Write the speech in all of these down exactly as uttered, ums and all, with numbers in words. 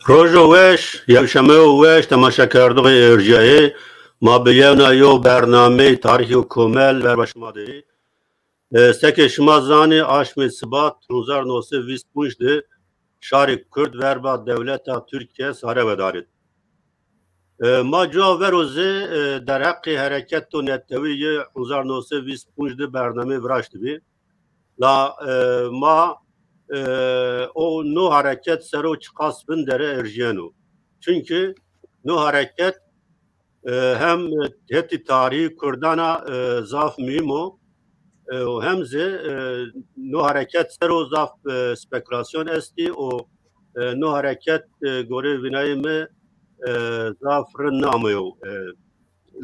Rojo weş, yewşemeyo weş, temaşekerdoxê êrjiyayê. Ma bi yewna yo bernameyê tarîxî û komel ver be şima de. E, sekê şima zanî, aşmê Sibat hezar neh sed û vîst û pênc de şarê Kurd verba dewleta Tirkiye sare vedarit. E, ma cuwa vero zê, e, derheqê hereketo netewî yê hezar neh sed û vîst û pênc de bernameyê viraştibî. La, e, ma, e, o no hereket sero çiqas vindere erjiyeno. Çunki no hereket, e, hem hetî tarîhî Kurdana, e, zaf muhîm o. E, û hem zê, e, no hereket sero zaf, e, spekulasyon estî û, e, no hereket, e, gorê vînayê mi, e, zaf rind neameyo, e,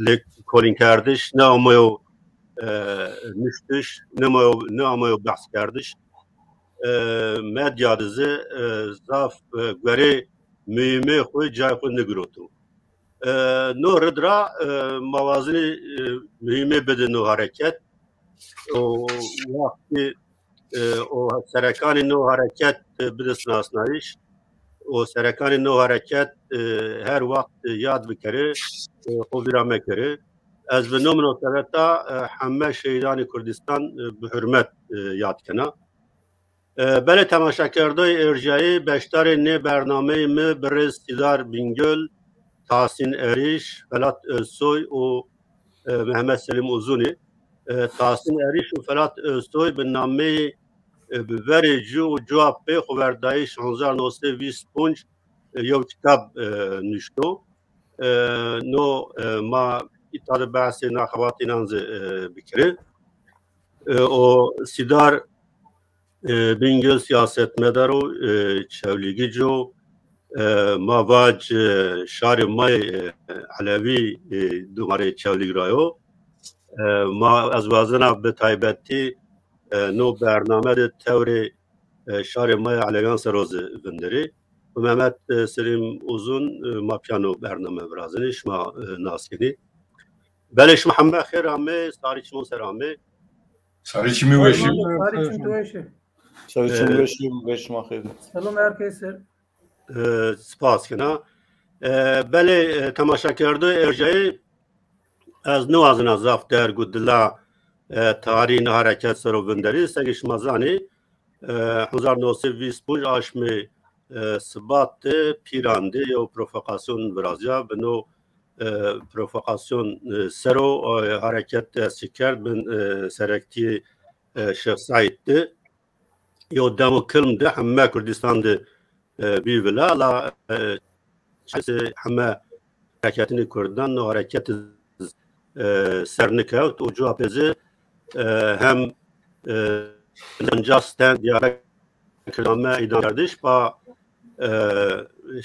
lêkolînkerdiş, neameyo, e, nuştiş, neameyo, neameyo behskerdiş. E, medya de zê, e, zaf, e, guerê muhîmê xwe, cayê xwe negiroto. E, no rid ra, e, ma wazenî, e, muhîmê bide no hereket. O wextî, e, o serekanê no hereket, e, bide sinasnayîş. O serekanê no hereket, e, her wext, e, yad bikere, e, xwe vîra mekere. Ez bi no minasebeta, e, heme şehîdanê Kurdistan, e, bi hurmet, e, yad kena. E, belê temaşekerdoyê êrjiyayê, beşdarê nê bernameyê mi birêz Sîdar Bingöl, Tahsîn Erîş, Felat Özsoy û, e, Mehmet Selîm Uzunî. E, Tahsîn Erîş û Felat Özsoy bi nameyê, e, Bi verê cû û cuwa pê xweverdayîş hezar neh sed û vîst û pênc, e, yew kitab, e, nuşto. E, no, e, ma îta de behsê na xebatînan zî, e, bikiri. E, o Sîdar E, Bingöl siyasetmedar o, e, Çewlîgî co, e, ma vac, e, şarê ma yê, e, Elewî, e, dumarê Çewlîg ra yo. E, ma ez wazena bi taybetî, e, no bername de tewrê, e, şarê ma yê Elewiyan ser o zî vinderî. Û Mehmet, e, Selîm Uzun, e, ma pîya no bername virazenî, şima, e, nas kenî. Belê şima heme xêr amê, sarî çimon ser amê. Sarî çimî weşî. Sarî çim tu weşî. Sarî çim Ee, weşî, weş ma xêr. Selam herkese. Ee, spas kena. Ee, belê, e, temaşekerdoyê êrjiyayê, ez niwazena zaf derg û dila, e, tarî ne hereket ser o vinderî, sengê şima zanî, e, hezar neh sed û vîst û pênc aşmê e, Sibat de Pîran de yew provokasyon viraziya. Bi no, e, provokasyon, e, ser o, e, hareket dest kerd bin, e, serektiyê, e, Şêx Seîd de. Yew demo kilm de heme Kurdistan de, e, bî vila, la, e, çese heme hareketinê Kurdan, no hareket, e, ser nikewt û cuwa pê zî, e, hem, e, Zanca Sten Diyarbekir ame îdam kerdiş ba, e,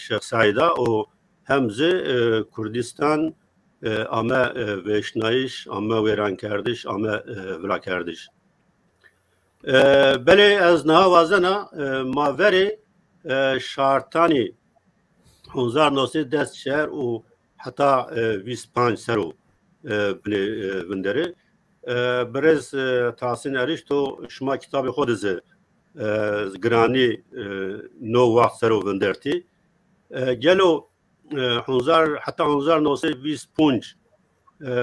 Şêx Seîda û hem zî, e, Kurdistan, e, ame, e, vêşnayîş, ame wêrankerdiş, ame, e, vilakerdiş. E, belê ez niha wazena, e, ma verê, e, şartanî hezar neh sed dest şer û heta, e, vîst panc ser o, e, binê, e, vinderê. E, birêz, e, Tahsîn Erîş, to şima kitabê xwe de zî, e, giranî, e, no wext ser o vindertî. E, gelo, e, hezar, heta hezar neh sed vîst pênc, e,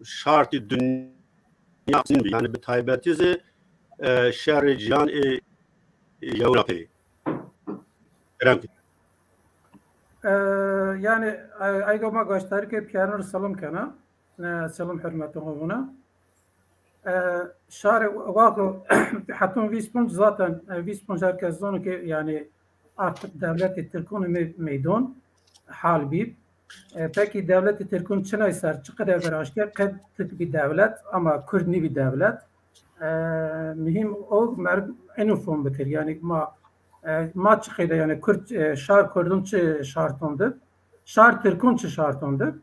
şartî dinya, yani bi taybetî zî, e, şerê cihan ê yewna pê. Kerem ki. E, yani, e, eyga ma gaştarî ke piyarin selam kena. E, selam hürmetine buna. E, şarê wako hetun vîst pênc zaten, e, vîst pênc herkes zonu ki yani artık devletê Tirkon me-, meydon hal bî. E, pekî dewletê Tirkûn çinay ser çi qede viraştiye, qed Tirk bî dewlet, ama Kurd nîbî dewlet. E, Muhîm o mer enu fom bikir. Yani ma, e, ma çi qede yani Kurd, e, şar Kurdun çi şarton dib, şar Tirkûn çi şarton dib.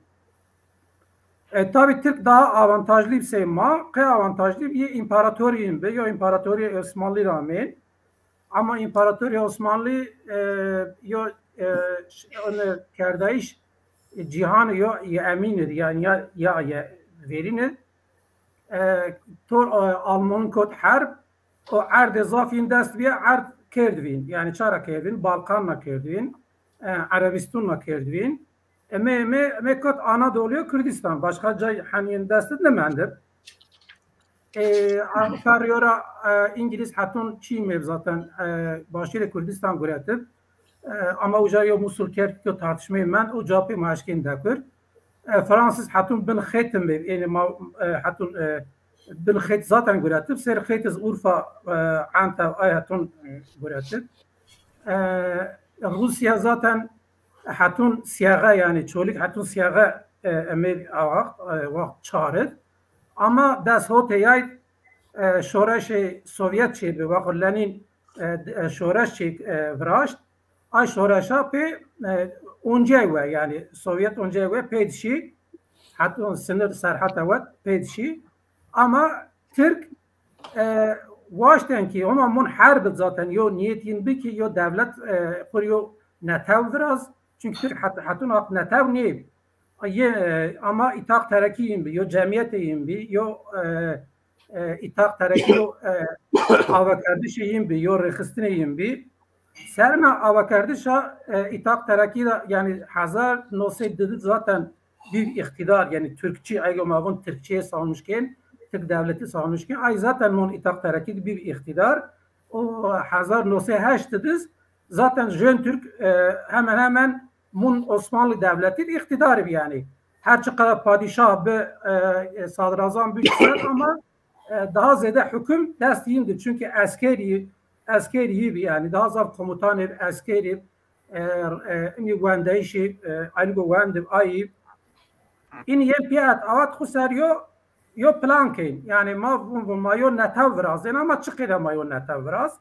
E, tabi Tirk daha avantajlı bir şey ma, qe avantajlı bir imparatoriyim bi, yo imparatoriya Osmanlı rağmen. Ama İmparatoriya Osmanlı, e, yo, e, ş-, onu kerdayış, e, cihan yo, ye emînir, yani ya, ya, ye verînir. E, tor, e, Almanın kot herb, o erdê zafîn dest bîye erd kerdvîn. Yani çara kerdvîn, Balkanla kerdvîn, e, Erebistunla kerdvîn. E, me, me, me kot Anadolu'ya Kürdistan. Başka cay hani dest nemendib. E, Ferriyora, e, İngiliz hetun çî me zaten, e, başîrê Kurdistan guretib. E, ama uca yo Musul Kerkük yo tartışmeyê men, o cevapê ma eşkên dekir. E, Fransız hetun bin xêtin be, yani ma, e, hetun, e, bin xêt zaten guretib. Ser xêtiz Urfa, e, Antev ay hetun, e, guretib. E, Rusya zaten hetun siyaga yani çolik hetun siyaga, e, emê a waxt, e, waxt çarid. Ama dest hotê yay, e, şoreşê Sovyet çê bi, wexo Lenin, e, d-, e, şoreş çê, e, viraşt. Ay şoreşa pê, e, oncey we, yani Sovyet oncey we pê dişî, hetun sınır serheta wet pê dişî. Ama Tirk, e, waşten ki, homa mun herb zaten yo niyetîn bi ki yo devlet, e, xur yo netew viraz. Çünkü Tirk het-, hetun hat netew nê. Ye, e, ama îtaq terekî yin bi, yo cemiyetê yin bi, yo, e, e, îtaq terekî yo, e, avakerdişê yin bi, yo rêxistinê yin bi. Serna avakerdişa, e, îtaq terekî de, yani hezar nû sed didî zaten bir iktidar, yani Türkçü, eygo mavun Türkçüye savunmuşken, Türk devleti savunmuşken, ay zaten non îtaq terekî bir iktidar. O hezar nû sed heşt diz zaten jön Türk, e, hemen hemen mun Osmanlı Devleti iktidar bi yani. Her çi kadar padişah bi, e, e, sadrazam bi ama, e, daha zede hüküm dest yindi. Çünkü askeri, askeri bi yani daha zaf komutanı askeri, e, e, ini wendeyişi, e, aynı bu wendim ayı. Ini yem piyat avat xusar yo, yo plan keyin. Yani ma vun vun ma yo netev virazên ama çi qêde ma yo netev viraz.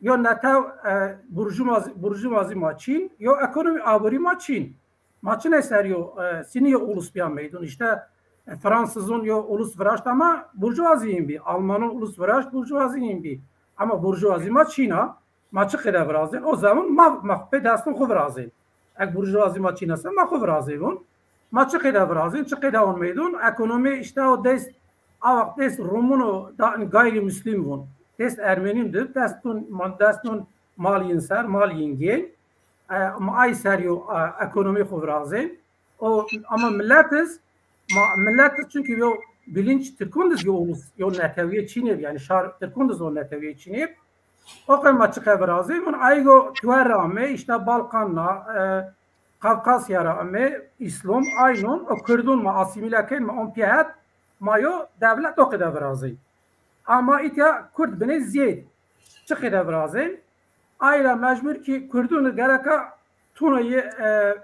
Yo netev, e, burjuvazi, burjuvazi ma çîn, yo ekonomi aborî ma çîn. Ma çine ser yo, e, siniye ulus biya meydun. İşte, e, Fransızun yo ulus viraşt ama burjuvazi yin bi. Almanun ulus viraşt burjuvazi yin bi. Ama burjuvazi ma çîna. Ma çi qêde virazên? O zaman ma, ma pê destun xu virazên. Ek burjuvazi ma çîna se ma xu virazê vun. Ma çi qêde virazên? Çi qêde on meydun? Ekonomi işte o dest, a waqt dest Romun o da gayrimüslim vun. Dest Ermenim de destun, ma destun mal yin ser, mal yin gên. E, ma ay ser yo, e, ekonomi xu virazên. O, ama milletiz, ma milletiz çünkü yo bilinç Tirkundiz yo ulus, yo neteviye çînê, yani şar Tirkundiz o neteviye çînê. O qey ma çiqe virazê, min aygo tuer ame, işte Balkanla, e, Kavkasya ra ame, İslom, aynon, o Kurdun ma asimile ken, ma on pihet, ma yo devlet o qede virazê. Ama itya Kurd bine ziyed. Çi qede virazê? Ayra mecbur ki Kurdun gereka tunayı, e, e,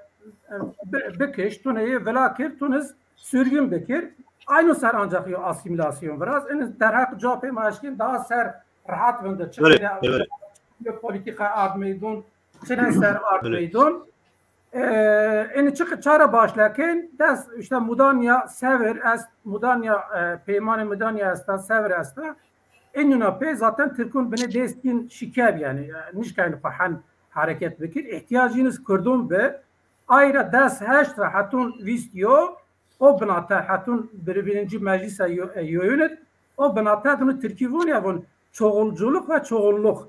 bi-, bikiş, tunayı vila kir, tuniz sürgün bikir. Aynı ser ancak yo asimilasyon viraz. En derhak cevapê ma eşkin daha ser rahat vinde. Çi qede politika ard meydun, çine ser ard meydun. E, en çi çare başlekin, des işte Mudanya Sevir est, Mudanya, e, Peymanê Mudanya esta, Sevir esta. Enuna pê zaten Tirkun bine destin şikeb yani, e, nişkayın fahan hareket bikir. İhtiyacınız Kurdun bi, ayra des heşt ra hetun vîst yo, o binate hetun bir-, birinci meclise yo-, e, yoyunit, o binate dunu Tirki vun ya vun çoğulculuk ve çoğulluk.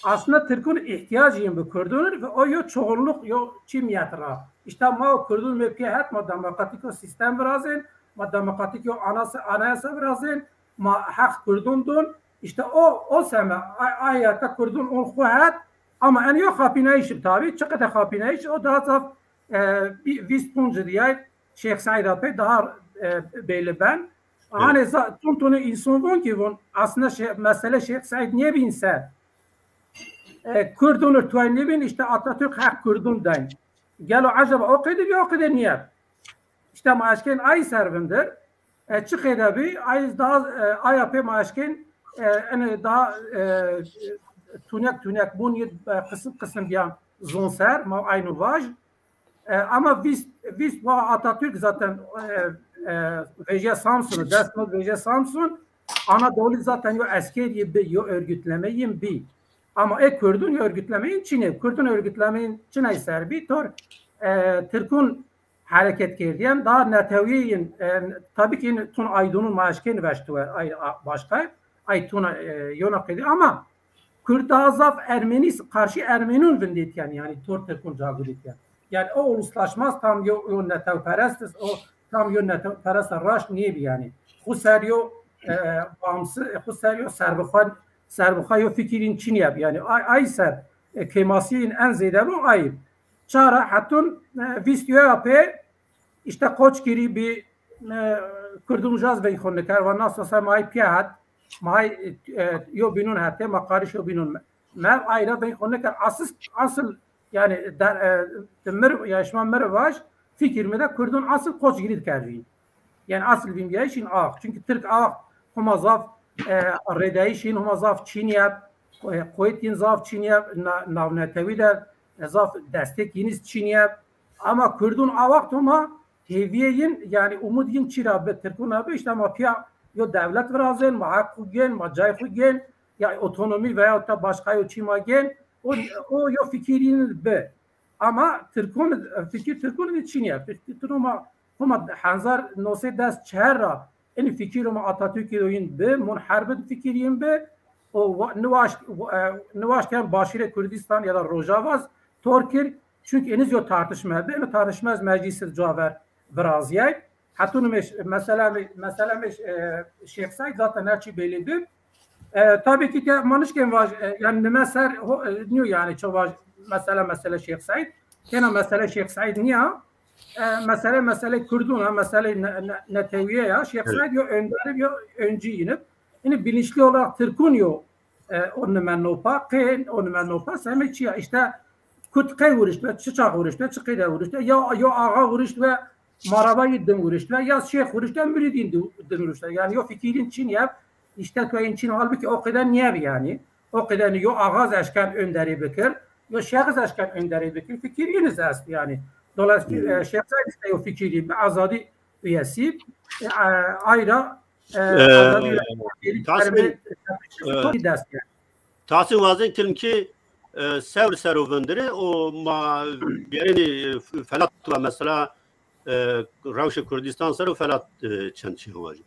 Aslında Tirkun ihtiyacı yin bi Kurdunir ve o yo çoğulluk yo çimiyet ra. İşte ma o Kurdun mevki het ma demokratik o sistem virazin, ma demokratik yo anasa-, anayasa virazin, ma hak Kurdun dun, İşte o, o seme, ay, ay, ka Kurdun on xwe het, ama en yo xapînayîş bi tabî, çiqede xapînayîş, o daha zaf, e, bi-, vîst ponc diyay, Şêx Seîd Apê daha, e, belli ben. Hanê za-, tun tunu insan von ki von, aslında şey, mesele Şêx Seîd niye bin ser? E, Kurdun tuay nibin, işte Atatürk hak Kurdun dayn. Gelo acaba o qeyde bi, o qeyde niye? İşte ma eşkên ay ser vindir. E, çi qeyde bi? Ay daha, e, ay apê ma eşkên, e, ene daha, e, tunek tunek bun yid, e, kısım kısım biyan zon ser, ma aynı vaj. E, ama vîst, vîst wa Atatürk zaten, e, e, veje Samsun, dest not veje Samsun, Anadolu zaten yo eskerî bi, yo örgütlemeyî bi. Ama e Kurdun yo örgütlemeyî çine. Kurdun örgütlemeyî çinay ser bi, tor, e, Tirkun hareket kerdîyen, daha netewîyên, e, tabii ki tun aydunun maaşkên veştuwe, ay, a, başka, ay tuna, e, yona qedi, ama Kürt daha zaf Ermeni, karşı Ermenun vindêtiyen, yani tor Tirkun cagirîtiyen. Yani o uluslaşmaz, tam yo, yo netewperest, o tam yo netewperest raşt niye bi yani. Xu ser yo, e, bağımsız, xu ser yo serbixwe, serbixwe yo fikirîn çin yap. Yani ay, ay ser, e, kêmasiyên en zêde bu ay. Çara hetun, e, vîst yo ya pê, işte Koçgirî bi, e, Kurdun jaz vey xwe nikar, ve nasıl olsa may piya hat, may, e, yo binun hate, ma qarîş yo binun me-, mev ayra vey xwe nikar. Asıl, asıl yani der, e, de mir, ya şima mir vaj, fikir mi de Kurdun asıl Koçgirî dikervîn. Yani asıl vîndiyayîşîn ax. Çünkü Tirk ax huma zaf, e, rêdayîşîn huma zaf çîn yap, e, quwetîn zaf çîn yap, na-, navnetewî de, e, zaf destek yîniz çîn yap. Ama Kurdun a wext huma hêviyê yin, yani umud yin çira bi, Tirkuna bi, işte ma piya yo dewlet virazên, ma heq xu gên, ma cay xu gên, ya otonomi veya da başka yo çî ma gên, o, o yo fikir yin bi. Ama Tirkun, fikir Tirkun de çin ya. Fikir Tirkun ma, huma hezar nû sed des çehar ra, en fikir ma Atatürk'ê yin bi, mun herbin fikir yin bi, o wa-, niwaşt, wa-, e, niwaşt yan başîrê Kurdistan ya da Rojava tor kir, çünkü eniz yo tartışma bi, eno tartışma ez meclis caver viraziyay. Hetun meş-, mesela me-, mesela meş, e, Şêx Seîd zaten her çî belli bi. E, tabii ki te manişken vaj, e, yani nime ser ho-, e, niyo yani ço vaj mesele mesele Şêx Seîd. Kena mesele Şêx Seîd niya. E, mesele mesele Kurdun ha, mesele ne-, ne-, netewiye ya. Şêx Evet. Seîd yo önder, yo öncü yinip. Yani bilinçli olarak Tirkun yo, e, o nime nopa, qên o nime nopa, seme çiya. İşte Kut qey vurişt ve, çi çax vurişt ve, çi qeyde vurişt ve, ya, yo axa vurişt ve, marabay din vurişt ve, ya şêx vurişt ve, müridin din, din vurişt ve. Yani yo fikirin çin ya, işte tu en çin, halbuki o kadar niye yani? O kadar yo ağaz eşken önderi bikir, yo şêx eşken önderi bikir, fikir yeniz est yani. Dolayısıyla, Hmm. e, şêx işte yo fikiri, bir azadi üyesi, e, ayra, e, Ee, azadi üyesi, Tahsin, e, ders yani. Tahsin wazin kirim ki, e, sewr ser o vindiri, o ma yereni, e, felat tula mesela, e, rewşe Kurdistan ser o felat, e, çend şey wajin.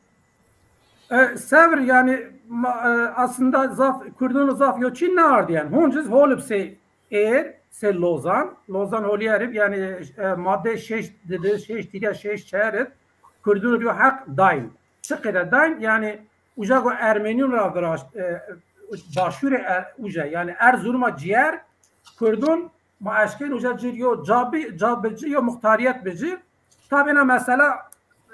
E, sewr yani ma-, e, aslında zaf, Kurdun zaf yo çin ne ardiyen. Honciz holip se er, se Lozan. Lozan holi erib yani, e, madde şeş dedi, şeş tiriya şeş çerid. Kurdun yo hak dayn. Çi qede dayn yani uca go Ermeniyun ra viraşt, e, başûrê Er-, uca yani Erzuruma ciyer Kurdun ma eşkên uca cir yo ca bi, ca bi ci yo muxtariyet bi ci. Tabî na mesela,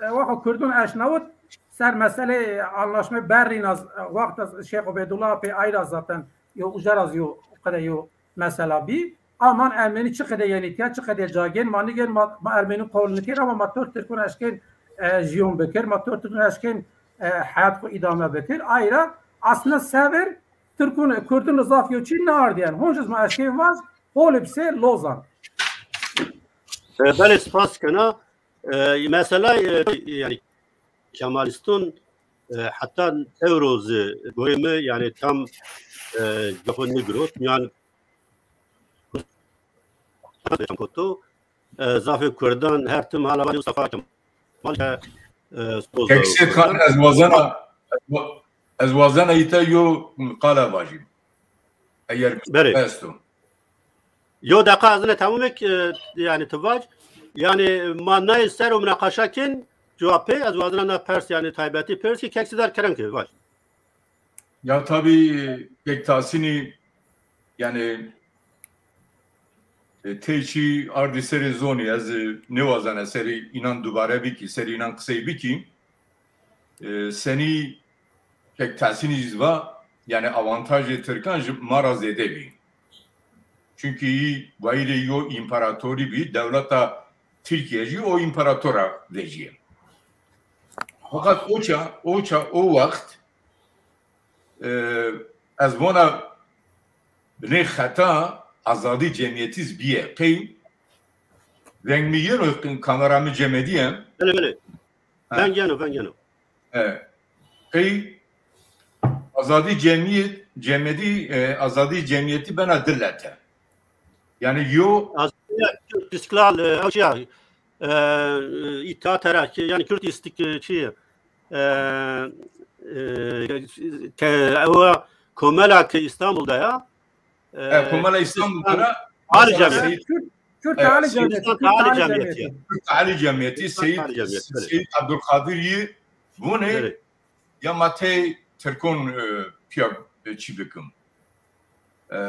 e, waxa Kurdun eşnawit ser meselê anlaşme Berlin az, e, wexta Şêx Ubeydullah pê ayra zaten yo uca raz yo qede yo mesela bî. Aman Ermenî çi qede yenîtiya, çi qede cagên, ma nigên, ma, ma Ermenî qol nikên, ama ma Türk Tirkun eşkên, e, jiyon bikir, ma Türk Tirkun eşkên, e, hayat xu idame bikir. Ayra aslında sever Tirkun, Kurdun zaf yo çî neardiyen. Honjiz ma eşkên vaz, holib se Lozan. E, belê spas kena. E, mesela, e, yani Kemalistun, e, heta ewro zi gorê mi, yani tam, e, cihê xu nigirot. Yani, e, zafê Kurdan her tim hala Mustafa Kemal, e, soz Kek Sêd Xan, ez wazena, ez wazena îte yo qala vajîm. Eger Berê. Esto. Yo deqa ez ne tamamêk, e, yani tu vac. Yani ma nayê ser û munaqaşa kin cewap pê, ez wazena na pers yani taybetî pers ki kek Sêdar kerem ke vac. Ya tabii pek tasini yani e, tê çî ardî serê zonî ez e, nêwazene serî înan dubare bikî, serî înan qisey bikî. E, senî pek tasînî jî va yani avantajê Tirkan ji ma ra zêde bî. Çünkü yî wayîrê yo împaratorî bî, dewleta Tirkiye jî o împaratora veciye. Fakat o ça, o ça, o wext e, ez vona binê xeta azadî cemiyetî z biye. Qey veng mi yeno kamera mi cemediye. Belê, belê. Ha. Veng yeno, veng yeno. E, qey azadî cemiyet, cemedî, e, azadî cemiyetî bena dilete. Yani yo Azadî Kürt İstiklal, e, ew çi ya? E, e, îttihat Terakki, yani Kürt İstik-, e, çi? E, e, ke, ew komela ke İstanbul'da ya. E, e, komela İstanbul'da Kürdistan ya. Teali Mesela Cemiyeti. Seyit Kürt, Kürt Evet. Teali Cemiyeti. Kürdistan Kürt Teali Teali Cemiyeti. Cemiyeti. Kürdistan Seyit, Teali Cemiyeti, evet. Seyit Abdülkadir yi vune Evet. ya ma tey Tirkon e, piya e, çi bikim. E,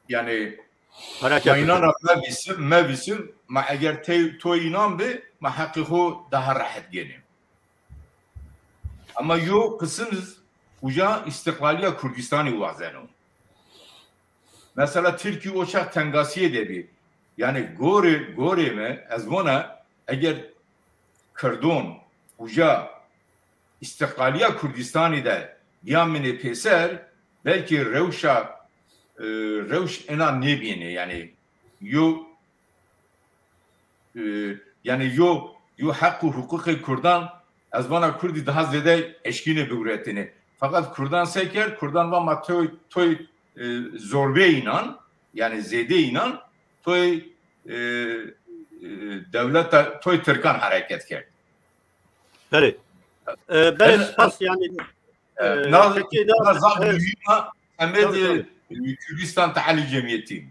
yani Hareket ma înan bikim. Ra mevîsim, mevîsim, ma eger tey to înan bi, ma heqê xo daha rehet gênê. Ama yo qisim uca îstiqlaliya Kurdistanî wazeno. Mesela Tirkî o çax tengasiyê de bî. Yani gorê, gorê me, ez vona eger Kirdon uca îstiqlaliya Kurdistanî de biyamine pêser, belkî rewşa, e, rewş ena nêbîne. Yani yo, e, yani yo, yo heq û huquqê Kurdan, ez vana Kurdî daha zêde eşkîne biguretine. Fakat Kurdan se kerd, Kurdan va ma toy, toy, e, zorbe înan, yani zêde înan, toy, e, e, dewleta, toy Tirkan hereket kerd. Belê. E, belê, Em- spas yani. E, E, na, peki, na, na zaf evet. Muhîm a, em ê Tabii, di, tabii. E, Kürdistan Teali Cemiyeti.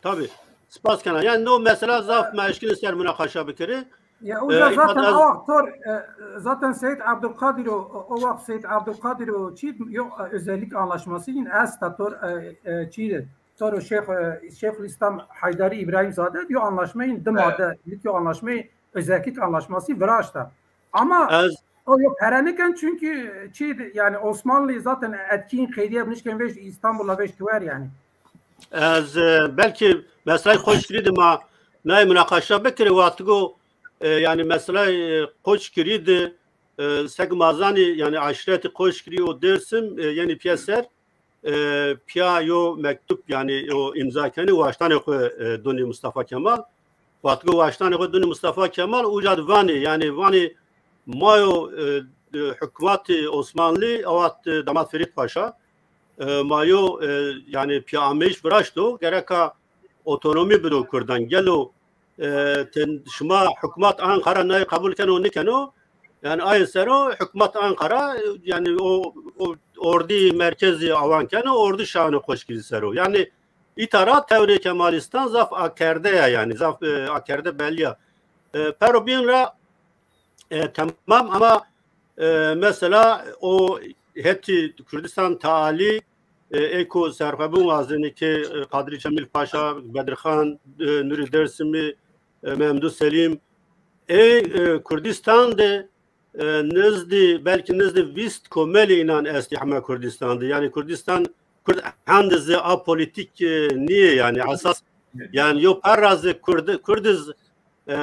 Tabii. Spas kana. Yani no mesela zaf me eşkine ser münakaşa bikiri. Ya, E, uca zaten az- o vaxt tor, e, zaten Seyit Abdülkadir o, o, o vaxt Seyit Abdülkadir o çi, yok, e, özellik anlaşması yine esta tor, e, e, çi, tor o Şeyh, e, Şeyhülislam Haydari İbrahimzade diyor anlaşmayın, dı Evet. madde, ilk o anlaşmayı, özellik anlaşması viraşta. Ama Ez- o yok hereniken çünkü çi, yani Osmanlı zaten etkin qeydiye nişken vej İstanbul'a vej tuver yani. Ez, e, belkî meseleyê Qoçkirî de ma nayê munaqaşa bikirê, wextigo, e, yani meseleyê, e, Qoçkirî de, e, sek mazanî, yani aşîretê Qoçkirî û Dêrsim, e, yenî piyeser, e, piya yo mektub, yani o îmza kenî, waştanê xwe, e, donî Mustafa Kemal. Wextigo waştanê xwe donî Mustafa Kemal, uca di vanê, yani vanê mayo, e, e, hikûmetê Osmanlî, ew wext, e, damat Ferîd Paşa, e, mayo, e, yani piya ameyîş viraşto, gereka otonomî bido Kurdan. Gelo, e, ten, şima hikûmet Ankara nayê qebûl keno nikeno, yani ayê sero hikûmet Ankara, yani o, o ordî merkezî awan keno, ordî şano Qoçkirî sero. Yani îtara tewrê Kemalîstan zaf akerde ya, yani zaf, e, akerde belî ya. E, pero bîn ra, e, temam ama, e, mesela o hetî Kurdistan Tealî, e, ê ku serxwebûn wazenî ki, e, Qadrî Cemîl Paşa, Bedirxan, e, Nurî Dêrsimî, e, Memdû Selîm, ê, e, Kurdistan de, e, nizdî, belkî nizdî vîst komelî înan estî heme Kurdistan de. Yani Kurdistan, Kurd hendizê apolitîk, e, nîye yani esas, yani yo perra zê Kurd, Kurdiz, e,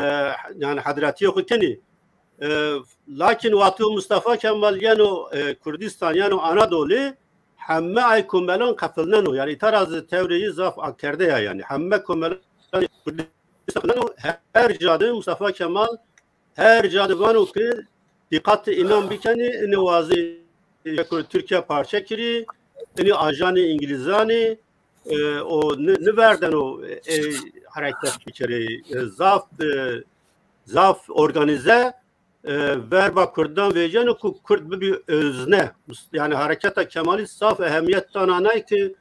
yani hedretiyê xwe kenî. E, lakin wexto Mustafa Kemal yeno, e, Kurdistan, yeno Anadolî, heme ay komelan qefilneno. Yani îtara zê tewrê yî zaf akerde ya yani. Heme komelan Kurdistan qefilneno, her ca de Mustafa Kemal her ca de vano ki dîqat înan bikenî, inê wazî Tirkiye parçe kirî, inê ajanê Îngilîzanî, e, o ni-, niverdeno, e, hereket bikerê, e, zaf, e, zaf organize, e, verba Kurdan vêceno ku Kurd bibî özne. Yani hareketa Kemalîst zaf ehemiyet dana nay ki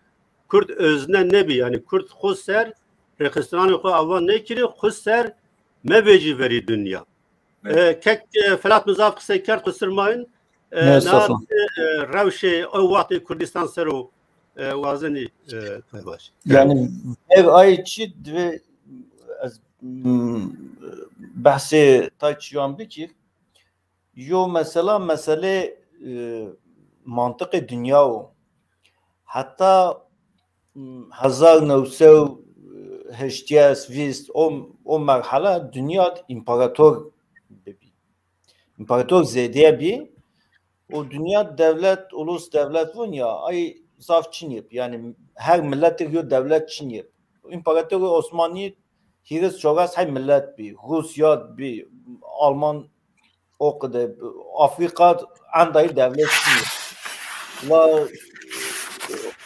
Kurd özne nebî. Yani Kurd xwe ser, rêxistiranê xwe avan nekirî, xwe ser mevêcî verî dinya. Evet. E, kek, e, Felat min zaf qisey kerd, qisir mayîn. E, Mustafa. Niha, e, rewşê ew wextê Kurdistan ser û, e, wazenî, e, baş. Yani ev ayê çi divê ez, mm, behsê tay çiyan bikir. Yo mesela meselê, e, mantiqê dinya o. Heta, mm, hezar new sed û heştê vîst o, o merhale dinya împarator bibî. Împarator zêdeye bî. O dinya devlet, ulus devlet vun ya, ay zaf çiniyê. Yani her milletek yo devlet çiniyê. İmparator Osmanlı hîris çoras hay millet bî. Rusya bî, Alman o kadar, Afrika endayî devlet çiniyê. La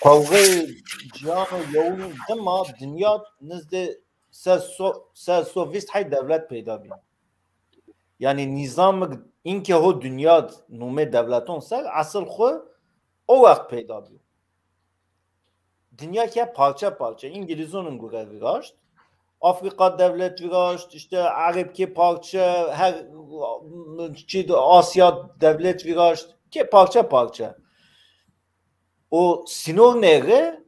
qewxê cihan û yewin dima dinya nizdê sed so-, sed so vîst hay devlet peyda bî. Yani nîzamik înke ho dinya nûmê devleton ser esil xwe o wext peyda bû. Dinya ke parçe parçe, Îngilîzon in gure viraşt, Afrika devlet viraşt, işte Ereb ke parçe, her çi de Asya devlet viraşt, ke parçe parçe. O sînor nêre,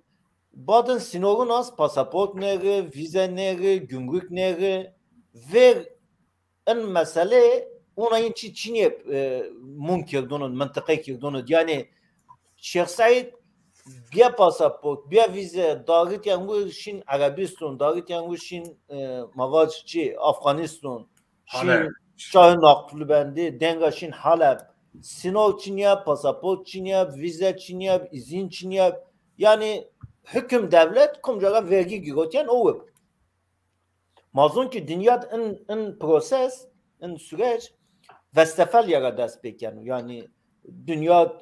badin sînorun az pasaport nêre, vîze nêre, gümrük nêre, ver in meselê ona yin çi çinye, e, mun kirdonun, mintiqe kirdonun. Yani Şêx Seîd bîya pasaport, bîya vîze, dagitiyan wu şîn Erebiston, dagitiyan wu şîn, e, mavac çi, Afganiston, şîn Halep. Şahê Naqşbendî, denga şîn Halep. Sînor çinye, pasaport çinye, vîze çinye, îzin çinye. Yani hüküm devlet kum cara vergi girotiyen o wip. Mazun ki dinya in, in proses, in süreç vestefel yara dest pêken. Yani dinya,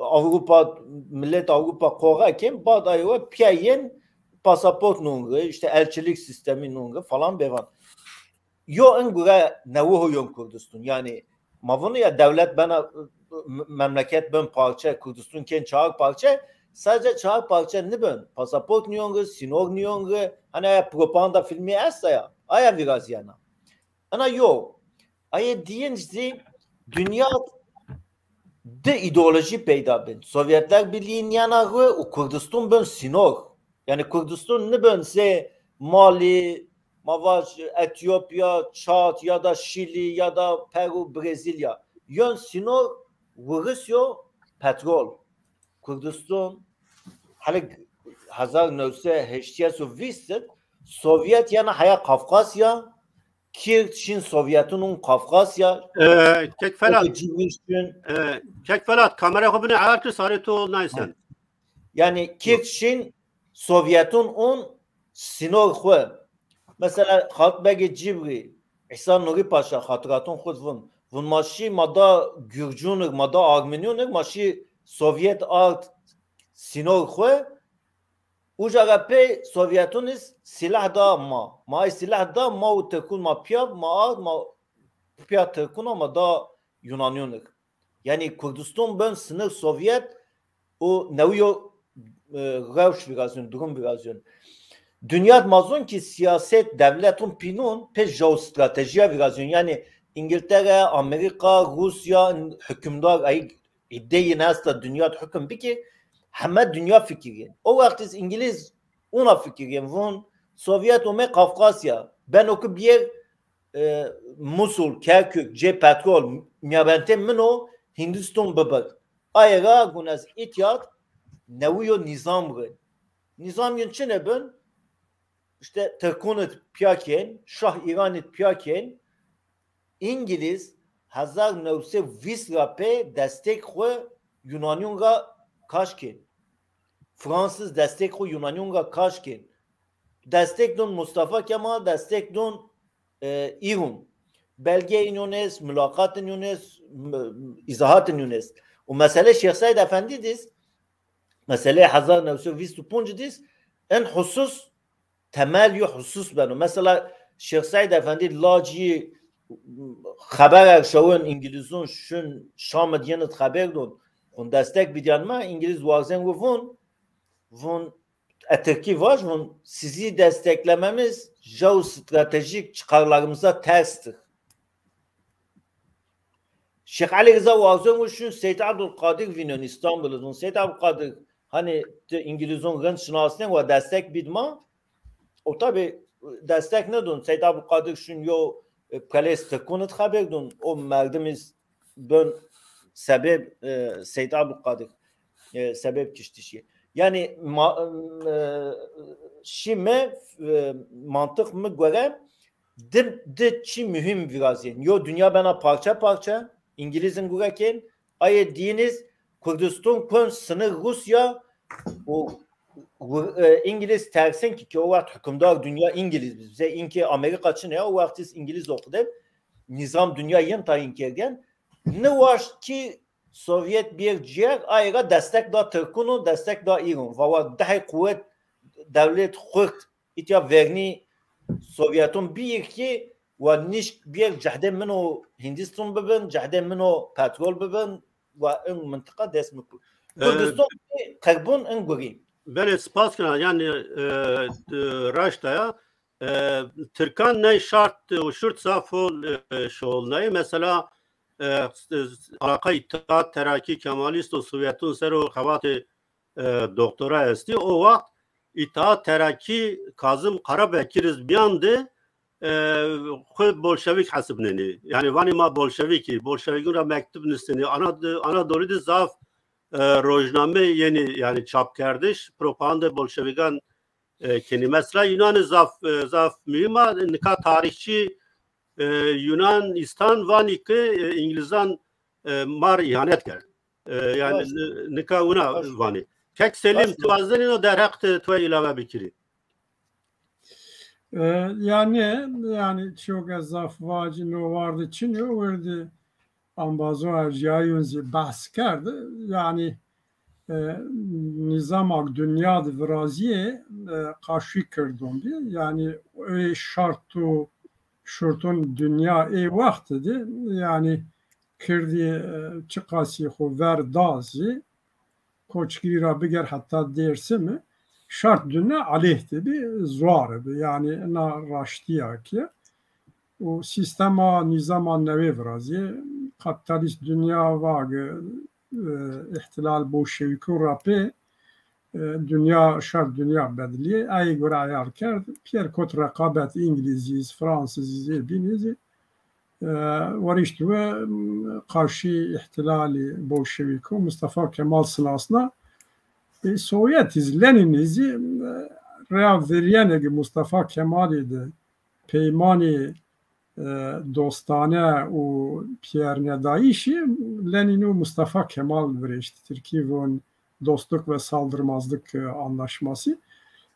Avrupa, millet Avrupa koğa ken, bad aywa piya yên pasaport nungi, işte elçilik sistemi nungi falan bevan. Yo in gure newiho yon Kurdistan. Yani ma vunu ya devlet bena, m-, memleket bin parçe, Kurdistan ken çar parçe, sadece çar parçe nibin. Pasaport niyongi, sînor niyongi, hani ya propaganda filmi esta ya, aya viraziyana. Ana yo, aye diyin zî dinya di ideoloji peyda bin. Sovyetler Birliği niyana ru û Kurdistan bin sînor. Yani Kurdistan nibin se Mali, ma vaj Etiyopya, Çad ya da Şili ya da Peru, Brezilya. Yön sînor wirusyo petrol. Kurdistan, helik hezar new sed heştê û vîst Sovyet yana heya Kafkasya, Kird şin Sovyetun un Kafkasya. Ee, Kek Felat. Cibri şin. Ee, Kek Felat, kamera xwe bine ayar kir, sarê to naysen. Yani Kird şin Sovyetun un sînor xwe. Mesela Xaltbegê Cibri, Îsa Nurî Paşa xatiratun xwe vun. Vun ma şî ma da Gürcûnir, ma da Armenûnir, ma şî Sovyet ard sînor xwe. Uca re pê Sovyetûn iz sîlah da ma. Ma ay sîlah da ma û Tirkûn ma piya, ma ard, ma piya Tirkûna ma da Yunanîyûnir. Yani Kurdistan bin sinir Sovyet û newiyo, e, rewş virazîyon, durum virazîyon. Dinya mazun ki siyaset, devletun pînun pê jeostratejiya virazîyon. Yani İngiltere, Amerika, Rusya, hükümdar, ay îdeyên esta dinya hukm bike, heme dinya fikiriyên. O wext iz İngiliz ona fikiriyên, vun Sovyet ome Kafkasya, beno ku biyer, e, Musul, Kerkük, cê petrol, miyabentê min o Hindiston bibir. Aye ra gun ez îtyat newiyo nîzam rin. Nîzam yin çi nebin? İşte Tirkûn id piya kên, Şah İran id piya kên, İngiliz hezar new sed vîst ra pê destek xwe Yunanîyon ra kaş kên. Fransız destek xwe Yunanîyon ra kaş kên. Destek dun Mustafa Kemal, destek dun, e, İrun. Belgeyên Yunes, mülakatên Yunes, m-, izahatên Yunes. Û mesele Şêx Seîd Efendî diz, mesele hezar new sed vîst û pênc diz, en husus temel yo husus beno. Mesela Şêx Seîd Efendî lacî xeber erşawin, İngilizun şun Şam id yin id xeber dun. Vun destek bidiyan me, İngiliz wazen wu vun, vun e, Tirkî vaj, vun sizi desteklememiz jeostratejik çıkarlarımıza terstir. Şêx Elî Riza wazon û şûn Seyd Ebdulqadir vînon Îstanbul dûn. Seyd Ebdulqadir, hani tu Îngilîzon rind şinasnên, wa destek bîd ma. O tabi destek nedûn. Seyd Ebdulqadir şûn yo, e, pelês Tirkûn id xeber dûn. O merdim iz bön sebeb, e, Seyd Ebdulqadir, e, sebeb kiştişî. Yani ma-, e, şî me, e, mantiq mi gore di, di çi mühim viraziyên. Yo dünya bena parça parça, İngilizin gurekên, ayê diyiniz Kurdistan kon sınır Rusya û Ru-, e, İngiliz tersin ki, ki o waqt hükümdar dünya İngiliz, bize inki Amerika çi ne ya, o waqt iz İngiliz oxude, nizam dünya yin tayin kergen, ne waşt ki Sovyet bir ciğer ayra destek da Tirkun û destek da İran. Vawa dehê kuvvet devlet xurt itya vernî Sovyetun bir ki wa nişk bir cehdê min û Hindistan bibin, cehdê min û petrol bibin, wa in mintiqa dest min kir. Ee, Kurdistan qerbun in gurî. Belê, spas kirin. Yani, e, e, raşta ya. E, Tirkan ney şart û şurt zaf hol, e, şolnayê. Mesela, e, alaka İttihat Terakî Kemalîst û Sovyetun ser o xebatê, e, doktora estî. O waxt İttihat Terakî Kazım Karabekir iz biyan de, e, xwe bolşevik hesibnenî. Yani vanî ma bolşevik î. Bolşevikun ra mektub nivîsnenî. Ana-, Anadolu de zaf, e, rojname yenî, yani çapkerdiş, propaganda bolşevikan, e, kenî. Mesela Yunanê zaf, e, zaf muhîm a. Nika tarîxçî, e, Yunan, Îstan vanî ki, e, İngilizan, e, mar îhanet kerd. E, yani ni-, nika wina vanî. Kek Selîm, tu wazenî no derheq tu, tu îlave bikirî. E, yani, yani çok ez zaf vacî no wardî çin yo, werdî ambazo erciyayûn zî behs kerd. Yani, e, nîzama dünya di viraziyê, e, qarşî kirdon bî. Yani, ê şart û şurtun dünya ê wextî di, yani, kirdî, e, çiqasî xwe ver da zî, koçgirî ra biger heta Dêrsimî, şart dune aleyh de bî, zuar bi. Yani na raştiya ki. Û sîstema, nîzama newê virazî, kapitalîst dinya vagi, e, îhtilal bolşevîkû ra pê, e, dinya, şart dinya bedilî. Ey gure eyar kerd. Pîyer kot reqabet Îngilîzî, Fransizî zê bînî zî. E, werişt we, m, qarşî îhtilalî bolşevîko Mustafa Kemal sinasna. E, Sovyetî zî, Lenînî zî, e, rêya verîyenê ki Mustafa Kemalî de peymanê, e, dostane û piyernedayîşî Lenîn û Mustafa Kemal virêşt. Tirkî von dostluk ve saldırmazlık, e, anlaşması.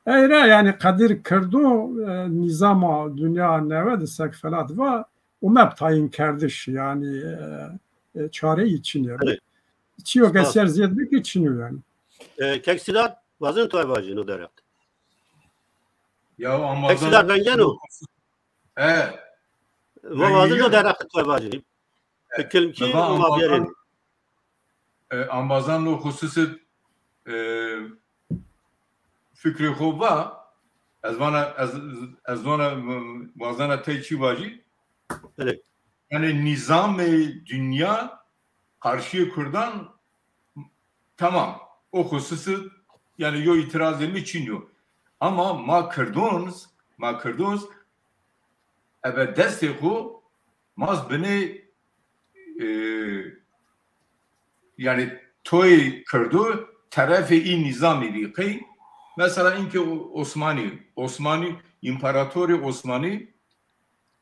Ey ra, yani, qedir kirdo, e, nîzama dünya newe de sekfelat va û meb tayin kerdiş, yani, e, e, çareyî çin ye. Evet. Çiyo ke ser zêd bikî çin o yani. E, Kek Sîdar, wazin tu vajî no derheq. Ya, Kek Sîdar, bengeno. E, va wazin no derheq tu vajî. E, kilmkî va û ma ambazan, biyerên. E, ambazan no xususî, e, fikrê xo va, ez vana, ez, ez vana, wazana tey çi vajî? Belê. Yani nîzamê dünya qarşiyê Kurdan, tamam, o xususî, yani yo îtirazê mi çin yo. Ama ma Kurdon, ma Kurdon, ebe destê xo, ma zî binê, e, yani toyê Kurdo terefê î nîzamî bî. Qey, mesela inke O-, Osmanî, Osmanî, împaratorê Osmanî,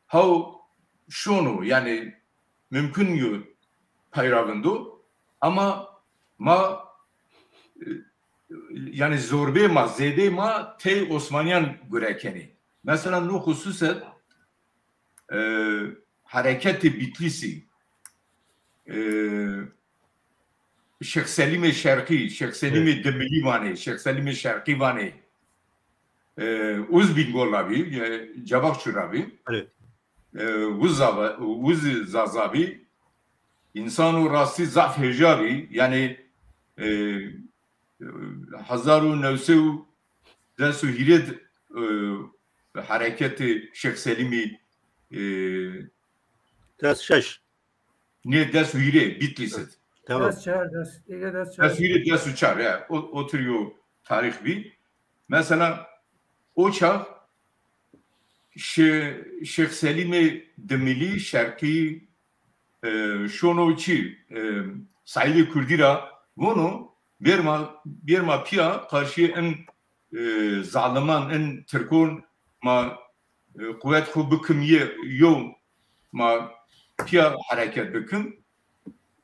haw şono, yani mümkün yo peyravindo, ama ma, e, yani zorbê ma, zêdê ma tey Osmaniyan gure kenê. Mesela no xususet, e, hereketê Bitlîsî, e, Şêx Selîmê Şerqî, Şêx Selîmê Evet. Dimilî vanê, Şêx Selîmê Şerqî vanê, e, Uz Bîngol rabî, e, Cevakçu rabî. Evet. E, Uz Zava-, Uz Zaza bî. Însan û rastî zaf hêja bî. Yani, e, hezar û new sed û des û hîrê, e, hereketê Şêx Selîmî, e, Des şeş. Nê des û hîrê, Bitlis. Tamam. Des çar, des, êge des çar. Des û hîrê, des û çar, ya. O, otur yo tarîx bî. Mesela, o çax Şê-, Şêx Selîmê Dimilî, Şerqî, e, şono çi, e, Saîdê Kurdî ra vono, bêrma, bêrma piya qarşiyê in, e, zaliman, in Tirkon ma, e, quwet xwe bikim yê yo ma piya hereket bikim.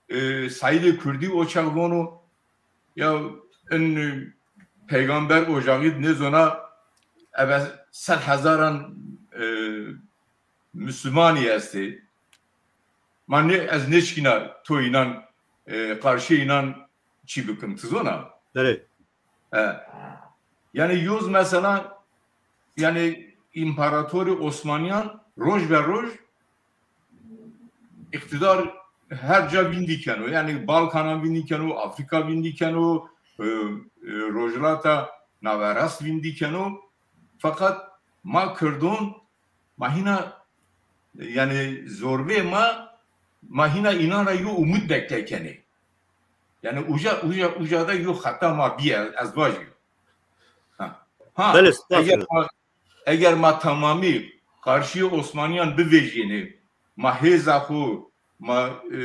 E, Saîdê Kurdî o çax vono, ya in peygamber ocaxî nêzona eve sed hezaran, e, Müslümanî estê. Ma ne, ez neşkîna to înan, e, qarşî înan çi bikim, tu zona? Belê. E, yani yoz mesela, yani împaratorê Osmaniyan roj be roj îqtidar her ca vîndî keno. Yani Balkanan vîndî keno, Afrika vîndî keno, e, e, Rojhilata Naverast vîndî keno. Fakat ma Kurdon, ma hîna, yani zorbê ma, ma hîna înan ra yo umut bekle kenê. Yani uca, uca, uca da yo xeta ma bîye, ez vajî. Ha. Ha, Belê, spas eger ederim. ma, eger ma tamamî qarşî Osmaniyan bivejînê, ma hêza xwe, ma, e,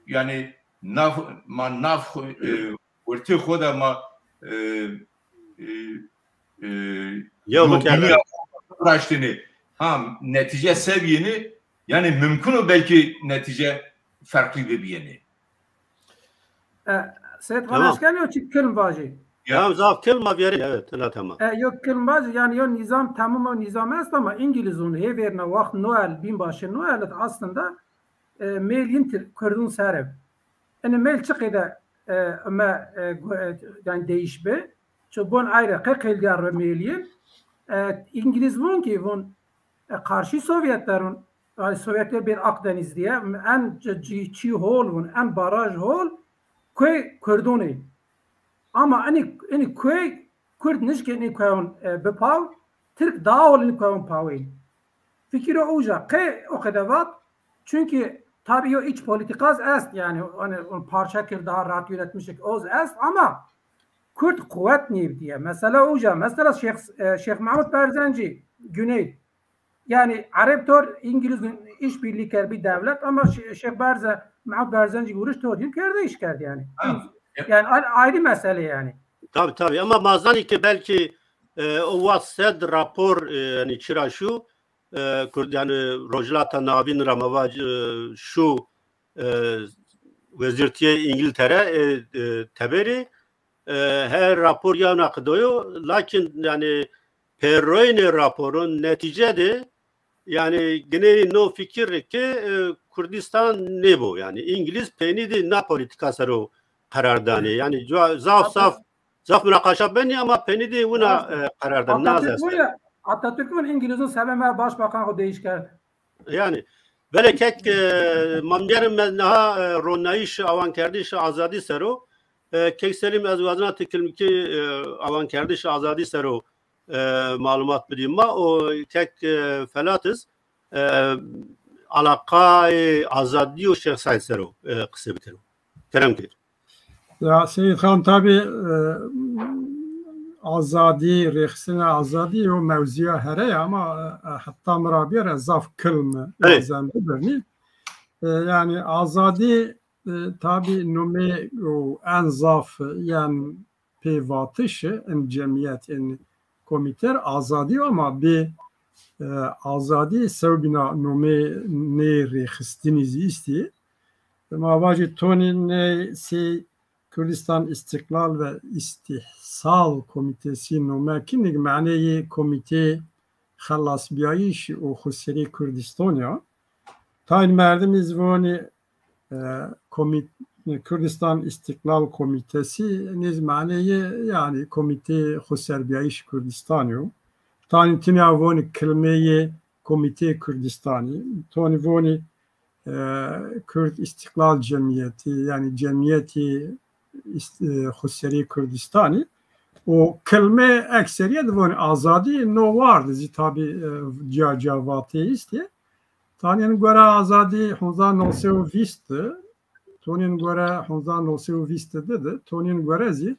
yani nav, ma nav xwe, e, wertê xwe de ma, e, e, e, Ya yo bikerde. bîniya raştine. Ha, netîce seviyene, yani mümkün o belki netîce farklı bibiyene. E, Seyit Tamam. Xan, ez kêm yo çi kilm vajî. Ya. Tamam, zaf kilm ma viyarî, evet, la tamam. E, yo kilm vajî, yani yo nizam tamam, o nizam est ama İngilizon hê vêrna waxt Noel, binbaşê Noel aslında, e, mêl yin tir-, Kurdun ser e. Ini mêl çi qeyde, e, me, e, gu-, e, yani değiş be. Ço bon ayrı, qe qeyl diyar re mêl yin. E, İngiliz von ki von, e, karşı Sovyetler von, yani Sovyetler bir Akdeniz diye, en c-, c-, çi hol von, en baraj hol, kuê Kurdun ê. Ama ini, ini kuê Kurd nişkê ini kuê von, e, bipaw, Tirk daha hol ini kuê von pawê. Fikir o uca, qe o qede vat, çünkü tabii o iç politikaz est, yani hani onu parça kir daha rahat yönetmişik oz est ama Kürt kuvvet nîv diye. Mesela uca, mesela Şeyh, e, Şeyh Mahmut Berzenci, Güney. Yani Arap tor İngiliz işbirliği ker bir devlet ama Şe-, Şeyh Berze, Mahmut Berzenci vuruş tor diyor, kerde iş kerdi yani. Ha, ya. Yani a-, ayrı mesele yani. Tabii, tabii. Ama mazani ki belki, e, o WhatsApp rapor, e, yani çira şu, e, Kurd, yani Rojhilata Navîn ra me va, e, şu, e, wezîrtiyê İngiltere, e, e, teberî, e, her rapor ya naqidoyo, lakin yani pêroyinê raporon netîce de yani gineyî no fikir ki, e, Kurdistan nêbo. Yani İngiliz peynî de na politika sero qerar danê. Yani cua-, zaf, zaf, zaf münaqaşa benî ama peynî de wina, e, qerar danê. Atatürk bu ya, Atatürk bu İngilizin sebebe başbakan o değiş kerdi. Yani, belê kek, e, ma miyerim me niha, e, ronayîş awankerdiş azadî sero. E, kek Selîm ez wazina ti kilmikî, e, awankerdiş azadî sero, e, malumat bidî ma. O kek, e, Felatiz, e, alaqayê azadî û Şêx Seîd sero, e, qise bikero. Kerem kir. Ya Seyîd Xan, tabî, e, azadî, rêxistina azadî o mewziya here ye ama, e, heta min ra biyere zaf kilm Evet. lazim bibirnî. E, yani azadî, e, tabî numê û en zaf, e, yan pêvatiş in cemiyet, in komîter azadî ama bê, e, azadî sewbîna numê nê rêxistinî zî îstî. Ma vajî tonî nê sê Kurdistan İstiklal ve İstihsal Komitesi nome kinik maneyê Komîtê Xelasbiyayîş û Xweserê Kurdistan ya. Tayn merdim iz vonî, e, komî-, Kurdistan İstiklal Komitesi niz maneyê yani Komîtê Xweserbiyayîş Kurdistan yo. Tayn tinya vonî kilmeyê Komîtê Kurdistanî. Tonî vonî e, Kurd İstiklal Cemiyeti, yani Cemiyeti İst-, e, Xweserê Kurdistanî. O kelme ekseriyet von azadî no ward zî tabî, e, ciya ciya vatê îstê. Tanên gore azadî hezar neh sed û vîst, tonên gore hezar neh sed û vîst di, tonên gore zî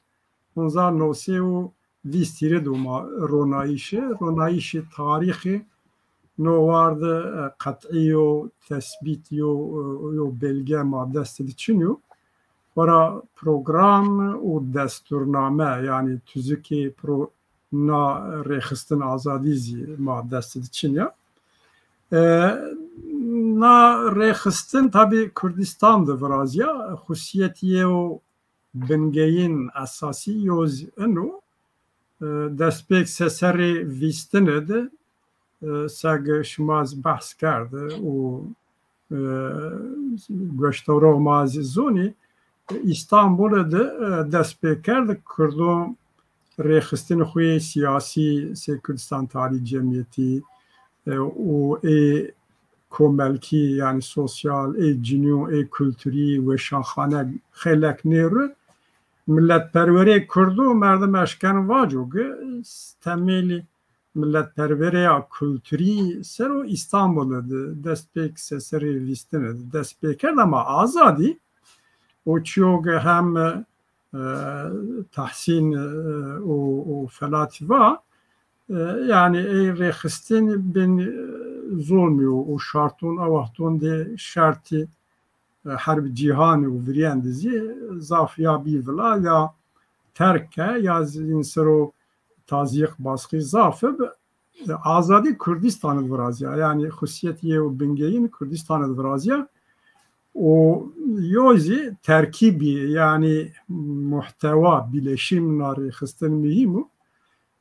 hezar neh sed û vîst hîrê doma ronayîşi, ronayîşi tarîxî no war de, e, qet'î yo, tesbît yo, e, yo belge ma dest diçin yo. Xwara program û destûrname, yanî tuzikê pro-, na rêxistin azadî zî ma dest diçin ya. E, na rêxistin tabî Kurdistan de viraziya, xusiyetiyê û bingeyên esasî yo zî ino, e, destpêk se serê vîstinê de, e, seg şima zî behs kerde û, e, goştoro ma zî zonî, Îstanbulê de, e, dest pê kerd, Kurdo rêxistin xwe yê siyasî, sê Kurdistan Tarî Cemiyetî, e, û ê komelkî, yanî sosyal, ê cinî û ê kulturî, weşanxane, xêlek nêru, milletperwerê Kurdo merdim eşken vaco ki temêlî milletperwereya kulturî ser o Îstanbulê de dest pê ki se serê vîstinê de dest pê kerd, ama azadî û çiyo ki hem, e, Tahsîn, e, û, û Felatî va, e, yanî ê rêxistin bin, e, zolmî û, û şarton, a wexton de şartî, e, herb cîhanî û viriyên de zî zaf ya bî vila ya terk ke ya zî insiro tazîq baskî zaf bi, e, azadî Kurdistan de viraziya. Yanî xusiyetiyê û bingeyîn Kurdistan de viraziya. Û yo zî terkîbî, yanî muhtewa, bîleşîm na rêxistin muhîm û.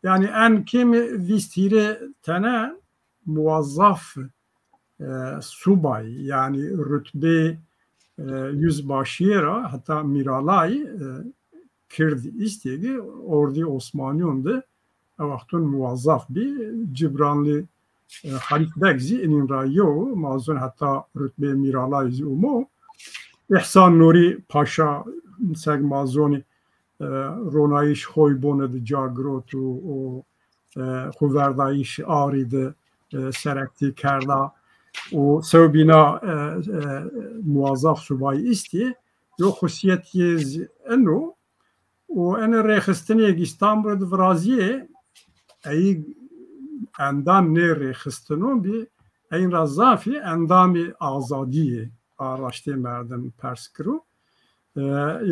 Yanî en kêm vîst hîrê tene muwazzaf, e, subayî, yanî rutbê, e, yüzbaşiyê ra heta mîralayî, e, Kird îstêgî ordî Osmanîyon de e wexton muwazzaf bî. Cibranlî, e, Halît Beg zî inîn ra yo, ma zon heta rutbê mîralayî zî ûmo. Îhsan Nûrî Paşa seg ma zonî, e, ronayîş Hoybonê de ca girot û, û, e, xweverdayîş Arî de, e, serektî kerda û sewbîna, e, e, muwazzaf subayî îstî. Yo xusiyetiyê zî ino û enê rêxistinê ki Îstanbulê de viraziyê, ey endam nê rêxistinon bî, eyn ra zafî endamê azadiyê a raştê merdim pers kiro. E,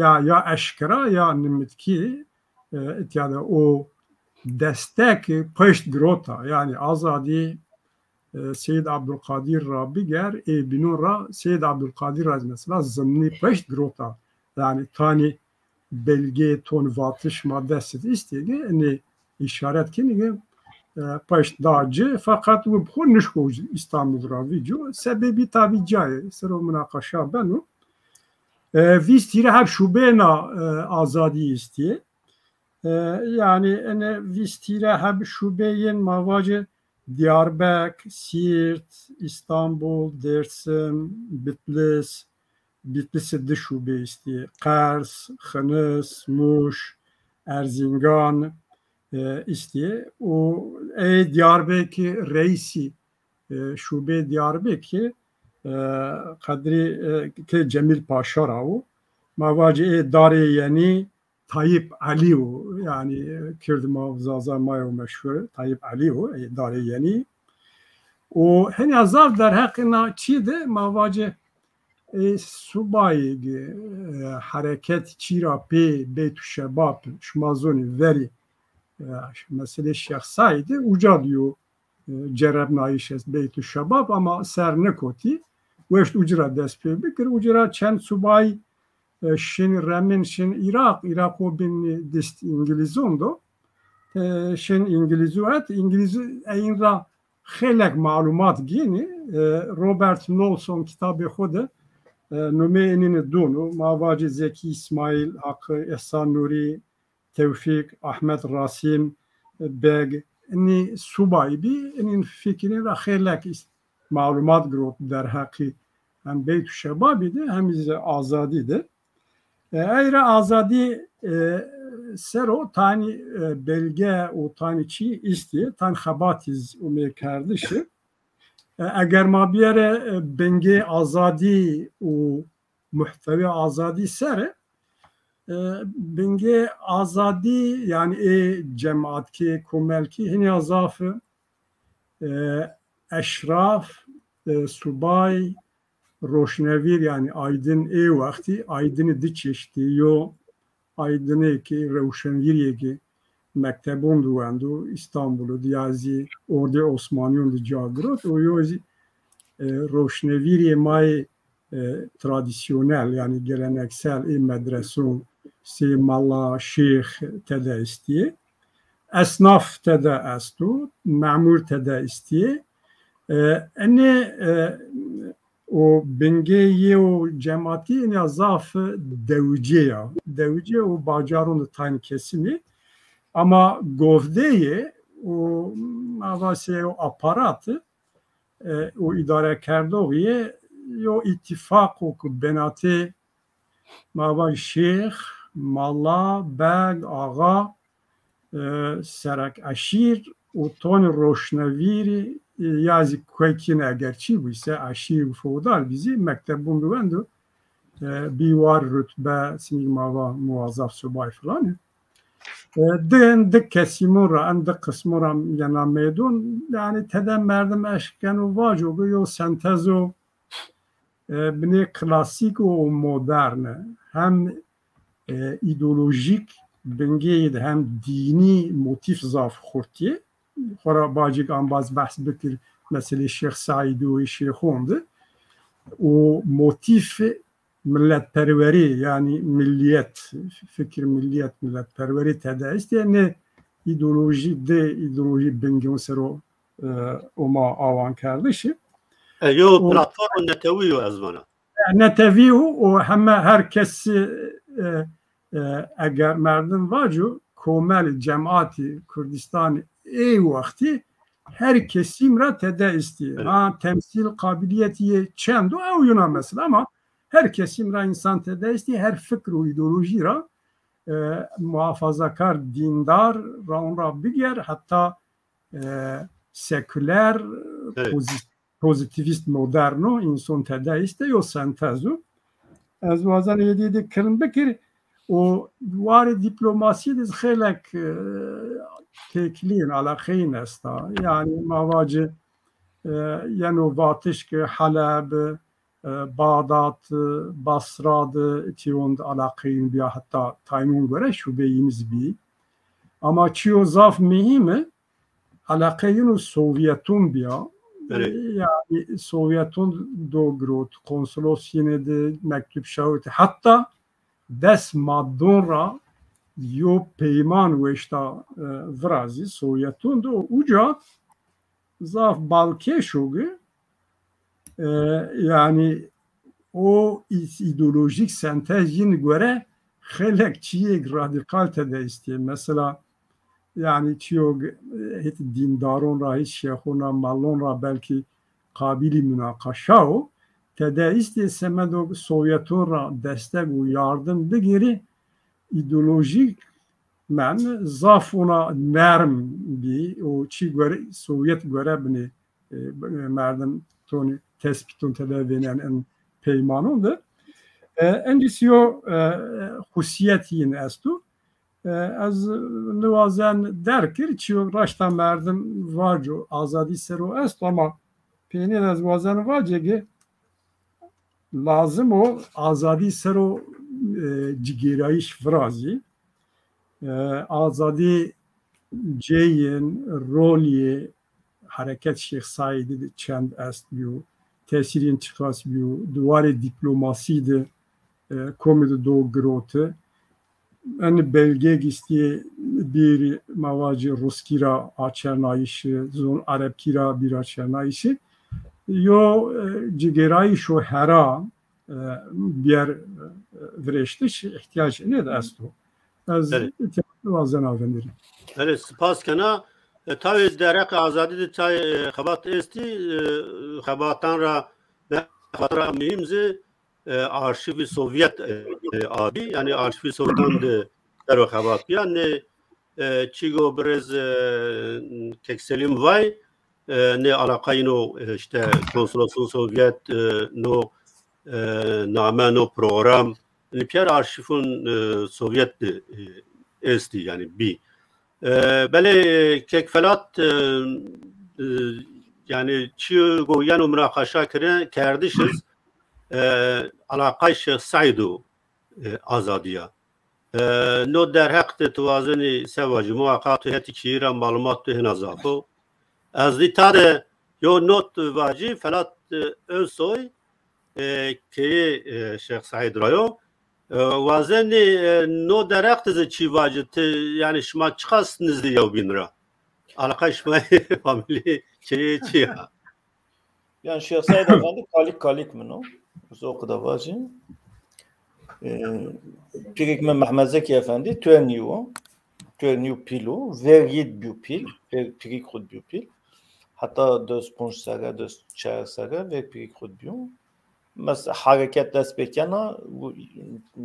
ya, ya eşkera ya nimitkî, e, îtya de o destek pişt girota, yanî azadî, e, Seyîd Abdulkadir ra biger, ê bînon ra Seyîd Abdulkadir ra mesela zimnî pişt girota. Yanî tanî belgê ton vatiş ma dest îstêgî, enê îşaret kinî, e, pişt da ci, feqet wi bi xwe nişko Îstanbul ra vî co. Sebebî tabî cayê, sero minaqaşa beno. E, vîst hîrê heb şubêna, e, azadî îstî. E, yanî enê vîst hîrê heb şubeyên ma vacê Diyarbek, Siirt, Îstanbul, Dêrsim, Bitlis, Bitlisê di şûbê îstî, Qers, Xinis, Mûş, Erzingan, e, îstî û ê Diyarbekir reîsî, e, şûbê Diyarbekir, e, Qedrî, e, kê Cemîl Paşa ra û ma vacê ê Darê Yenî, Tayyip Elî û, yanî, Kird ma Zaza ma yo meşhur Tayyip Elî û, ê Darê Yenî. Û henya zaf derheqê na çî de ma vacê, ê, subayê, e, hereket çî ra pê Beyt û Şebab, şima zonî verî, e, meselê Şêx Seîdê uca diyo, e, cerebnayîş est Beyt û Şebab, ama ser nikotî, weşt ucira dest pê bikir, ucira çend subayî, e, şin remin, şin Îraq, Îraqo bin dist Îngilîzon do, e, şin Îngilîzû et, Îngilîzû eyin ra xêlek malumat gînî, e, Robert Noulson kitabê xwe de, e, numê inîni dûn û ma vacî Zekî Îsmaîl, Haqi, Îhsan Nûrî, Tewfîk, Ahmet Rasîm, Beg, inî subayî bî, inîn fikirîn ra xêlek îs-, malumat girot derheqî hem Beyt û Şebabî de, hem zî azadî de. E, ey ra azadî, e, sero tanî, e, belge û tanî çî îstî, tan xebatî zî umê kerdişi. E, eger ma biyere, e, bingê azadî û muhtewê azadî ser, e, bingê azadî, yani ê cematkî, komelkî hinî zaf e, eşraf, e, subay, roşnevîr, yani aydin ê wextî, aydinî di çeşitî, yo aydinêkî, rewşenvîriyekî mektebon diwendo, Îstanbul'u diyazî, ordê Osmaniyun di ca girot, û yo zî, e, roşnevîriyê mayê, e, tradisyonel, yani geleneksel ê medreson, sê mala, şêx tede istiyê. Esnaf tede esto, memur tede istiyê. E, enê, e, û bingê yê û cematkî ya zaf dewicê ya. Dewicê û bacarûn di tayn kesimî. Ama govdeyê û mavasê û aparat, e, û îdarekerdoxî yo îtîfaqo ku benatê mava şêx, mala, beg, axa, e, serek eşîr û tonî roşnevîrî, e, ya zî kuekîn eger çî bûyse, eşîr û feodal bî zî mektebûn bi wendo, e, bî war rutbe, sinîk mava muwazaf subay filan e. E, din di kesîmon ra, em di qismon ra yena mêdon, yani tede merdim eşken û vaco ku yo sentezo, e, binê klasîk û modern e. Hem, e, îdeolojîk bingê de hem dînî motîf zaf xurtî. Xora bacik ambaz behs bikir meselê Şêx Saîdî û Şêxon de. Û motîf milletperwerî, yani milliyet, fikir milliyet, milletperwerî tede istê ne îdeolojî de, îdeolojî bingê sero, e, û ma awankerdiş e. E, yo û platforma netewî yo ez vana. Netewî û, û heme her kes, e, e, eger merdim vaco komel cemaatî Kurdistan ê wextî her kesîm ra tede istî. Evet. Ha, temsîl qabiliyetî yê çend o ew yuna mesela ama her kesîm ra însan tede istî, her fikr û îdeolojî ra, e, muhafazakar, dîndar, ra on ra biger, heta, e, seküler, evet, pozî-, pozîtîvîst, moderno, înson tede îste, yo sentezo. Ez wazan êdî de kirin bikir û warê dîplomasî de xêlek, e, têkilîn, alaqeyîn esta. Yani ma vaci, e, yeno vatiş ki Heleb, e, Bağdat, e, Basra de tîyon de alaqeyîn biya, heta taynûn göre şubeyîn zî bî. Ama çiyo zaf muhîm e, alaqeyîn û Sovyeton biya. Evet. E, yani Sovyeton do girot, konsolos yine de mektub şawit. Hatta des maddon ra yo peyman weşta, e, virazî Sovyeton de uca zaf balkêş o gi, e, yani o î-, îdeolojîk sentez yin göre xelek çiyêk radîkal tede îstê. Mesela, yani çiyog, e, hit dîndaron ra, hit şêxon ra, malon ra belkî qabîlî munaqaşa o. Tede îstê semedo Sovyeton ra destek û yardim bigirî, îdeolojîk men zaf ona nerm bî û çi göre, Sovyet göre binê, e, merdim tonî tespîtûn tede vênen in peymanon de. E, endî siyo, e, xusiyet yin esto. E, ez niwazen derkir, çiyo raşta merdim vaco azadî sero esto, ama pênî ez wazen vacege lazim o azadî sero, e, cigêrayîş virazî. E, azadî ceyên, rolê hereket Şêx Saîdî de çend est biyo, tesîrên çiqas biyo, di warê dîplomasî de, e, komî de do girote. En belge gistiyê bîr mavacî ruskî ra açernayişi, zon erebkî ra bîr açernayişi. Yo, e, cigêrayîşo hera, e, biyer, e, virêştiş îhtiyacê ne de esto. Ez, evet, îhtiyacê wazen avendirî. Evet, spas kena. E, tawê dereq azadî de çay, e, xebat êstî, e, xebatan ra, ne xebatan ra muhîm zî, e, arşîvî Sovyet, e, e, adî, yani arşîvî Sovyetan de sero xebat. Yani, e, çigo birêz, e, Kek Selîm vay, e, nê alaqayî no, e, işte konsolosluğun Sovyet, e, no, e, name, no program, li piyer arşîvun, e, Sovyet de, e, êstî, yani bî. E, belê, e, kek Felat, e, e, yani çi go yeno münaqaşa kire, kerdişiz, e, alaqay Şêx Seîd û, e, azadiya. E, no derheq de tu wazenî se vajî, muhaqa tu hetî çî ra malumat tu hina zaf o. Ez dî ta de yo not vajî, Felat, e, Özsoy, e, keyê, e, Şêx Seîd ra yo. E, wazenî, e, no derheq de zî çî vajî, ti, yani şima çiqas nizdî yewbîn ra? Alaqay şima famîlî keyê çi ya? Yani Şêx Seîd Efendî kalîk kalîk min o. Ez o qida vajî. Ee, pîrîk min Mehmet Zekî Efendî tuernî o. Tuernî û pîl o. Ver yî bîyo pîl. Ver pîrîk xwe bîyo pîl. Heta dest ponc sere, dest çar sere ver pîrîk xwe bîyo. Mes hareket dest pê kena,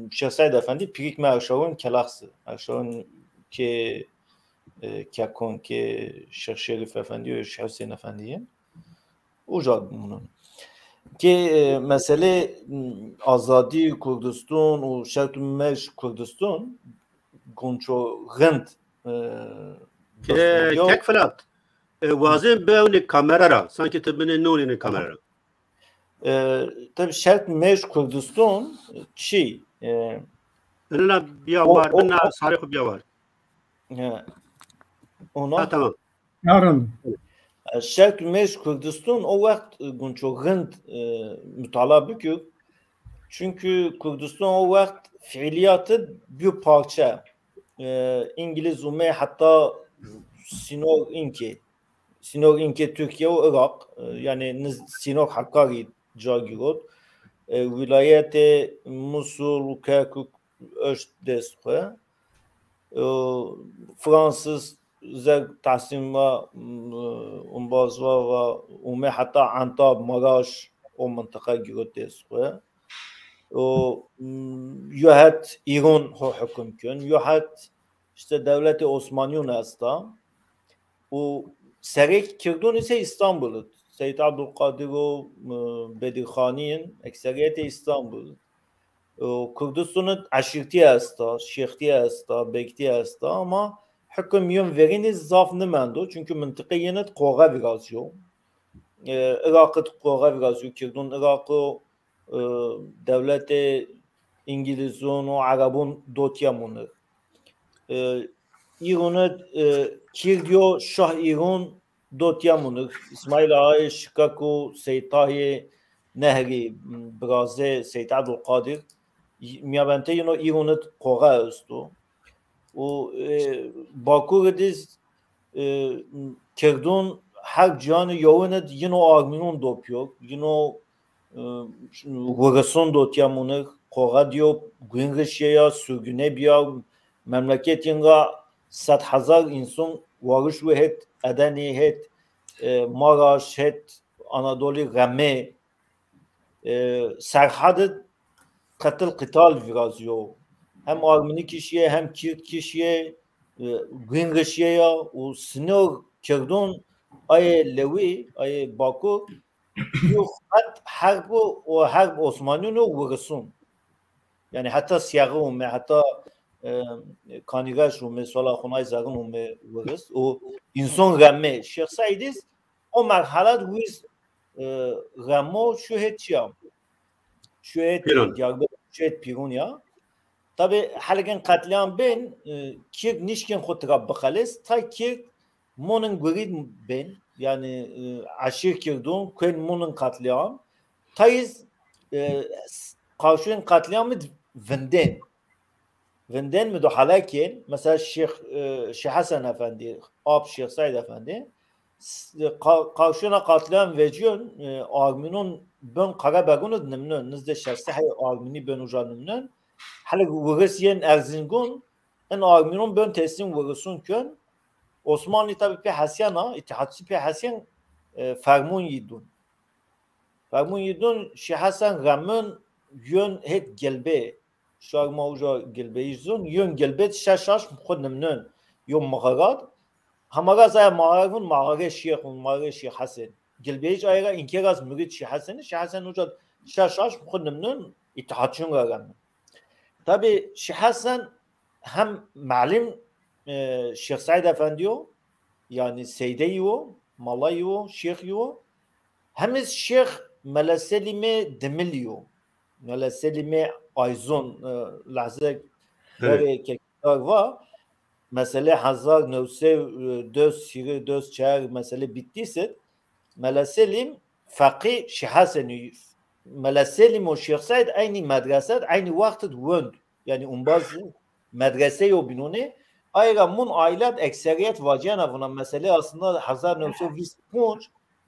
Şêx Seîd Efendî pîrîk me erşawin kelaxsi. Erşawin kê, e, kekon kê Şêx Şerîf Efendî û Şêx Husên Efendî ye. Uca dimûnin. Kê, e, meselê, m, azadî Kurdistan û şert û mej Kurdistan gonço rind, e, Ke-, kek Filat, e, wazên biewne kamera ra. Sanki tu binê nûnîne kamera ra. E, tabi şert mej Kurdistan çi? E, Binina biya war, binina sarê xwe biya war. He. Ona Ha, tamam. Yarın. Şert û mej Kurdistan o wext, e, gunço rind, e, mutala bikir. Çünkü Kurdistan o wext fiiliyatı bir parça. E, İngiliz û me heta sînor inkê, sînor inkê Türkiye û Irak, e, yani niz-, sînor Hakkari ca girot. E, wîlayetê Musul û Kerkuk eşt dest xwe. E, Fransız zek Tahsîn va, m, umbaz va, va, û me heta Entab, Maraş, o mintiqa girot dest xwe. O, m, yo het Îran ho huküm kön, yo het işte dewletê Osmaniyûn esta. Û serêk Kirdûn ise İstanbul it. Seyîd Abdulkadir û, m, Bedirxanî in, ekseriyetê İstanbul it. Û Kurdistan it eşîrtî esta, şêxtî esta, bektî esta, ama huküm yön verînî zaf nimendo. Çünkü mintiqê yên it qoxe viraziyo. E, Iraq it qoxe viraziyo, Kirdûn Iraq û, e, dewletê Îngilîzûn û Erebûn dotiye mûnir. E, Îrûn it, e, Kirdiyo Şah Îrûn dotiye mûnir. İsmail Ağayê Şikak û Seyîd Tahiyê Nehrî, birazê Seyîd Abdulkadir, miyabentê yino Îrûn it qoxe esto. Û, e, Bakur it iz, e, Kirdûn her cihanê yowin it yino Armînûn dopiyo, yino, e, Wirisûn dotiye mûnir, qoxe diyo, guîn rişiye ya, sürgüne biya, memleketîn ra sed hezar însan wariş wê hêt Edenê, hêt, e, Maraş, hêt Anadolî Remê, e, Serhad it qetil qital viraziyo. Hem Armînî kişiye, hem Kird kişiye, e, guîn rişiye ya û sinor Kirdûn ayê Lewî, ayê Bakur, yo xet herb û, û herb Osmaniyûn û Wirisûn. Yani heta Siyexî û me, heta, e, Kanîreş û me, Sola Xunay Zerûn û me Wiris û însan Remê. Şêx Seîd iz o merhelet wîz, e, Remo şu hêt çiya? Şu hêt Pîrûn. Diyarbekir, şu hêt Pîrûn ya. Tabi heligên qetlîam bên, e, Kird nişkên xwe tira bixelis, tay Kird monin gurî bên, yani, e, eşîr Kirdûn, kuên monin qetlîam. Tayiz, e, s-, qawşên qetlîam vindên. Vindên midohale kên, mesela Şêx, e, Şêx Hesen Efendî, ap Şêx Seîd Efendî, s-, qa-, qawşêna qetlîam veciyon, e, Armînûn bin Qerebegûn id nimnûn, nizdê şeş sehê Armînî bin uca nimnûn. Hele Wiris yên Erzingun, in Armînûn bin teslîm Wirisûn kön. Osmanlî tabi pê hesiyana, îtîhatçî pê hesiyen, e, fermûn yî dûn. Fermûn yî dûn Şêx Hesen Remûn yön hêt Gelbê. Şar ma uca Gelbeyî zon, yön Gelbê şeş aş xwe nimnûn. Yo mixerat, Hemaraz aya maharavun maharê Şêx un, maharê Şêx Hesen. Gilbeyîc ayra înkeraz murid Şêx Hesen, Şêx Hesen uca şaş şaş xu nimnun îtihatçun ra remin. Tabi Şêx Hesen hem malim e, Şêx Seîd Efendi yo, yani Seydeyî yo, Malayî yo, Şêxî yo, hem iz Şêx Mele Selîmê Dimilî yo. Mele Selîmê Ayzon, e, lehze Evet. Berê kekdar va, mesele hezar newsê döz hîrê döz çar mesele Bitlîs id, Mele Selîm feqî Şêx Hesenî. Mele Selîm û Şêx Seîd eynî medrese id, eynî wext id wend. Yani umbaz medrese yo bînonê. Ayra mun ailet ekseriyet vaciyana vuna mesele aslında hezar newsê vîst pûnc,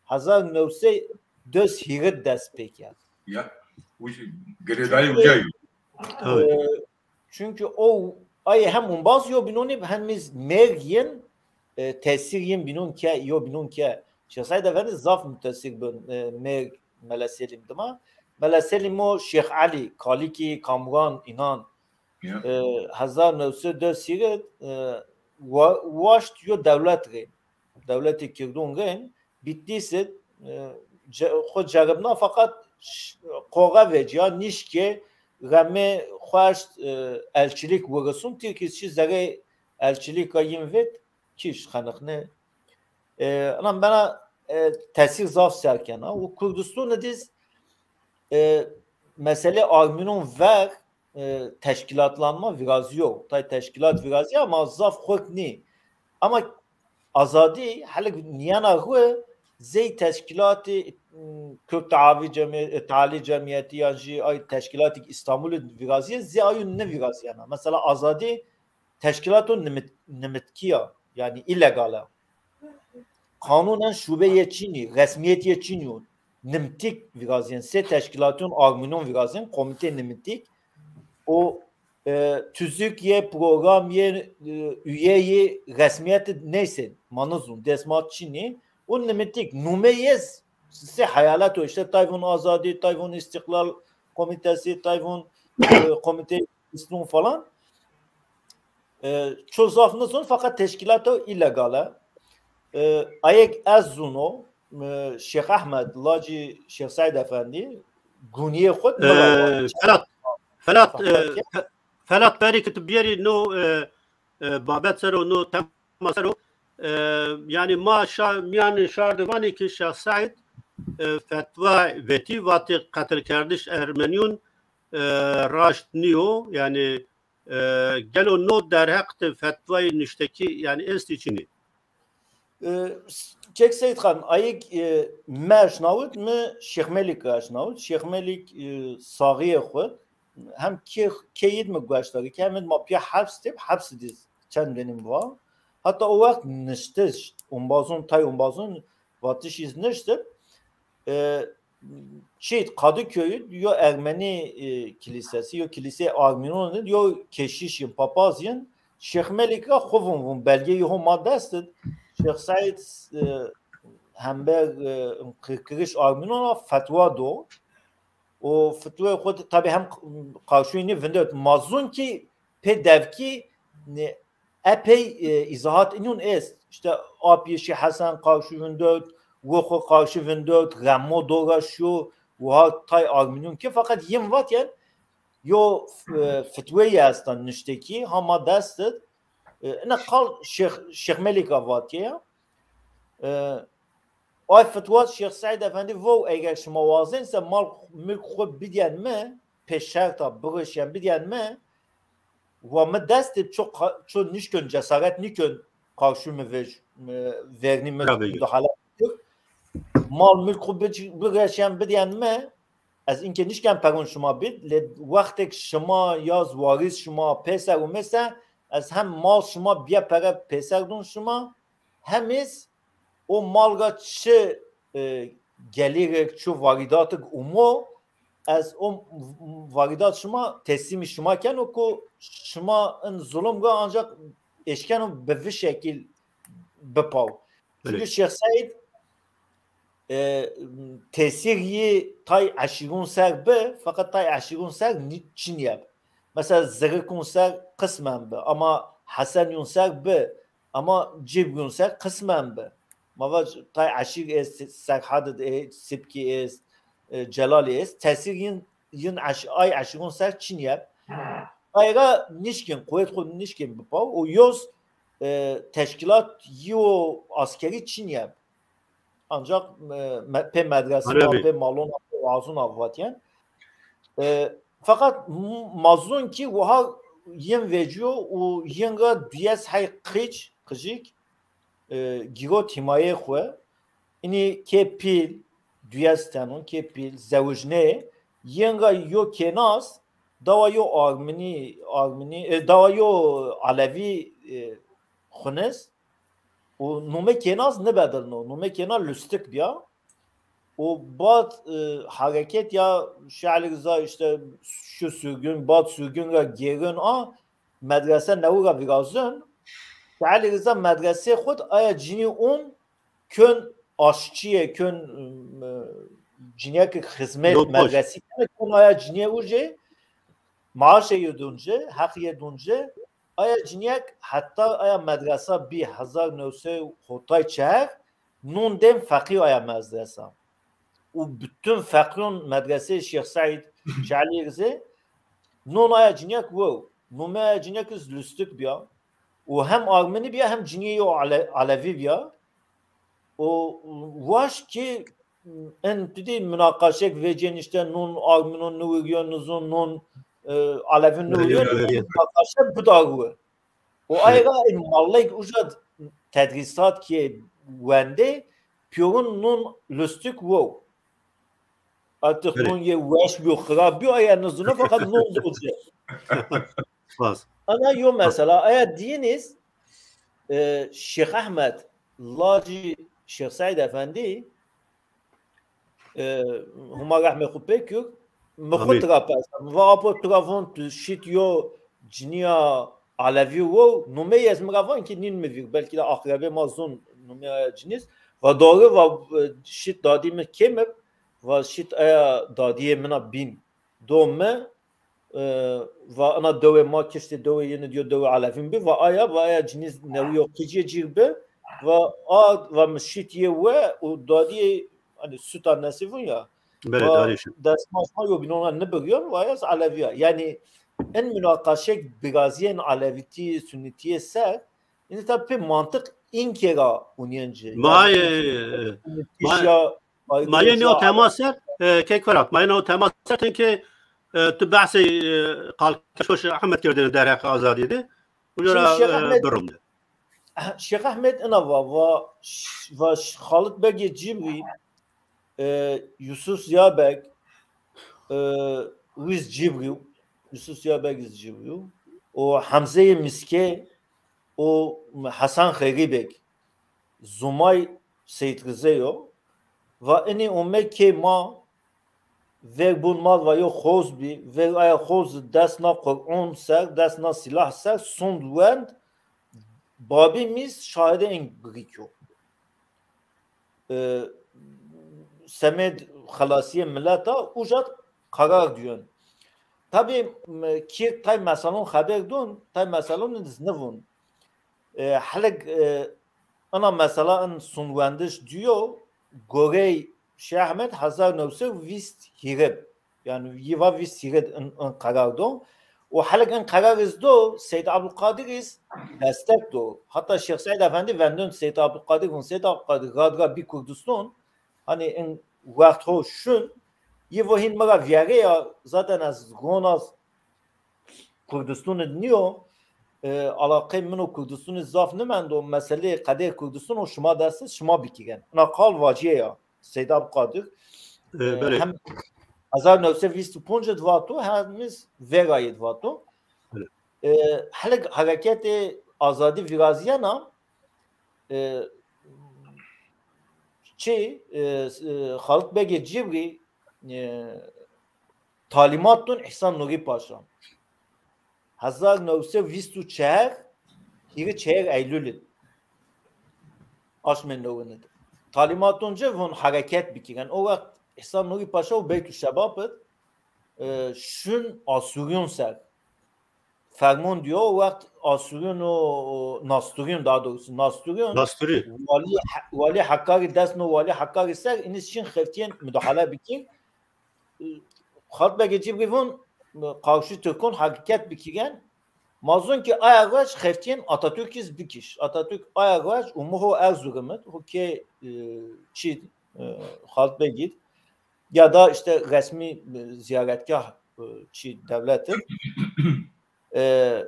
hezar newsê döz hîrê dest pê kerd. Ya, uc-, girêdayî Çünkü, uca yo. e, çünkü o ay hem umbaz yo bînonê hem iz mêr yin, e, tesîr yin bînon ke, yo bînon ke. Şêx Seîd Efendi zaf mutesîr bin, e, mêr Mele Selîm dima. Mele Selîm o Şêx Elî, Kalîkî, Kamuran, înan. Ya. E, hezar newsê döz hîrê, e, wa-, waşt yo dewlet rê. Dewletê Kirdun rên, Bitlîs id, e, ce-, xwe ceribna, feqet ş-, qoxe veciya, nîşkê, remê xweşt, e, elçilik wirisun, Tirkî çi zerê elçilika yin vêt, kîş xeniqne. E, inan bena, e, tesîr zaf ser kena. Û Kurdistan diz, e, mesele armînon ver, e, teşkîlatlanma viraziyo. Tay teşkîlat viraziya ama zaf xurt nî. Ama azadî, helik niyana xwe zey teşkîlatî, m, Kürt Teavi Cemi-, e, Teali Cemiyeti yan jî ay teşkîlatî Îstanbulî viraziye, zey ayû niviraziyana. Mesela azadî teşkîlato nimit-, nimitkî ya, yani îlegal e. Qanûnen şûbe yê çînî, resmiyet yê çînî yo. Nimtîk viraziyên, sê teşkîlatyon armînon viraziyên, komîtê nimtîk. O, e, tüzük yê, program yê, e, üye yê resmiyet neyse, manizun, desmat çînî. O nimtîk, nûme yê s-, sê hayalet o, işte, tayvun azadî, tayvun istiklal komitesi, tayvun, e, komîtê Îslûn falan. E, ço zaf nizûn, feqet teşkîlato îlegal e. E, ayek ez zûno, e, Şêx Ehmed, lacî Şêx Seîd Efendî, guniyê xwe Ee, Felat, Felat, e, Fe-, Felat, berî ki tu biyerî no, e, e, babet ser o, no tema ser o, e, yani ma şa-, miyanê şardivanê ki Şêx Seîd, e, fetwa vetî, vatê qetilkerdiş Ermeniyûn, e, raşt niyo, yani, e, gelo no derheq ti fetvayê nuştekî, yani, estî çinî? E, Kek Seyîd Xan, ayik, e, me eşnawit, mi Şêx Melîk eşnawit. Şêx Melîk, e, saxiyê xwe hem kê, keyid mi gueştarî, ke hem ma piya heps tip, heps diz çend benim va. Hatta o wext niştiş, ombazon, tay ombazon, vatişîz niştip. E, Çît Kadıköy'ü yo Ermeni, e, kilisesi, yo kilisê Armînon, yo keşiş yin, papaz yin, Şêx Melîk ra xwe vun vun, belgeyê ho ma dest id. Şêx Seîd, e, hember, e, qirkiriş Armînon ra fetwa do. O fetwayê xwe de, tabi hem qarşûyî nî vindewt. Ma zûn ki pê devkî, ne, epey, e, îzahat inyon est. İşte apiyê Şêx Hesen qarşî vindewt, wo xwe qarşî vindewt, remo dora şû, wiha tay Armînon ki, feqet yin vat yen, yo, e, fitweyê estan niştekî, hama dest id, e, ina qal Şêx, Şêx Melîka vatiye ya. E, Ay fitwa Şêx Seîd Efendî vo, eger şima wazên se mal mülk xwe bidyen mi, pê şerta bigişyen bidyen mi, wa mi dest tê ço qa-, ço nişkön, cesaret nikön qarşû mi vej-, mi vernî mi Tabii. Müdahale kir. Mal mülk xwe bic-, bigişyen bidyen mi, ez inke nişken peron şima bid, lê wextek şima yaz warîs şima pêser û mêse, ez hem mal şima biye pere pêser dûn şima, hem iz o mal ra çi, e, gelîrek, çi varîdatik umo, ez o varîdat şima teslîmî şima keno ku şima in zulum ra ancak eşkeno bi vi şekil bipaw. Çünkü Evet. Şêx Seîd, e, tesîr yî tay eşîrûn ser bi, feqet tay eşîrûn ser ni-, çinye bi. Mesela Zirikûn ser qismen bi, ama Hesenîyûn ser bi, Ama cî bûn ser qismen bi. Ma va tay eşîr ê, Serhad ê, Sipkî ê, e, Celalî ê, tesîr yin, yin eş, ay eşîrûn ser çinye. Ayra nişkin, quwet xwe nişkin bipaw û yoz, e, teşkilat yo askerî çinye. Ancak, e, me-, pê medrese, pê malona, pê wazûna vatiyen. E, feqet m-, mazûn kî wiha yên veciyo û yên re duyes hey qic, qicik, e, gîrot himayê xwe. Înî kê pîl, duyes tenon, kê pîl, zewicnê, yên re yo kênas, dawa yo arminî, arminî, e, dawa yo alevî, e, xunis. Û nûme kênas nibedilno. Nûme kêna lustik biya. Û bad, e, hareket ya Şe'lî Riza işte şu sürgün, bad sürgün ra gêrin a medrese newi ra virazin. Şe'lî Riza medresê xud aya cinî un kön aşçiyê, kön, e, ciniyek xizmet medresî kön aya ciniyê ujê maaşê yê dunce, heq yê dunce. Aya ciniyek heta aya medresa bî hezar new sey hotay çehek, nûn dêm feqî aya medresa. Û bütün feqîyon medresê Şêx Seîd Şe'lî Rizê, nûn aya ciniyek wo, nûme aya ciniyek iz lustik biya. Û hem arminî biya, hem ciniyê yo ale-, alevî biya. Û waş ki en tu dî munaqaşek vecên işte nun arminon nû wiriyo nizun nun, e, alevin nû wiriyo, munaqaşe bidarû. Û ayra in mallek uca tedrisat ki wendê piyorun nun lustik wo. Artık nun ye weş biyo, xirab biyo, aya nizuna fakat nun uca. Spas. Ana yo mesela, aya diyiniz, e, Şêx Ehmed, lacî Şêx Seîd Efendî, e, Huma rehmê xwe pê kir, mi xwe tira persa. Mi va apo tira von tu şît yo ciniya alevî wo, numê ez mi ra van ki nîn mi vîr, belkî de aqrebê ma zon numê aya cinîs. Va doğru va, e, şît dadî mi kêmir, va şît aya dadiyê mina bîn. Do me, e, va ana dewê ma kiştê dewê yeni diyo dewê alevîn bi, va aya, va aya cinîz newiyo qicê cîr bi, va a, va mi şît yê we û dadiyê, hani süta nesivun ya. Belê, va darî şît. Destmaş ma yo binona nibiriyon, va ya alevî ya. Yani en münakaşek biraziyên alevîtî, sunnîtiyê ser, yani tabi pê mantık inkera uniyen ci. Ma yani, e, e, ma, ya Ma yê nêo tema ser, e, kek Ferhat, ma yê nêo tema ser, tenke, e, tu behsê, e, qalkeş Ehmed kirdine derheq azadî de. Uca ra, Şêx e, Ehmed, birum de. Şêx Ehmed ina va, va, va Xalit Begê Cibrî, e, Yusuf Ziya Beg, e, Wiz Cibrî, Yusuf Ziya Beg Cibrî û Hemzeyê Miskê û Hesen Xeyrî Beg. Zumay Seyîd Rizê yo. Va inî û me kê ma, ver bûn mal va yo xoz bî, ver aya xoz dest na Qur'on ser, dest na silah ser, sund wend, babî mîz şahidê in birîk yo. E, semêd xelasiyê mileta, uca karar diyon. Tabi, m-, kî tay meselon xeber dûn, tay meselon iz nivûn. E, helik, e, ina mesela in sunwendiş diyo, gorey Şêx Ehmed hezar new sed vîst hîrib. Yani yî va vîst hîrib in, in qerar do. Û helik in qerar iz do, Seyd Abdulkadir iz destek do. Hatta Şêx Seyd Efendi vendon Seyd Abdulkadir, vun Seyd Abdulkadir, radra bi Kurdistan, hani in wext ho şun, yî vo hîn mira viyare ya, zaten ez gonaz Kurdistan id niyo, e, alaqê min û Kurdistan id zaf nimendo, meselê qedê Kurdistan û şima dest id, şima bikirin. Ina qal vaciye ya, Seyd Abdulkadir. E, e, belê. Hem hezar new sed vîst û pênc id vato, hem iz vêrayê id vato. Belê. E, helik hareketê azadî viraziyena, e, çi, e, e, Xalit Begê Cibrî, e, talîmat dûn Îhsan Nûrî Paşa. Hezar new sed vîst û çar, hîrê çar Eylûlê. Aşmên newin id. Talîmat dûn ci vun hereket bikirin. O wext Îhsan Nûrî Paşa û Beytû Şebab id, e, şun Asûriyûn ser. Permon diyo, wext Asûrîn û, û Nastûrîn, daha doğrusu Nastûrîn, Nastûrî. Walî He-, Walî Hekarî, dest no Walî Hekarî ser, înî şîn xeftiyên mudahale bikîn. Xalid Begê Cibrî vûn, qarşî Tirkon hereket bikîgen. Ma zûn ki aya roj xeftiyên Atatürkîz bikiş. Atatürk aya roj û miho Erzurum id, ho kê, e, çî, e, Xalid Begî, ya da işte resmî, e, ziyaretgah, e, çî devlet id. E,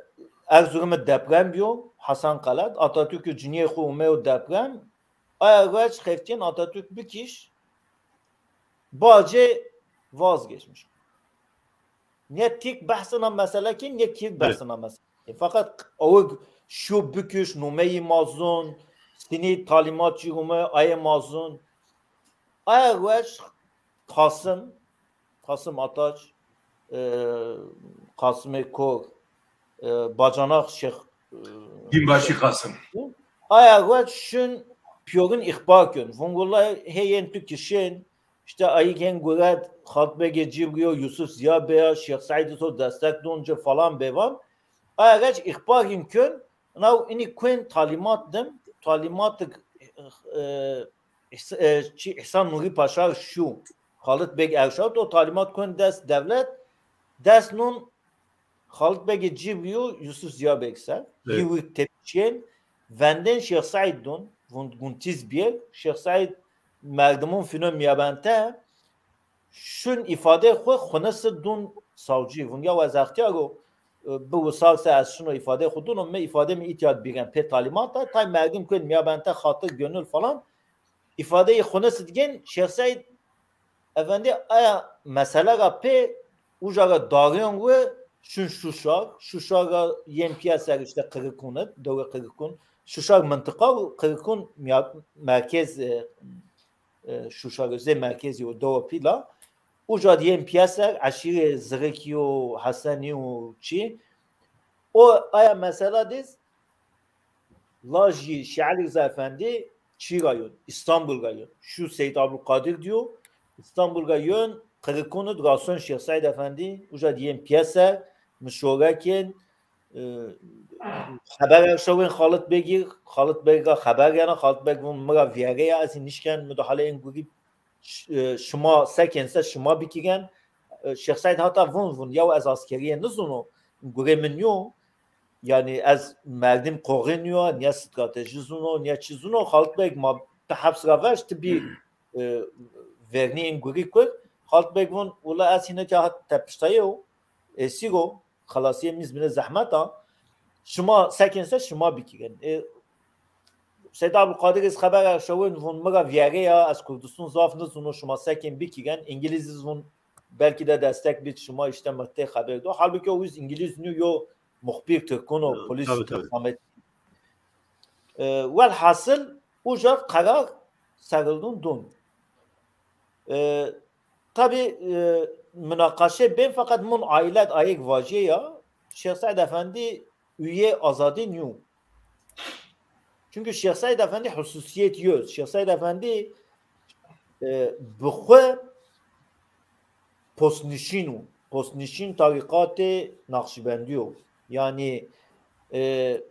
Erzurum id deprem biyo, Hasan Kalat, Atatürk û ciniyê xwe ûmeyo deprem. Aya roj xeftiyên Atatürk bikiş, bacê vazgeçmiş. Ne Tirk behsina mesele kî, ne Kird Evet. behsina mesele kî. Fakat awig şu bikiş, numeyî ma zûn, sinî talimat çî ûme, ayê ma zûn. Aya roj Kasım, Kasım Ataç, e, Kasımê Kor, e, Bacanax Şêx, e, Binbaşî Kasım. Aya roj şûn piyorin îxbar kön. Vûn wela hê yên tu kişên, işte ayî yên guret, Xalid Begê Cibrî yo, Yusuf Ziya Bey ya, Şêx Seîd to destek dûn ci falan bêvan. Aya roj îxbar yên kön, naw înî kuen talimat dim, talimatik, e, Îhs-, e, çi, Îhsan Nûrî Paşa şû, Xalid Beg Erşawit, o talimat kuen dest devlet, dest nûn Xalid Begê Cibrî û Yusuf Ziya Beg ser. Evet. Hî wir tepişiyên, vendên Şêx Seîd dûn, vûn guntiz biyek, Şêx Seîd merdimûn fîno miyabente, şûn îfadeyê xwe xunisi dûn savcî. Vûn ya ez extiyar o, e, bi wisar se ez şûno îfadeyê xwe dûno, me îfadeyê me îtiyad bîren pê talimata, tay merdim kuen miyabente xatir gönül falan. Îfadeyê xunisi digên Şêx Seîd Efendî aya mesele ra pê uca ra dariyon we şûn Şuşar. Şuşar ra yên piya ser işte Qirikûn id, dewê Qirikûn. Şuşar mintiqa û Qirikûn miya-, merkez, e, e, Şuşar zê merkezî û dewa pîla. Uca di yên piya ser eşîrê Zirikî û Hesenî û çî. O aya mesela diz, lajî Şêx Elî Riza Efendî çî ra yon, Îstanbul ra yon. Şu Seyd Abdulkadir diyo, Îstanbul ra yon, Qirikûn id rason Şêx Seîd Efendî, uca di yên piya ser, mişorekên, e, xeber erşawên Xalid Begî, Xalid Beg ra xeber gena, Xalid Beg vûn mi ra viyere ya, ez nişken mudahale yên gurî ş-, e, şima sekên se şima bikigen. E, Şêx Seîd hata vûn vûn, yaw ez askeriyê nizûno, gurê min yo, yani ez merdim qoxê niyo, niye stratejî zûno, niye çi zûno, Xalid Beg ma tu heps ra veş, tu bî, e, vernî yên gurî kur. Xalid Beg vûn, wela ez hîneke hat tepiştayê o, esîr o, xelasiyê mîz bine zehmet a. Şima sekên se şima bikigen. E, Seyd Abdulkadir iz xeber erşawên vûn mi ra viyere ya, ez Kurdistan zaf nizûno, şima sekên bikigen. Îngilîz iz vûn belkî de destek bit şima, işte mi tê xeber do. Halbuki o iz Îngilîz nîyo, yo muxbir Tirkûn o, polis Tabii, tabii. Hikûmet. E, welhasil uca qerar serildûn dûn. E, Tabi, e, münakaşe bên, fakat mun ailet ayek vajê ya, Şêx Seîd Efendî üye azadî nîyo. Çünkü Şêx Seîd Efendî hususiyet yo. Şêx Seîd Efendî, e, bi xwe postnişîn û postnişîn tarîqatê Naqşbendî yo. Yani, e,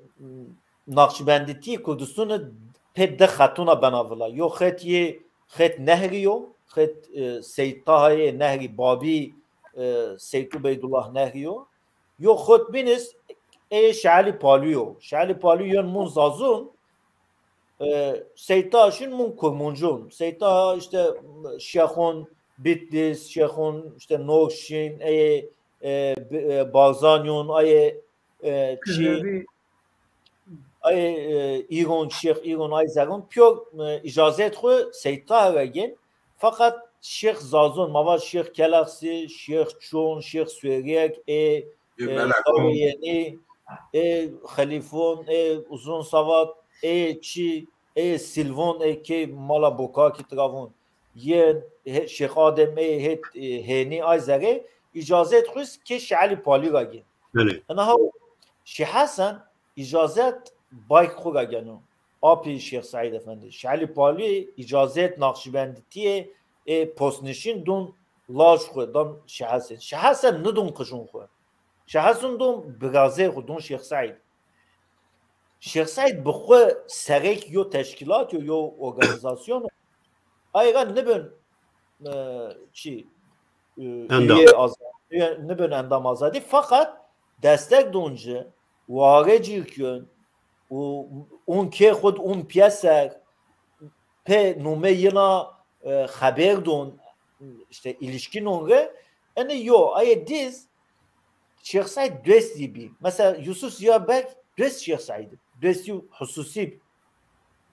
Naqşbendîtî Kurdistan pê di xetûna bena vila. Yo xet yê, xet Nehrî yo, xet, e, Seyd Tahayê Nehrî, babî, e, Seyd Ubeydullah Nehrî yo. Yo xet bînis ê Şêx Elî Palû yo. Şêx Elî Palû yon mun Zazûn, e, Seyd Taha şûn mun Kurmuncûn. Seyd Taha işte Şêxûn Bitlis, Şêxûn işte Nokşîn, ê, e, bi-, e, Barzanyon, ê, e, çi, Kizlevî. Ay, e, Îron, Şêx Îron, ay Zeron, piyor, e, îcazet xwe Seyd Taha ra gên. Fakat Şêx Zazon, mava Şêx Kelaxsî, Şêx Çon, Şêx Suêriyek, ê, Ê e, Melekon. Dawê Yenî, ê Xelîfon, ê Uzun Savat, ê çi, ê Silvon, ê kê mala Bokakî travon. Yên, hê, Şêx Adem, ê hê, e, Hênî, ay zerê, îcazet xwe kê Şêx Elî Palî ra gên. Belê. Hina haw Şêx Hesen, îcazet bayk xwe ra geno. Apî Şêx Seîd Efendî. Şêx Elî Palî îcazet Naqşîbendîtiyê ê postnişîn dûn laj xwe, dan Şêx Hesen. Şêx Hesen nidûn qijûn xwe. Şehsun don birazê xwe don Şêx Seîd. Şêx Seîd bi xwe serek yo teşkîlat yo, yo organizasyon. Ayra nibin, e, çi, e, Endam. üye az-, üye nibin endam azadî. Fakat destek don ci, ware cî kön, û un kê xud un piyeser, pe nume yina, e, xeber don, işte ilişkin on re, ene yo, aye diz, Şêx Seîd dost yî bî. Mesela Yusuf Ziya Beg dost Şêx Seîd, dost yî hususî bî.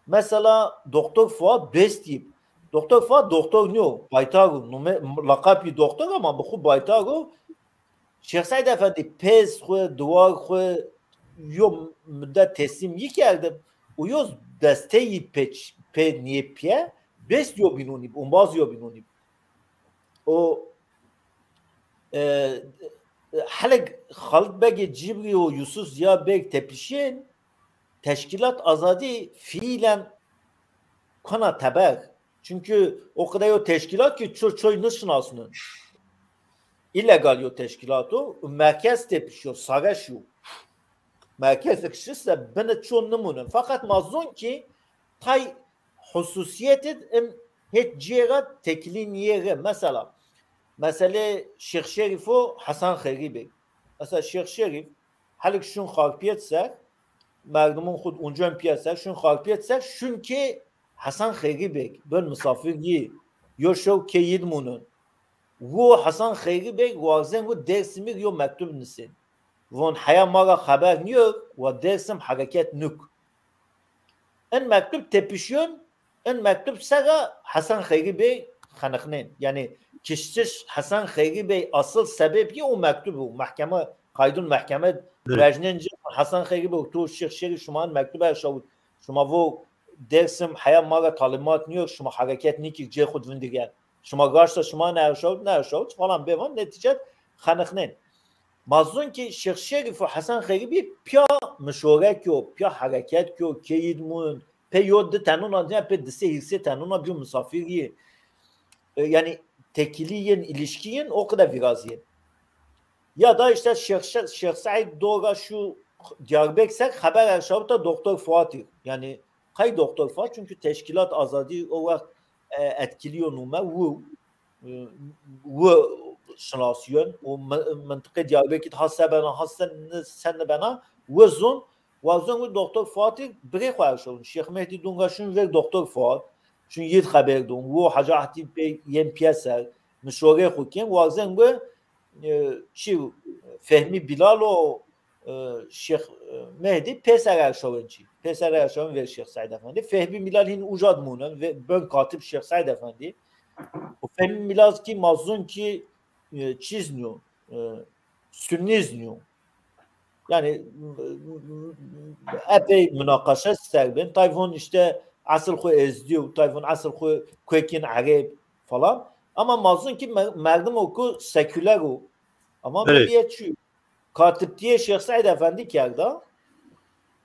Mesela Doktor Fuat dost yî bî. Doktor Fuat doktor niyo, baytar o, nume, lakap yî doktor ama bi xwe baytar o. Şêx Seîd Efendî pez xwe, diwar xwe yo midet teslîm yî kerdib û yo desteyî pê, pê niyê piye, dost yo bînonî bî, umbaz yo bînonî bî. O, e, Helik Xalid Begê Cibrî û Yusuf Ziya Beg tepişên teşkîlat azadî fiilen kana teber. Çünkü o kadar yo teşkîlat ki ço-, çoy nişinasnin. İlegal yo teşkîlat o. Merkez tepişiyor, savaş yo. Merkez tepişirse bine ço nimunin. Fakat mazun ki tay hususiyetid in hêt cêra tekilî niyê re. Mesela, meselê Şêx Şerîf û Hesen Xeyrî Beg. Mesela Şêx Şerîf, helik şûn Xarpiyet ser, merdimon xud uncên piye ser, şûn Xarpiyet ser, şûn kê Hesen Xeyrî Beg, bin misafir yî, yo şew kê yî dimunin. Wo Hesen Xeyrî Beg warzên wo Dêrsimî yo mektub nisên. Von heya ma ra xeber niyo, wa Dêrsim hereket nuk. In mektub tepişiyon, in mektub sera Hesen Xeyrî Bey xeniqnên. Yani kiştiş Hesen Xeyrî Bey asıl sebep yî o mektub o. Mahkeme, kaydun mahkeme Evet. vejnên ci Hesen Xeyrî Bey, tu Şêx Şerîf şima in mektub erşawit. Şima vo Dêrsim heya ma ra talimat niyo, şima hereket nikir, cê xud vindirgen. Şima gaşta şima ne erşawit, ne erşawit falan bêvan, netice xeniqnên. Mazun ki Şêx Şerîf û Hesen Xeyrî Bey piya mişorek yo, piya hereket yo, kê yî dimun, pe yo di tenuna dinya, pe di sê hîrsê tenuna biyo misafir yî. E, yani tekilî yên, ilişkî yên o kadar vîrazî yên. Ya da işte Şêx, Şêx, Şêx Seîd dora şu Diyarbek ser xeber erşawita Doktor Fuatî. Yani qey Doktor Fuat? Çünkü teşkîlat azadî o wext, e, etkilî yo nume wu, e, wu şinasiyon û mi-, mintiqê Diyarbekir ha se bena, ha se ni-, se nibena, wu zon, wa zon wu Doktor Fuatî birê xwe erşawin. Şêx Mehdî dunga şûn ver Doktor Fuat, şûn yî xeber don, wu Hacı Ahtî Bey yên piyeser, mişorê xwe kên, wa zon wu, e, çi, Fehmî Bilal o, e, Şêx, e, Mehdî pêser erşawên çî. Pêser erşawên ver Şêx Seîd Efendî. Fehmî Bilal hîn uca dimunin ve ben katib Şêx Seîd Efendî. O Fehmî Bilal ki mazun ki, e, çiz niyo, e, sünniz niyo. Yani, e, epey münakaşe ser bin. Tay von işte asıl xwe Ezdî û tay von asıl xwe Kuekin Ereb falan. Ama mazun ki me-, merdim o ku seküler o. Ama Evet. beriye çi? Katiptiyê Şêx Seîd Efendî kerda.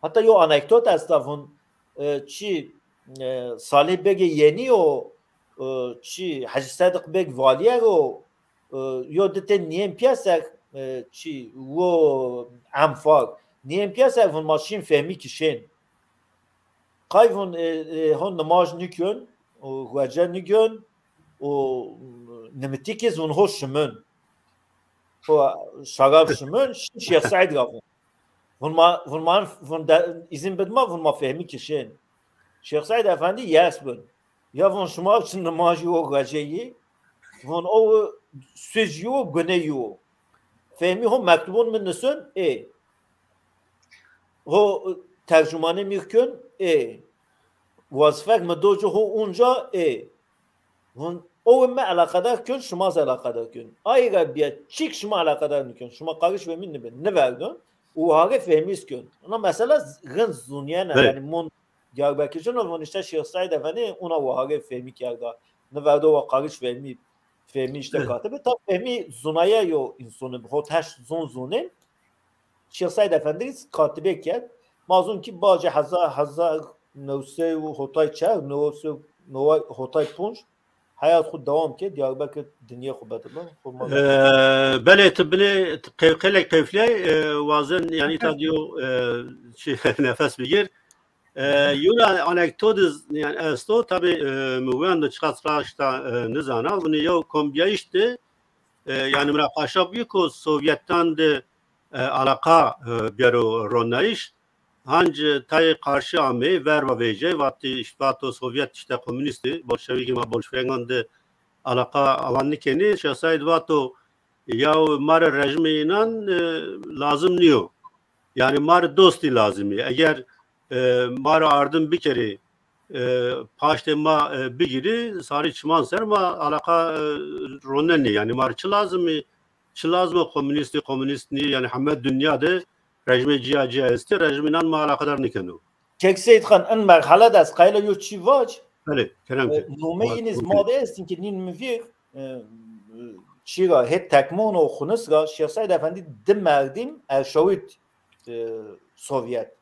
Heta yo anekdot esta vun, e, çi, e, Salih Begê Yenî o, e, çi, Hecî Sediq Beg valîyer o, e, yo di tên niyên piyeser, e, çi, wo Enfar. Niyên piyeser vun ma şîn Fehmî kişên. Qay vun, e, e, hon nimaj nikön, û xwece nikön, û nimitîkî zun ho şimin. Ho şarab şimin, şîn Şêx Seîd ra vun. Vun ma, vun ma, vun de, îzin bid ma, vun ma Fehmî kişên. Şêx Seîd Efendî yes bin. Ya vun şima çi nimajî o xweceyî, vun o sucî o, guneyî o. Fehmî ho mektubon min nisin, ê. Ho tercümanê mi kön, ê. Wazifek mi do ci ho unca, ê. Vun, o me alakadar kön, şima zî alakadar kön. Ayra biya çik şima alakadar nikön. Şima qariş Fehmî nibin, niverdin. Û wahare Fehmî kön. Ona mesela rind zuniyene, Evet. yani mon Diyarbekircin o, vun işte Şêx Seîd Efendî, ona wahare Fehmî kerda. Niverdo wa qariş Fehmî, Fehmî işte Evet. katibi. Ta Fehmî zunaye yo insoni, ho teş zon zunên. Şêx Seîd Efendî katibê kerd. Mazun ki bacê hezar, hezar new sey û hotay çar, new sey, new hotay punc, Heyat xwe dewam ke, Diyarbekir dinyê xwe bedile. Xwe ma- Ee, belê, tu bilê, tu qew-, qelek qewfley, e, wazin, yani, ta diyo, e, şey, nefes bigir. E, yuna anekdotiz, yani, esto, tabi, e, mi wenda çiqas raşta, e, nizana, bunu yew kombiyayış de, e, yani, mira paşa bûye ku Sovyetan de, e, alaqa, e, biyaro ronayış, hanc tayê qarşı amê, verva vêce, vati, işte, vato Sovyet, işte, komünistî, bolşevîkê ma bolşevikan de alaqa awan nikenî, Şeh Saîd vato, ya ma re rejimê înan, e, lazim niyo. Yani ma re dostî lazim e. Eger, e, ma re ardim bikerî, e, paştê ma, e, bigirî, sarî çiman ser ma alaqa, e, ronenî. Yani ma re çi lazim e? Çi lazim e komünistî, komünist nî? Yani heme dinya de rejimê ciya ciya estê, rejimê înan ma alaqedar nikeno. Kek Seyîd Xan, in merhale de ez qayîl a yo çî vac. Belê, kerem E, ke. Nomeyê Vac, înîz bû. Ma de estin ki nîn mi vîr, e, çî ra hê tekmon û xunis ra Şêx Seîd Efendî di merdîm erşawît, e, Sovyet.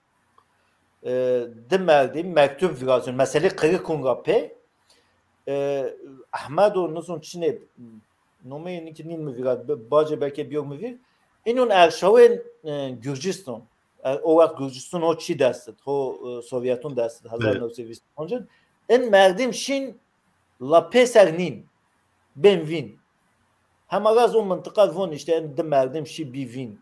E, di merdîm mektub virazyon. Meselê qirikun ra pê. E, Ehmed û nizon çinê nomeyê nîn ki nîn mi vîra, bi-, bacê belkê biyo mi vîr. Înûn erşawên, e, Gürcistan. E, o wext Gürcistan ho çî dest id, ho, e, Sovyetûn dest id, Evet. hezar newsed vîst û pênc. In merdim şîn la pêser nîn. Bên vîn. Hema raz o mintiqa von işte in di merdim şî bî vîn.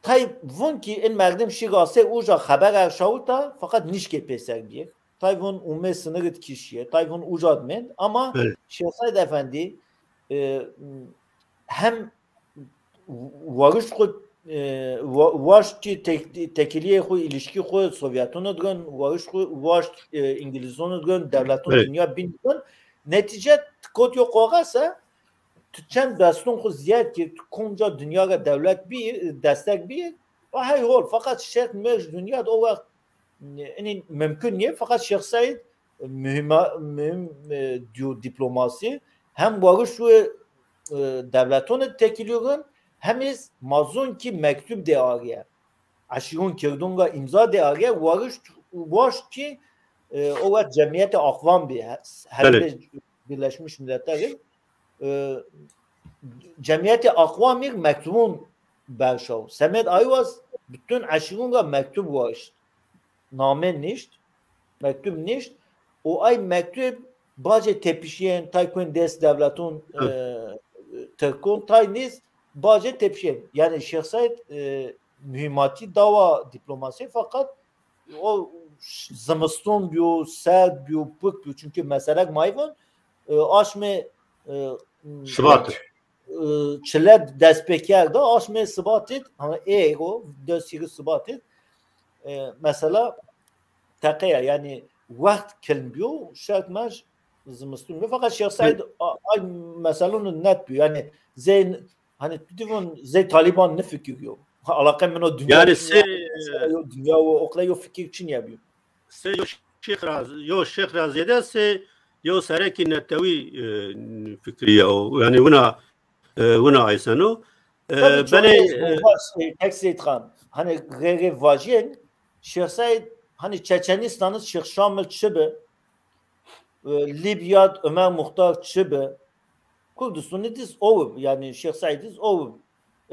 Tay von ki in merdim şî rastê uca xeber erşawita, fakat nişkê pêser bîr. Tay von umê sinirit kişiye, tay von uca dmên, ama Evet. Şêx Seîd Efendî, e, hem wariş xwe, e, wa-, waşt ki tek-, tekiliyê xwe, ilişkî xwe Sovyetûn digon, wariş xwe waşt, e, Îngilîzûn digon, dewletûn Evet. dinya bin digon. Netîce kot yo qoxese, tu çend destûn xwe ziyad kir, tu komca dinya re dewlet bî, destek bî, ve hey hol. Fakat şert merj dinya de o wext, e, inî mümkün niye. Fakat Şêx Seîd, e, mühima-, mühim, e, diyo diplomasî, hem wariş û, e, dewletûn tekilîyon, hem iz mazûn ki mektub de ariye. Eşîrûn kirdûn ra îmza de ariye, wariş, waşt ki, e, o wext cemiyetê Akvan bî, he-, Belê. Herêmê Birleşmiş Milletler, e, cemiyetê Akvan mîr mektubûn berşaw. Semed Ayvaz bütün eşîrûn ra mektub waşt. Name nişt, mektub nişt. O ay mektub bacê tepişiyên tay kuyên dest dewletûn, Hı. e, Tirkûn tay nîz bacê tepişiyên. Yani Şêx Seîd, e, mühimmatî dawa diplomasî, fakat o ş-, zimistûn biyo, serd biyo, pik biyo. Çünkü meselek mayvon, e, aşmê, e, Şubat. e, çile dest pê kerda, aşmê Sibatê, hani ê o, dest hîrî Sibatê, e, mesela teqeya, yani wext kilm biyo, şert mej zimistûn biyo. Fakat Şêx Seîd a-, ay meselûn net biyo. Yani zey, hani tu divon zey Taliban ne fikir yo. Ha, alaqe min o dünya Yani dünya, sê- mesela yo dünya o, okla yo fikir çin ya biyo. Sê yo Şêx Raz-, yo Şêx Raziyê de sê yo serekî netewî, e, fikriye o. Yani wina, e, wina ayseno. E, Tabii belê, çoğu e, bu baş, e, Kek Seyîd Xan. Hani rê rê vajiyên Şêx Seîd, hani Çeçenistan'ı Şêx Şamil çi bi, e, Libya Ömer Muhtar çi bi, Kurdistan diz o bi, yani Şêx Seîd diz o bi.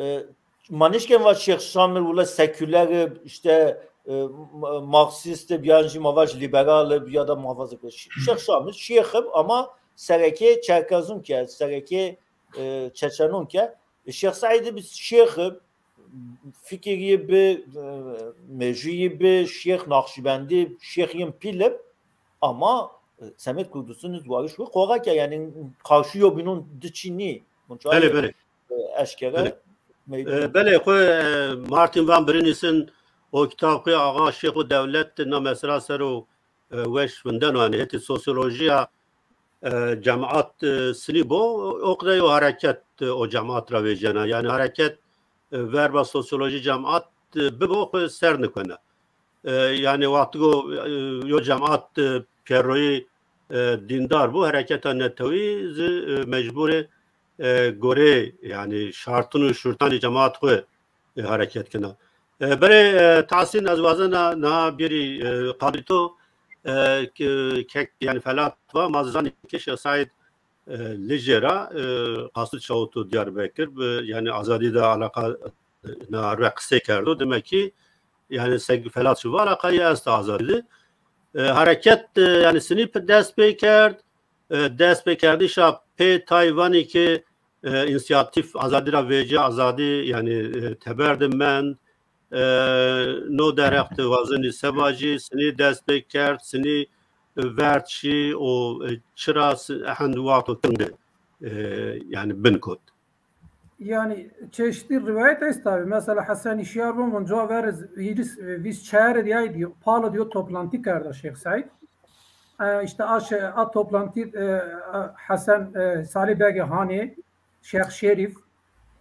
E, manişken va Şêx Şamil wile seküler, işte, e, ma-, Marksist, bir yanjî ma vaj liberal, ya da muhafazakar. Ş-, Şêx Şamil, Şêx ama serekê Çerkezun ke, serekê, e, Çeçenun ke. E, Şêx Seîd bi Şêx, fikirî bi, e, mejuyî bi, Şêx Nakşibendî, Şêx yin pîlib, ama, e, semet Kurdistan wariş wî qoxa ke, yani karşı yo binun diçînî. Belê, belê. E, eşkere Belê. meydûn. E, belê, xwe, e, Martin Van Brinisen o kitab xwe Axa Şêx û Dewlet na mesela ser o, e, weş winden, yani hêtî sosyolojiya, e, cemaat, e, silî bo, o qide yo hareket, e, o cemaat ra vêjena. Yani hareket, e, verba sosyoloji cemaat, e, bibo xwe ser nikene. E, yani wextigo, e, yo cemaat, e, pêroyî, e, dîndar bû, hereketa netewî zî, e, mecbûrê, e, gorê, yani şartin û şurtanê cemaat xwe, e, hereket kena. E, berê, e, Tahsîn, ez wazena niha bêrî, e, qalî to, e, ke-, kek, yani Felat va, ma zanî ke Şêx Seîd, e, li jê re, e, Qasid Çawuto Diyarbekir bi, yani azadî de alaqa, e, na re qisey kerdo. Demek ki, yani seg Felat şiva alaqa ya esta azadî de. E, hareket, e, yani sinî p-, dest pê kerd, e, dest pê kerdişa pê tay vanî ki, e, însiyatîf azadî ra vêce azadî, yani, e, teber de mend, e, no derheq de wazenî seba jî sinî dest pê kerd, sinî vert şî û, e, çira si-, hend wexto tinde, e, yani bin kot. Yani çeşitli rivayet est tabi. Mesela Hesen Hişyar bûn, bûn cevap veriz, hîris, e, vîst çar diye diyor, pahalı diyor, toplantı kerda Şêx Seîd. E, işte a, şey, a toplantı, e, a Hesen, e, Salih Begê Hanê, Şêx Şerîf,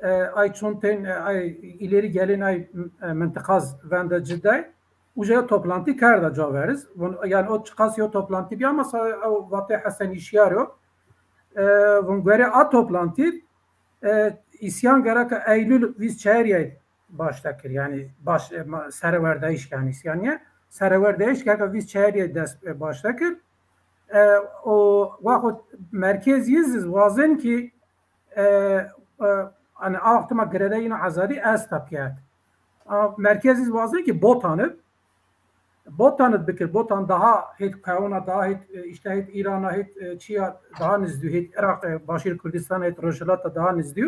e, ay çon tên, e, ay ileri gelen ay, e, mıntıkaz vende Cidday. Uca toplantı kerda cevap veriz. Bûn, yani o çiqas yo toplantı bir ama sa-, o vatê Hesen Hişyar o. E, bûn göre a toplantı, e, isyan gereka Eylül vîst çar ye başta kir. Yani baş, e, ma-, serewerdeyiş yani isyan ye. Serewerdeyiş gereka vîst çar ye dest, e, başta kir. E, o, waxo merkez yiziz wazen ki, e, e, hani a wextê ma girede yine azadî esta piyat. A, merkez yiz wazen ki Botanı, Botanit bikir, Botan daha hêt qewna, daha hêt, e, işte hêt Îrana, hêt, e, çiya daha nizdî, hêt Iraq, e, Başîr Kurdistan, hêt Rojhilata daha nizdî.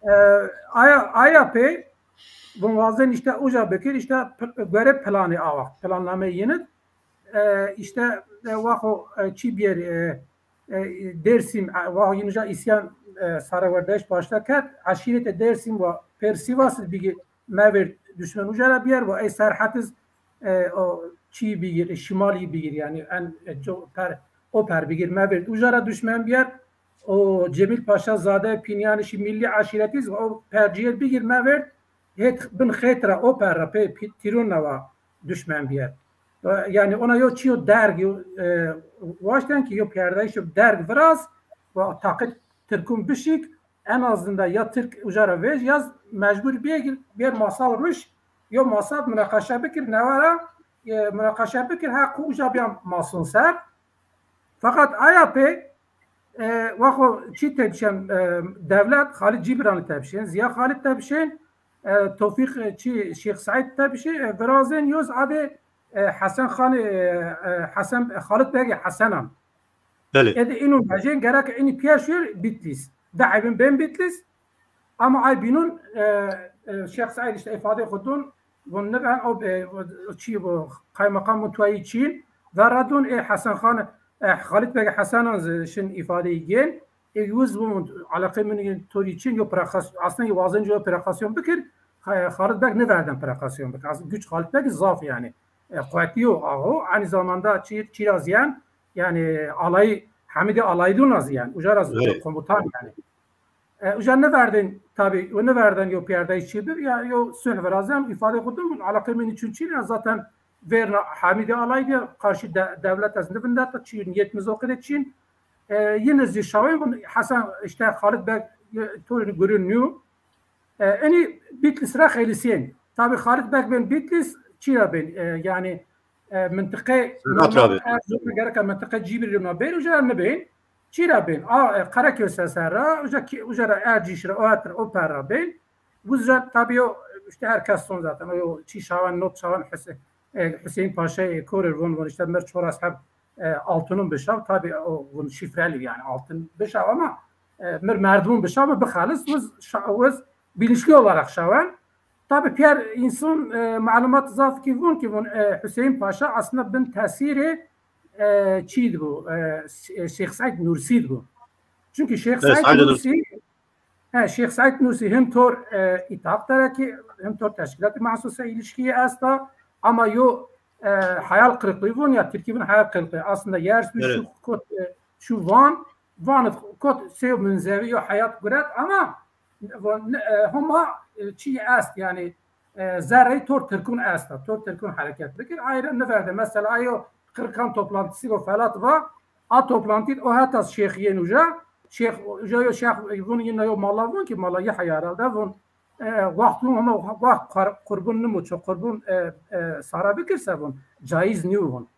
E, aya, aya pê vun wazen işte uca bikir, işte pl-, göre planê awa, planname yinit. E, işte, e, waxo, e, çi biyer, e, e, Dersim, e, waxo yinija isyan, e, sarewerdeş başta ket, aşîrete Dersim ve Persivas bigi mevêrd düşmen uca ra biyer, ve ey serhetiz, e, o çî bigir, şimalî bigir, yani en, e, co-, per, o per bigir mevêrd uca ra düşmen biyer, o Cemil Paşa Zade Pinyanişî milli aşîretiz ve o perciyê bigir mevêrd, hêt bin xêt ra o per ra pê pi-, tîrûn newa düşmen biyer. Ve yani ona yo çiyo derg, yo, e, waşten ki yo perdayîş yo derg viraz ve taqet Tirkûn bişik, en azından ya Tirk uca ra vêj, ya mecbur bêgir, bir masal ruş, yo masal münakaşa bikir, newara, e, münakaşa bikir, ha ku uca biyan masun ser. Fakat aya pê, e, waxo çi tepşen, e, devlet, Xalid Cibran'ı tepşen, Ziya Xalid tepşen, e, Tofîq, e, çi, Şêx Seîd tepşen, e, virazên yoz adê, e, Hesen Xan, e, e, Hesen, e, Xalid Begê Hesenan. Belê. Edi inu mecên gerek ini piyer şuyer Bitlis. De evin ben Bitlis. Ama ay binun, e, e, Şêx Seîd işte ifade xudun, vun ne ben o, e, o çi bu kaymakam bu tuayî çin. Ve radun e Hesen Xan, e, Xalid Beg Hesenan z-, şin ifadeyi gen. E, yüz bu alaqe min gen tori çin yo prakas-, aslında yo wazen yo provokasyon bikir. Xa-, Xalid Beg ne verden provokasyon bikir. Aslında güç Xalid Beg zaf yani. E, kuvvetli yo aho. Aynı zamanda çi, çiraziyen yani alay, Hamidi alayı dun aziyen. Ucaraz Evet. Komutan yani. E, uca ne verdin tabi, o ne verdin yo perde çi bir, ya yo sulh verazen ifade kurdum, alaqe min için çi ya zaten verna Hamidi alay diye karşı de-, devlet ez ne vindatta çi, niyetimiz o kadar çin. E, yine zi şawen bun Hasan işte Xalid Beg, e, torunu görünüyor. E, eni Bitlis ra xelisiyên. Tabi Xalid Beg ben Bitlis, çira ben, e, yani, e, mıntıqe Serhat Rabi. Erzurum'a gerek mıntıqe Cibir Rima ben, uca ne ben. Çira ben. A, e, Karaköse serra, uca ki, uca ra Erciyes ra, o hatir, o perra ben. Uca tabi o, işte herkes son zaten. O, o çi şawan, not şawan, Hüse-, e, Hüseyin Paşa, e, korir von, von işte mer çor ashab, e, altının bişav, tabi o, von şifreli yani, altın bişav ama, e, mer merdumun bişav, bixalis, vuz şa-, vuz bilinçli olarak şawan. Tabi piyer insan, e, malumat zaf ki von ki von, e, Hüseyin Paşa aslında bin tesiri, e, çiydi bu, e, Ş-, e, Şêx Seîd Nursi'ydi bu. Çünkü Şêx Evet, Seîd Seîd Nursi, Nursi. He, Şêx Seîd Nursi hem tor, e, İttihat Terakî, hem tor Teşkilat-ı Mahsusa ilişkiyi esta, ama yo, e, hayal kırıklığı von ya, Tirkî von hayal kırıklığı. Aslında yers bir Evet. şu kot, e, şu van, van kot seyo münzevi yo hayat guret ama, e, Homa, e, çi est yani, e, zerrey tor Tirkun esta, tor Tirkun hareket bikir. Ayrı ne verdi? Mesela ayo Kırkan toplantısı o Felat va, a toplantî o heta şêxiyên uca, şêx uca yo şêx vun yine yo mala vun ki mala yê heyara de vun, e, wext vun ama wext qur-, qurbun nimu ço qurbun, e, e, sara bikirse vun caiz niyu vun.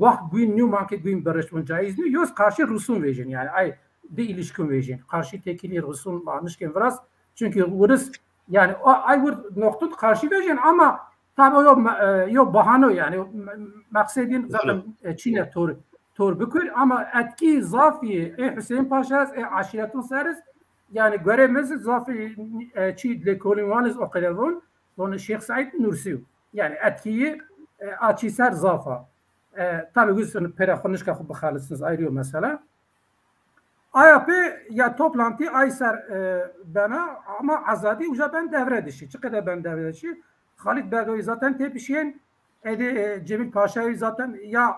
Waxt guyn nû ma ke guyn berişt hûn caiz nû, yos karşî Rûsûn vêjin, yani ay di îlişkûn vêjin. Karşî têkilî Rûsûn ma nişkên viras, çünkü Wiris, yani o, ay wir noqtûn karşî vêjin ama tabi o yo, me-, e, yo bahano yani, o me-, meqsedîn zaten, e, çîne tor, tor bikir ama etkî zafî, ê Hüseyin Paşa, ê eşîretûn seriz, yani göre miz zafî, e, çî lêkolîn waniz o qede vûn, vûn Şêx Seîd Nursiyo. Yani etkî, e, a çî ser zafa. E, tabi wî pêra xwe nişka xwe bixelisiniz, ayrı yo mesele. Aya pê ya toplantî ay ser, e, bena ama Azadî uca ben devre dişî. Çi qede ben devre dişî? Xalid Begoyî zaten tepişiyên. Êdî, e, Cemil Paşayî zaten ya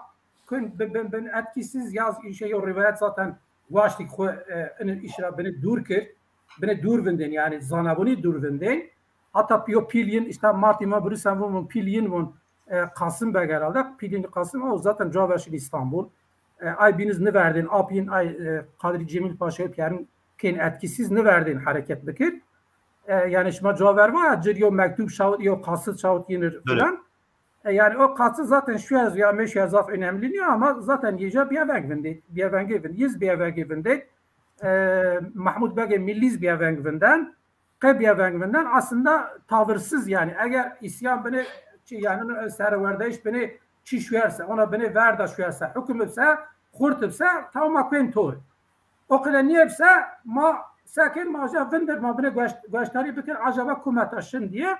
kun bin, bin, bin etkisiz ya işe yo rivayet zaten waştik xwe, e, inin işra bini dûr kir. Bini dûr vindên yani zanabûnî dûr vindên. Hatta yo pîl yin, işte Martî ma birûsen vûn, vûn pîl yin vûn, e, Kasım Beg herhalde. Pîl yin Kasım, o zaten caver şîn İstanbul. E, ay bîniz niverdên, ap yin ay, e, Kadrî Cemîl Paşayê piyerin kên etkisiz niverdên hereket bikir. E, yani şima caver va ya, cir yo mektûb şawit, yo kasit şawit yinir filan. E, yani o kasit zaten şu yaz ya meşu zaf önemli niye ama zaten yeca bir veng vindê, bir vengê vind, yiz bir vengê vindê. E, Mahmud Begê Milliz bir veng vinden. Qe biyeveng vinden aslında tavırsız yani. Eger isyan bine, çi, yani, e, serwerdeyiş bine çi şüerse, ona bine verda şüerse, hüküm bise, xurt bise, tamam ma kuen tor. O kadar niye bise, ma sekin ma ja vindir, ma bine gueşt-, gueştarî bikir, acaba kumeta şin diye.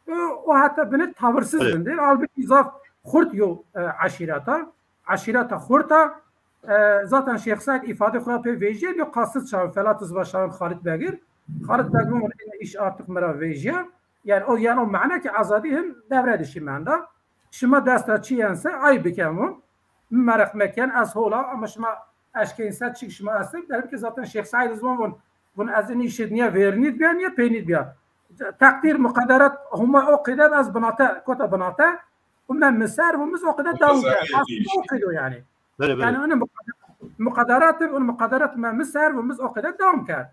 O, o hatta bine tavırsız vindir. Halbuki zaf xurt yo, e, aşireta. Aşireta xurta, e, zaten Şêx Seîd îfade xwe pê vêjiyê, yo kasit çav, felat ziva şahin Xalid Begir. Xalid Begir min, ene iş artık mira vêjiya. Yani o, yani o mana ki Azadî hin devre dişî menda. Şima desta çi yense ay bikem hûn. Meraq meken ez hola ama şima eşkên se çik şima estir. Derim ki zaten Şêx Seîd zivan vun, vun ez in işit niye vernit biya, niye peynit biya. Takdir mukadderat huma o qide ez binate, kota binate. Û me miser û miz o qide dewam kerd. Aslında o qide yani. Bele, bele. Yani onu mukadderat, mukadderat, onu mukadderat me miser û miz o qide dewam kerd.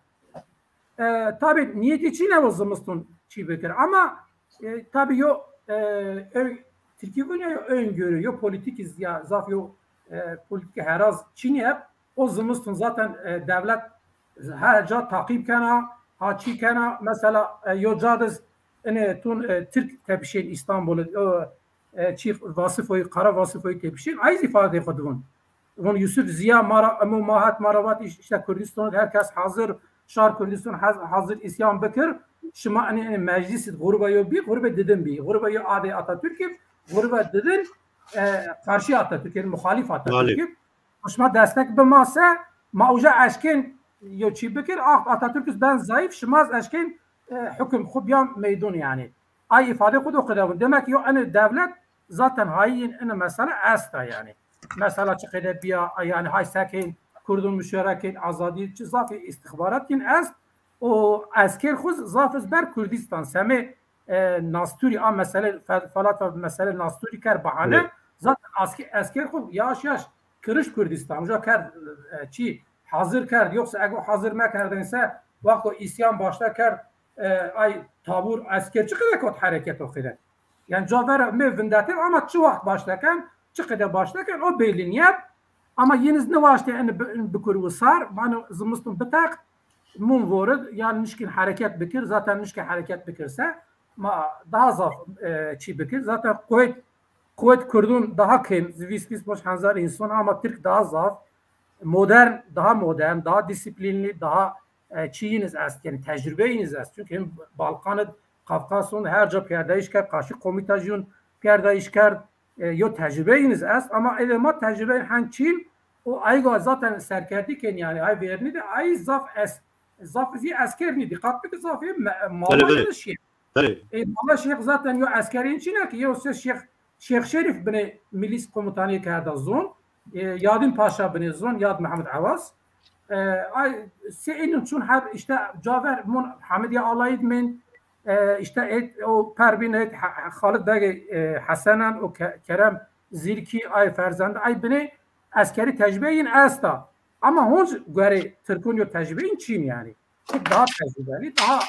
E, tabi niyeti çi ne o zimiston çi bikir. Ama, e, tabi yo, e, ö-, Tirkî vun ya yo öngörü, yo politik iz-, ya zaf yo, e, politik heraz çi ne, o zimiston zaten, e, devlet her ca takip kena, ha çi kena, mesela, e, yo cadiz, ene tun, e, Tirk tepişên İstanbul'u, o, e, çi Vasifoyî, Kara Vasifoyî tepişên, ay zî îfade xwe divun. Vun Yusuf Ziya mara, emo mahat mara vat iş-, işte Kürdistan herkes hazır, şar Kürdistan haz-, hazır isyan bikir. Şima ene, ene meclis gruba yo bi, gruba didin bi. Gruba yo adê Atatürk'ü, gruba didin, e, karşı Atatürk'ü, muhalif Atatürk'ü. Şima destek bimase, ma uca eşkên yo çi bikir, ah, Atatürk'ü ben zayıf, şima eşkên, e, hüküm xu biyan meydun yani. Ay ifade xu do qide bun. Demek yo ene devlet zaten hayin ene mesele esta yani. Mesela çi qede biya, yani hay sekên Kurdun müşerekên azadî çi zafî istixbarat kin est, o esker xu zaf iz ber Kurdistan. Semê, e, Nasturi a mesele, fe-, felata mesele Nasturi ker bahane. Evet. Zaten aski-, esker xu yaş yaş kiriş Kurdistan. Uca kerd, e, çi hazır kerd. Yoksa ego hazır mekerdinse, wexto isyan başla kerd, e, ay tabur esker çi qide kot hereket o qide. Yani caver me vindetir ama çi wext başla ken, çi qide başla ken, o belli niye. Ama yeniz ne waşte yani bi-, bikur wisar, mano zimiston biteq, mum vorid, yani nişkin hereket bikir, zaten nişkin hereket bikirse, ma daha zaf, e, çi bikir. Zaten kuvvet, kuvvet Kurdun daha kêm, vîst, vîst beş hezar insan ama Tirk daha zaf, modern, daha modern, daha disiplinli, daha, e, çi yiniz est, yani tecrübe yiniz est. Çünkü hem Balkan'ı, Kafkasya'nın her ca piyadeyiş kerd, karşı komitacıyın piyadeyiş kerd, e, yo tecrübe yiniz est, ama eve ma tecrübe hen çin, o ayga zaten serkerdî ken yani, ay verni de ay zaf es-, zaf zî esker ni dikkat bik zaf e, me-, mala şey. E, mala Şêx zaten yo eskerên çine ki, yo se Şêx, Şêx Şerîf bine milis komutanê kerda zon, e, Yadin Paşa bine zon, Yad Mehmet Awaz. E, ay, se ênin çun her işte caver mon Hamidiye Alayid min, e, işte et, o Pervin et, Ha-, Xalid Begê, e, Hesenen, o Ke-, Kerem Zirki, ay Ferzende, ay bine eskeri tecrübe yin esta. Ama honc guerê Tirkun yo tecrübe yin çin yani. Daha tecrübeli, daha,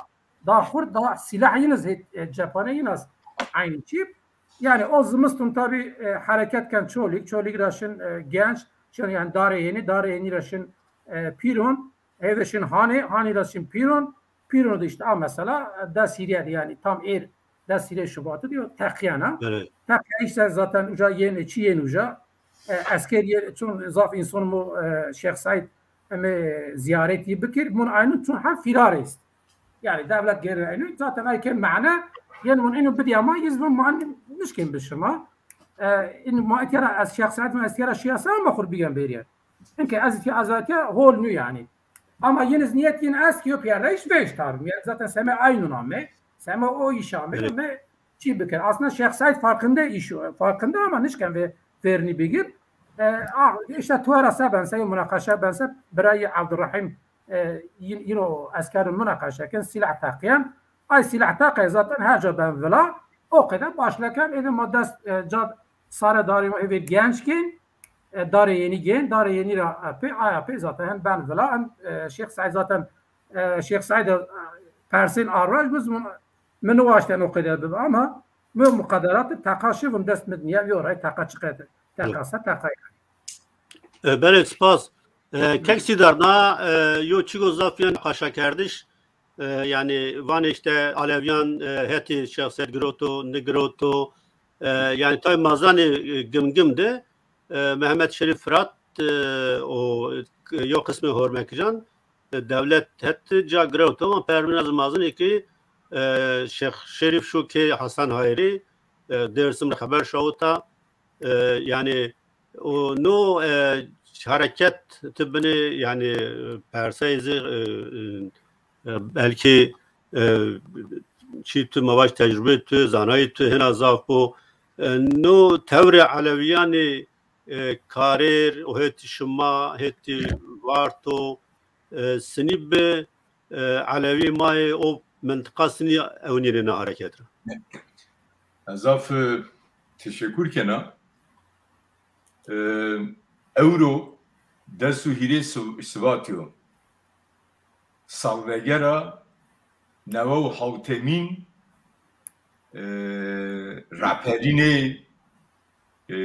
daha xurt, daha silah yiniz, e, cephane yiniz aynı çi. Yani o zimiston tabi e, hereket ken Çolîg, Çolîg ra şin e, Genç, şin yani Darê Yenî, Darê Yenî ra şin e, Pîron, hêvê şin Hanê, Hanê ra şin Pîron, Pîron de işte a mesela e, des hîrê de yani tam êr des hîrê Şubatî diyor, teqiyana. Evet. Teqiya işte zaten uca yên, çi yên uca, e, esker yên, çun zaf însan mu e, Şêx Seîd em ê ziyaretî bikir, mun aynû çun ha firar est. Yani devlet geri aynû, zaten ay ke mane, yên mun inu bidiyama, iz mun man nişkin bişima. E, in ma etiyara ez Şêx Seîd, ma etiyara şiyasa ma xur bigem beriye. Inke ez etiyara, ez etiyara hol nû yani. Ama yeniz niyet yin ez ki yok yerde hiç beş tarım. Yani zaten seme aynû name, seme o iş ame, Evet. me çi bikir. Aslında Şêx Seîd farkında iş, farkında ama nişken ve verini bigir. E, ah, işte tuara se ben se münakaşa ben se birayı Abdurrahim e, yin- yino eskerun münakaşa ken silah taqiyen. Ay silah taqe zaten her ca ben vila. O kadar başlaken evi ma dest e, cad sare darim evi genç kin. E, Darê Yenî gên, Darê Yenî ra e, pê, aya pê zaten hem ben vila hem e, Şêx Seîd zaten e, Şêx Seîd e, persên arwaj biz min, min waşten o kadar bibi ama min muqaderat teqa şivim dest min niye yo ray teqa çıkar. Teqa se teqa yani. E, belê, spas. E, kek Sîdar na, e, yo çigo zaf yên qaşakerdiş, e, yani van işte Aleviyan, e, hetî Şêx Seîd giroto, nigiroto, e, yani tay mazanê e, Gimgim de, e, Mehmet Şerîf Firat, e, o k- yo qismê Hormekijan, e, dewlet het ca giroto, ama Pervîn ez mazinê ki, e, Şêx Şerîf şu ki Hasan Hayrî, e, Dêrsim re xeber şawita, e, yani o no e, hareket tu binê yani perseyê zê e, e, e, belkî e, çî tu mevaj tecrübe tu, zanayî tu hina zaf bû. E, no tewrê Elewiyanê e, karêr û hêtî şima, hêtî varto, e, sinî bi e, Elewî mayê o mintiqa sinî ewnînê ne hareket re. Ez zaf e, teşekkür kena. E, Ewro des û hîrê Siv- Sivatî yo. Salvegera newe û hewtemîn e, raperînê e,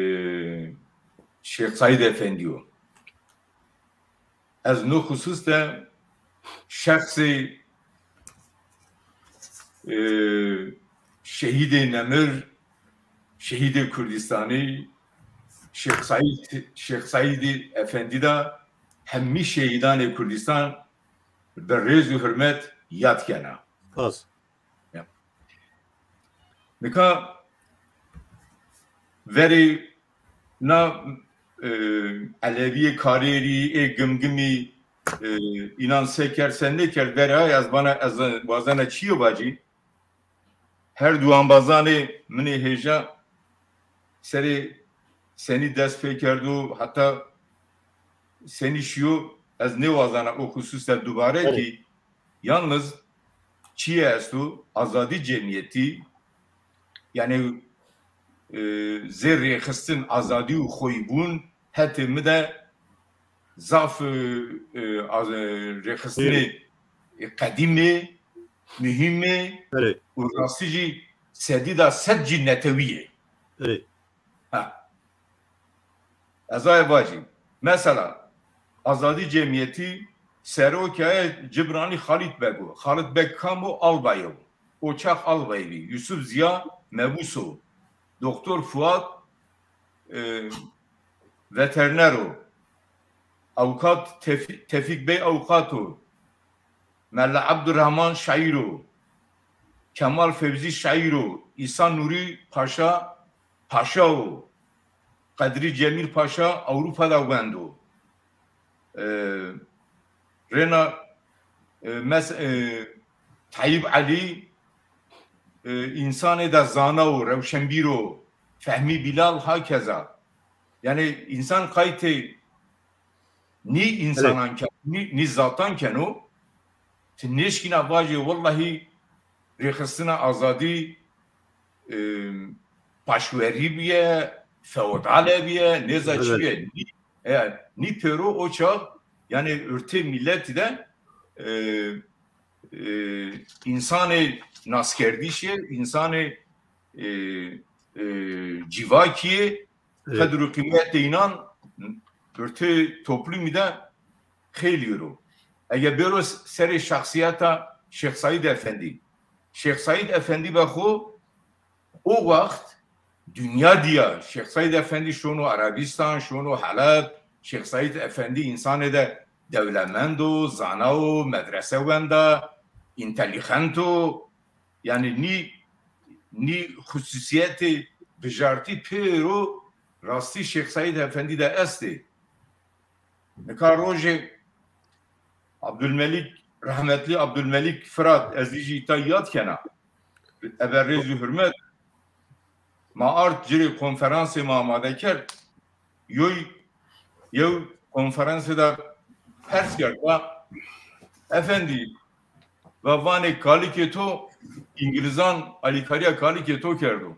Şêx Seîd Efendî yo. Ez no xusûs de şexsê e, şehîdê nemir, şehîdê Kurdistanî, Şêx Seîd, Şêx Seîdî Efendî de hemî şehîdanê Kurdistan bi rêz û hurmet yad kena. Spas. Ya. Nika verê na e, Eleviyê Karêrî, ê Gimgimî, e, înan se kerd, se nêkerd, verê ay ez bana ez wazena çiyo vacî. Her du ambazanê min ê hêja serê senî dest pê kerdo, heta senî şiyo, ez nêwazana o xusûs de dubare Evet. kî. Yalnız çiye esto, Azadî Cemiyetî, yani e, zê rêxistin azadî û xweyîbûn hetê min de zaf e, e, az- e, rêxistinê e, qedîmê, muhîmê Belê. û rastî jî sedî da sed jî netewî ye. Belê. Ha. Ez aye vajî. Mesela, Azadî Cemiyetî serokaye Cibranî Xalît Beg o. Xalît Beg kam o? Albay o. O çax albay bî. Yusuf Ziya mebûs o. Doktor Fuat e, veteriner o. Avukat Tef- Tefîk Bey avukat o. Mela Abdurrahman şaîr o. Kemal Fevzî şaîr o. Îsa Nûrî Paşa paşa o. Qedrî Cemîl Paşa Ewropa de wendo. E, rêna e, mes, e, Tayyip Elî e, însanê de zana û rewşenbîr o. Fehmî Bilal hakeza. Yani însan qaytê nî însanan ke, nî, nî zatan keno, ti nêşkîna vajê wellahî rêxistina azadî e, paşwerî bûye, feodale bûye, nêza çi Evet. bûye. Nî, e, nî pêro o çax, yani ûrtê milletî de e, e, însanê naskerdîşê, însanê e, e, civakiyê, Evet. qedr û qîmetê înan bi tê toplumî de xêlî ro. Ege bêro serê şexsiyeta Şêx Saîd Efendî. Şêx Saîd Efendî be xo o wext dinya diya. Şêx Saîd Efendî şono Erebîstan, şono Heleb. Şêx Saîd Efendî însanê de dewlemend o, zana o, medrese wenda, întelîxent o. Yani nî, nî xususiyetê bijartî pêro rastî Şêx Saîd Efendî de estê. Nika rojê Abdülmelik, rahmetli Abdülmelik Fırat, ez jî îta yad kena. Ebe rêz û hurmet, ma art cirê konferansê ma amade kerd. Yoy, yew konferansê de pers kerd, va, Efendî, va vanê kalikê to, Îngilizan alîkariya kalikê to kerdo.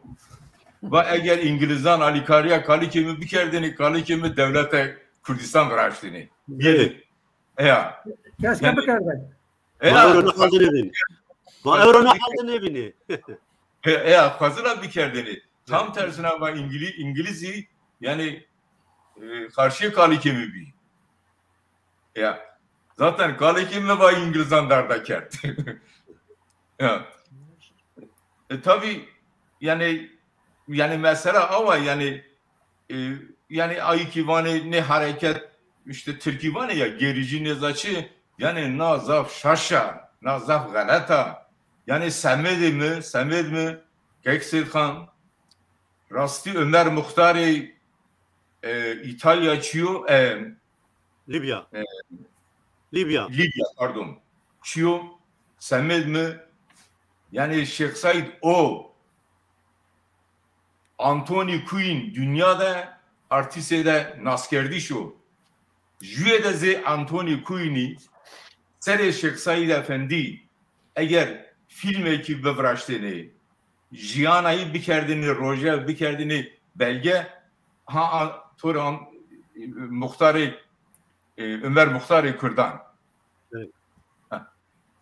Va eger Îngilizan alîkariya kalikê min bikerdinê, kalikê min dewlete Kurdistan viraştînê. Gelê. Eya. Keşke Yani bikerdin. Eya. Ma euro ne halde nebin. Ma euro ne halde nebin. Eya, xwezina bikerdinê. Tam tersine va İngili-, İngilizî, yani, e, karşıya kalikê mi bî. Ya. Zaten kalikê mi va İngilizan derda kerd. Ya. E, tabii, yani, yani mesela awa, yani, e, yani ayî kî vanê ne hareket, işte Tirkî vanê ya gerici nêza çi, yani na zaf şaşa, na zaf xeleta. Yani semedê mi, semed mi, Kek Seyid Xan, rastî Ömer Muxtarê, e, İtalya çiyo, e, Libya. E, Libya. Libya, pardon. Çiyo, semed mi, yani Şêx Saîd o Anthony Quinn dinya de artîsê de naskerdîş o. Jüye de zê Anthony Quinnî serê Şêx Saîd Efendî eger fîlmekî biviraştênê, jiyanayî bikerdinê, roje bikerdinê belge, ha, a, to re an, muxtarê, e, Ömer Muxtarê Kurdan. Evet. Ha.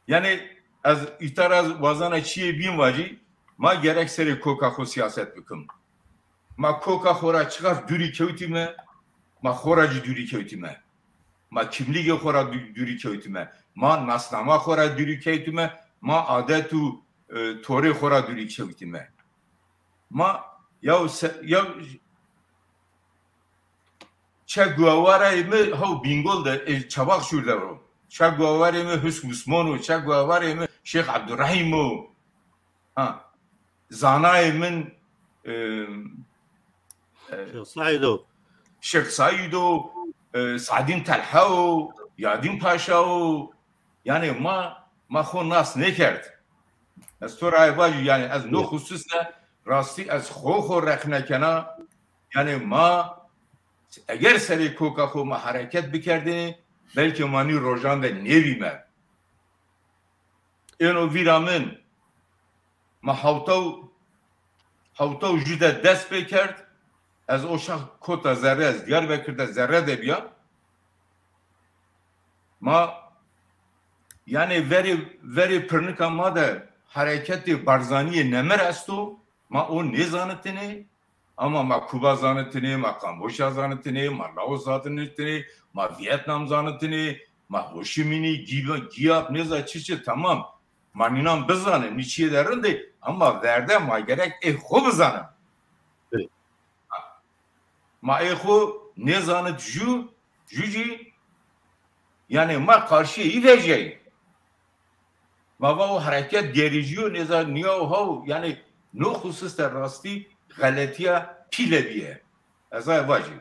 Yani ez îtar ez wazana çiyê bîn vacî, ma gerek serê koka xo siyaset bikim. Ma koka xo ra çiqas dûrî kewtîme, ma xo ra jî dûrî kewtîme. Ma kimlîgê xo ra dû-, dûrî kewtîme. Ma nasnama xo ra dûrî kewtîme. Ma adet û, e, torê xo ra dûrî kewtîme. Ma ya se-, ya Che Guevara'yê mi hew Bîngol de, e, Çavakşûr de ro. Che Guevara'yê mi Husn Usman o, Che Guevara'yê mi Şêx Abdurrahîm o. Ha. Zanayê min, e, e, Şêx Saîd o. Şêx Saîd o, e, Sadîn Telha o, Yadîn Paşa o. Yani ma, ma xo nas nêkerd. Ez to ra vajî, yani ez no Evet. xusus de rastî ez xo xo rexne kena. Yani ma eger serê koka xo ma hereket bikerdinê, belkî ma nî rojan de nêbîme. Êno vîra min, ma hewta û, hewta û jû de dest pê kerd, ez o şax kota zerre, ez Diyarbekir de zerre de biya. Ma, yani verê, verê pirnika ma de hereketê Barzaniyê nemir esto, ma o nêzanitinê, ama ma Kuba zanitinê, ma Kamboçya zanitinê, ma Laos zanitinê, ma Vietnam zanitinê, ma Ho Chi Minh'î, Gi-, Giap, nêza çi çi, tamam. Ma nînan bizanin, nî çiyê de rind e, ama verde ma gerek ê xo bizanin. Evet. Ma ê xo nêzanit jû, jû jî, yani ma karşiyê î vejeyî. Ma va o hereket gerîjî yo, nêza niya o haw, yani no xusus de rastî xeletiya pîle bîye. Ez ay vajî.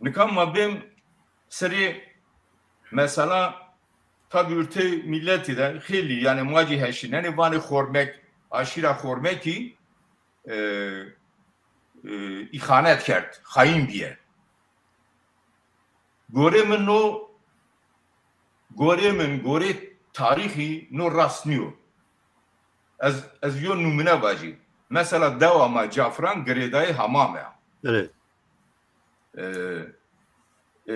Nika ma bêm serê mesela tabî urtê milletî de xêlî, yani ma jî heşînenê vanê Xormek, aşîra Xormekî, e, e, îxanet kerd, xayîn bîye. Gorê min no, gorê min, gorê tarîxî no rast nîyo. Ez, ez yo numune vajî. Mesela dewa ma Cafran girêdayê Hamam e. Evet. E, e,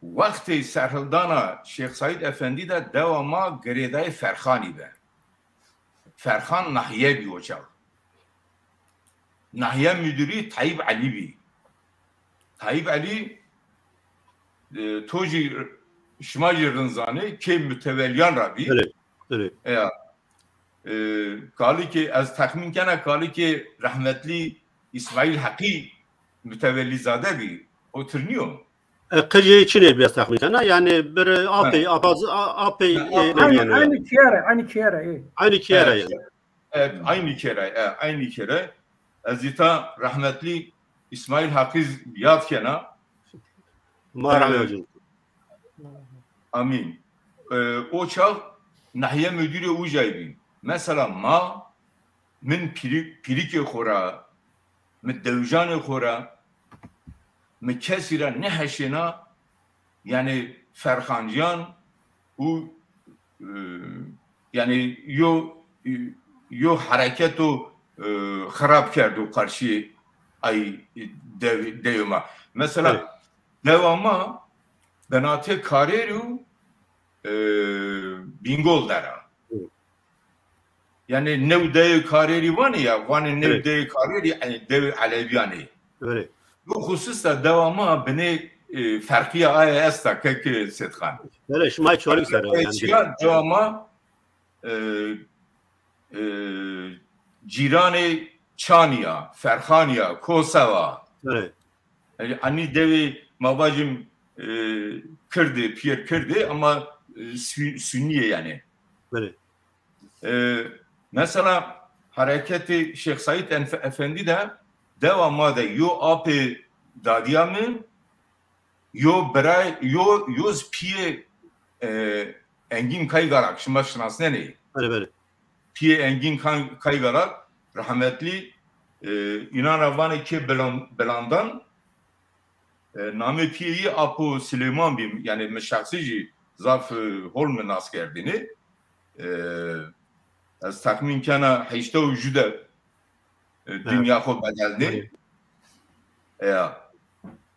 wextê serhildana Şêx Saîd Efendî de dewa ma girêdayê Ferxanî be. Ferxan nahiye bî o çax. nahiye müdürü Tayyip Elî bî. Tayyip Elî, e, to jî, şima jî rin zanê, kê muteweliyan ra bî. Belê, belê. Ya. E, kalikê, ez texmîn kena kalikê rehmetlî Îsmaîl Heqî mutewellîzade bî. O tir nîyo? E, qicê çinê bî ez texmîn kena. Yani bir apê, Ha. apaz-, a-, apê, Ha, e, apê. Aynı, aynı kiyere, aynı kiyere, e. Aynı kiyere Evet, yani. Evet, aynı kere, e, aynı kere. Ez îta rehmetlî Îsmaîl Heqî yad kena. Ma E, rahmet eylesin. Amîn. E, o çax nahiye müdürê ucay bî. Mesela ma, min pîrî-, pîrikê xwe ra, min dewijanê xwe ra, min kesî ra neheşêna, yani ferxanciyan û, e, yani yo, yo hereketo, e, xirab kerdo karşî ay dev-, dewa ma. Mesela Evet. dewa ma binatê Karêrî û, e, Bîngol dera. Evet. Yani new dewê Karêrî vanê ya, vanê new Evet. dewê Karêrî, yani dewê Eleviyanê. Evet. Bu hususta dewa ma binê, e, ferqiya aya esta kek Sêdxan. Belê, şima çarik ser E, yani. Çiya dewa ma, e, e, cîranê Çaniya, Ferxaniya, Kosewa. Evet. Yani anî dewê ma bacim, e, Kirdê, piyêr Kirdê ama, e, Sü-, Sünniye yani. Belê. E, mesela hereketê Şêx Seîd Enf-, Efendî de dewa ma de yo apê dadiya min, yo biray, yo, yo z piyê, e, Engîn Kaygarak, şima şinasnenê. Belê, belê. Piyê Engîn Kan-, Kaygarak, rahmetlî, e, înan ra vanê kê Bilan-, Bilandan, e, namê piyê yî Apo Silêman bî, yani min şexsî jî zaf, e, hol min nas kerdînê. E, ez texmîn kena heştê û ju de, e, Evet. dinya xwe bedelnê. Evet. E, ya.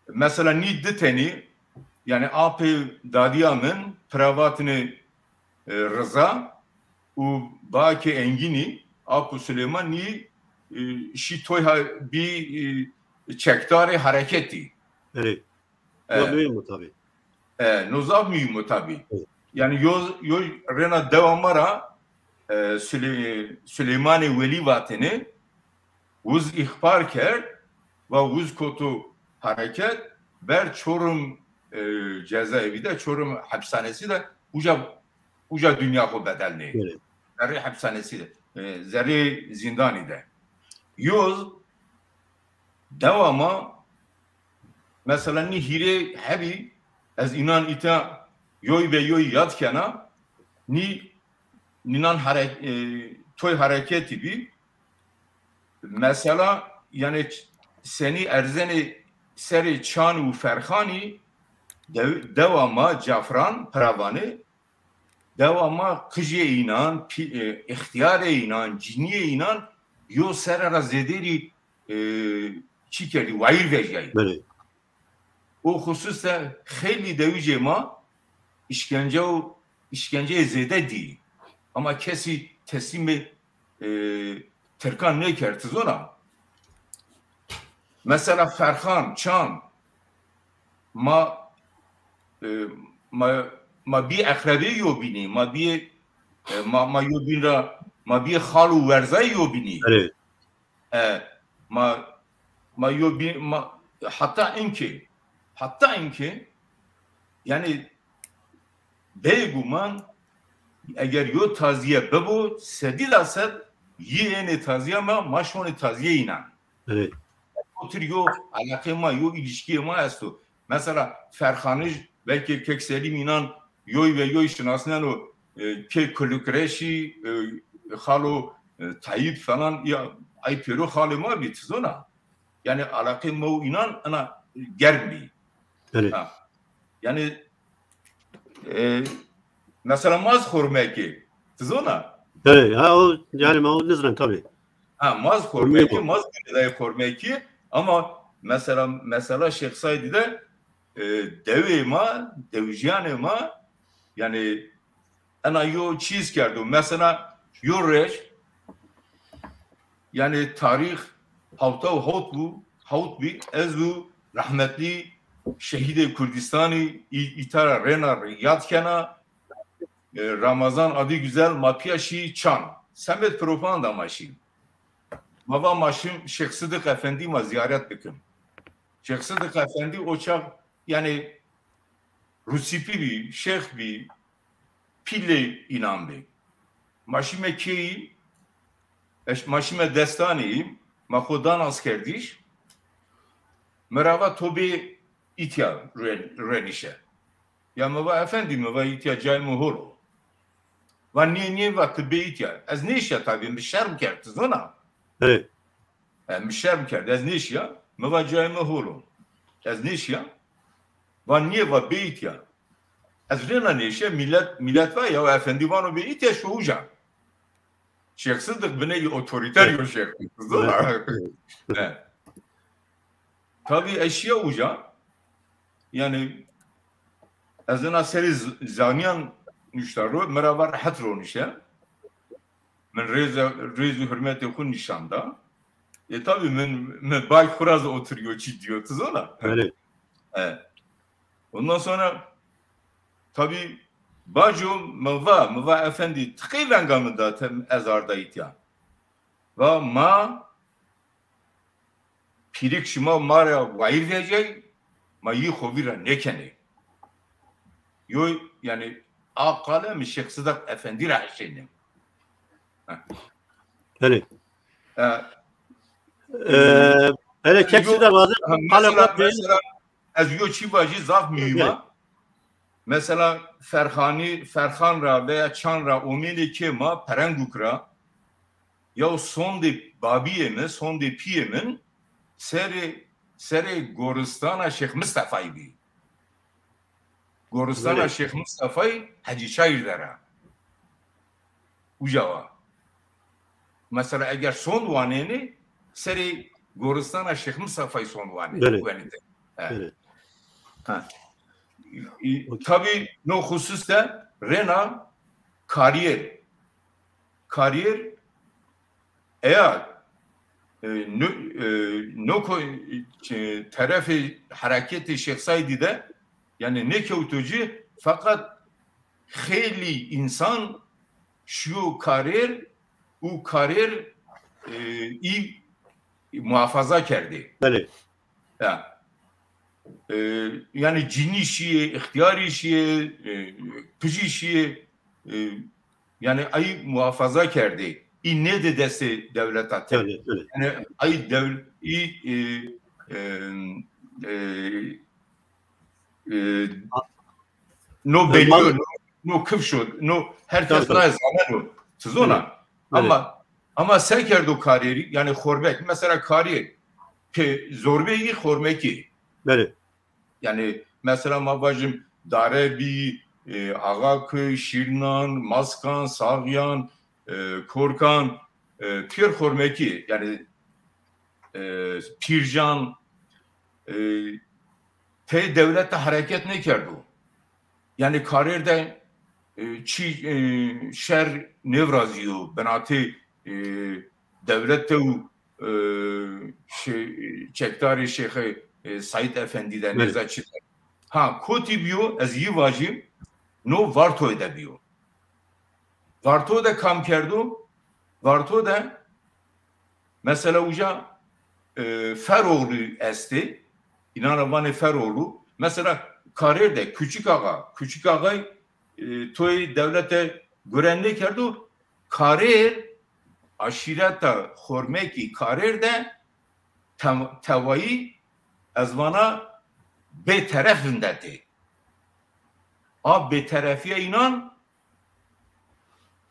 Mesela nî di tenî, yani apê dadiya min, piravatine, e, Riza û bakê Engînî, Apo Silêman nî, e, şî toy ha-, bî, e, çekdarê hereketî. Erê. E, Yo mühim o tabii. E, no zaf mühim o tabii. Evet. Yani yo, yo rêna dewa ma ra, e, Süley-, Süleymanê Welî vatêne, wiz îxbar kerd, va wiz koto hereket, ber Çorum, e, cezaevî de, Çorum hapishanesi de uca, uca dünya xwe bedelnê. Evet. Zerrê hapishanesi de, e, zerrê zindanî de. Yoz, dewa ma, mesela nî hîrê hebî, ez înan îta yoy be yoy yad kena, nî, nînan here-, e, toy hereketî bî. Mesela, yani ç-, senî erzenê serê Çan û Ferxanî, dew-, dewa ma Cafran, Piravanê, dewa ma qijê înan, pî-, e, ixtiyarê înan, ciniyê înan, yo sere ra zêderî, e, çi kerdî, wayîr vejyayî. Belê. O xusus de xeylî dewijê ma îşkence û îşkenceyê zêde dî. Ama kesî teslîmê, e, Tirkan nêkerd, tu zona. Mesela Ferxan, Çan, ma, e, ma, ma bî eqrebê yo bînî, ma bî, e, ma, ma yo bîn ra, ma bî xal û werzayê yo bînî. Erê. E, ma, ma yo bî, ma, hatta inkê, hatta inkê, yani bêguman eger yo taziye bibo, sedî da sed yê ênê taziya ma, ma şonê taziyê înan. Evet. Otir yo eleqê ma, yo ilişkiyê ma esto. Mesela Ferxanij belkî kek Selîm înan yoy ve yoy şinasneno, e, kê Kulukreşî, e, xalo, e, Tayyip falan, ya, ay pêro xalê ma bî, tu zona. Yani alaqê ma û înan ena germ bî. Evet. Ha. Yani, e, mesela Maz Xormekê, tu zona? Evet, ha, o, yani ma o nizanim tabii. Ha, Maz Xormekê, Maz Gülüdayê Xormekê, ama mesela, mesela Şêx Saydî de, e, dewê ma, dewijiyanê ma, yani ena yo çîz kerdo. Mesela yo reş, yani tarîx, hewta û hewt bû, hewt bî, ez û rehmetlî şehîdê Kurdistanî î-, îtara rêna yad kena, e, Ramazan Adî Güzel ma piya şî çan. Semed propaganda ma şî. Ma va ma şim Şêx Sidik Efendî ma ziyaret bikim. Şêx Sidik Efendî o çax, yani, rûsîpî bî, şêx bî, pîlê înan bî. Ma şîme kêyî, eş-, ma şîme destanî, ma xwe dan askerdîş, mi ra va to bê îtya ruen-, ruenîşe. Ya mi va efendî, mi va îtya cayê mi hol o. Va niyê, niyê, va tu bê îtya. Ez nêşiya tabî, mi şerm kerd, tu zona. Evet. E, mi şerm kerd, ez nêşiya, mi va cayê mi hol o. Ez nêşiya, va niyê, va bê îtya. Ez rêna nêşiya, millet, millet va ya efendî vano bê îtya şo uca. Şêx Sidik binê otoriter yo şêx. Evet. E. Tabî ez şiya uca, yani ez ina serê z-, zaniyan nuşta ro, mi ra va rehet ronişe. Min rêz, rêz û hurmetê xwe nîşan da. E, tabî min, min bak xwe ra zî otir yo çi diyo, tu zona? Belê. E. Ondan sonra tabî baco mi va, mi va efendî, ti qey venga min da te ez arda îtya. Va ma pîrik şima ma re wayîr vecey, ma yî xovî re nêkenê. Yo, yani, a qale mi Şêx Sidik Efendî re heşênim. Belê. E, Ee, hele kek yo, size bazen ha, qale mesela, qat mesela, ez yo çî vajî zaf mühim a. Evet. Mesela Ferxanî, Ferxan ra veya Çan ra omênê kê ma Perengûk ra, ya sondê babiyê min, sondê piyê min serê, serê goristana Şêx Mistefayî bî. Goristana Belê. Şêx Mistefayî Hecî Çayir dera. Uca wa. Mesela eger sond wanênê, serê goristana Şêx Mistefayî sond wanê. Belê. Wenê te. He. Belê. Ha. Tabî no xusus de rêna kariyêr. Kariyêr eya, e, no, e, no ko, e, terefê hereketê Şêx Seydî de, yani nêkewto cî, feqet xeylî însan şiyo karêr û karêr, e, î muhafaza kerdê. Belê. Ya. E, yani cinî şiyê, ixtiyarî şiyê, e, pijî şiyê, e, yani ay muhafaza kerdê. Î nêdê destê dewleta te. Belê, belê. Yani ay dewl-, î, e, e, e, e, no E, belî yo, mal- no, no kifş o, no her kes nayê zaneno. Tu zona. Belê. Ama, ama se kerdo karêrî, yani xormek, mesela karêr, pê zorbeyî xormekî. Belê. Yani mesela ma vajim Darebî, e, Axaköy, Şîrnan, Maskan, Saxyan, e, Korkan, e, pêr xormekî, yani, e, Pîrcan, e, tê dewleta hereket nêkerdo. Yani karêr de, e, çi, e, şer nêvrazîyo, binatê, e, dewlete û, e, şey, çekdarê Şêxê, e, Seîd Efendî de Belê. Nêza çi de. Ha, kotî biyo, ez yî vajîm, no Vartoyê de biyo. Varto de kam kerdo? Varto de mesela uca, e, Feroğlu estê, înana vanê Feroğlu. Mesela karêr de Küçük Ağa, Küçük Ağay, e, toyê dewlete guren nêkerdo, karêr, aşîreta xormekî karêr de tem-, tevayî ez vana bêteref vindetê. A bêterefiya înan,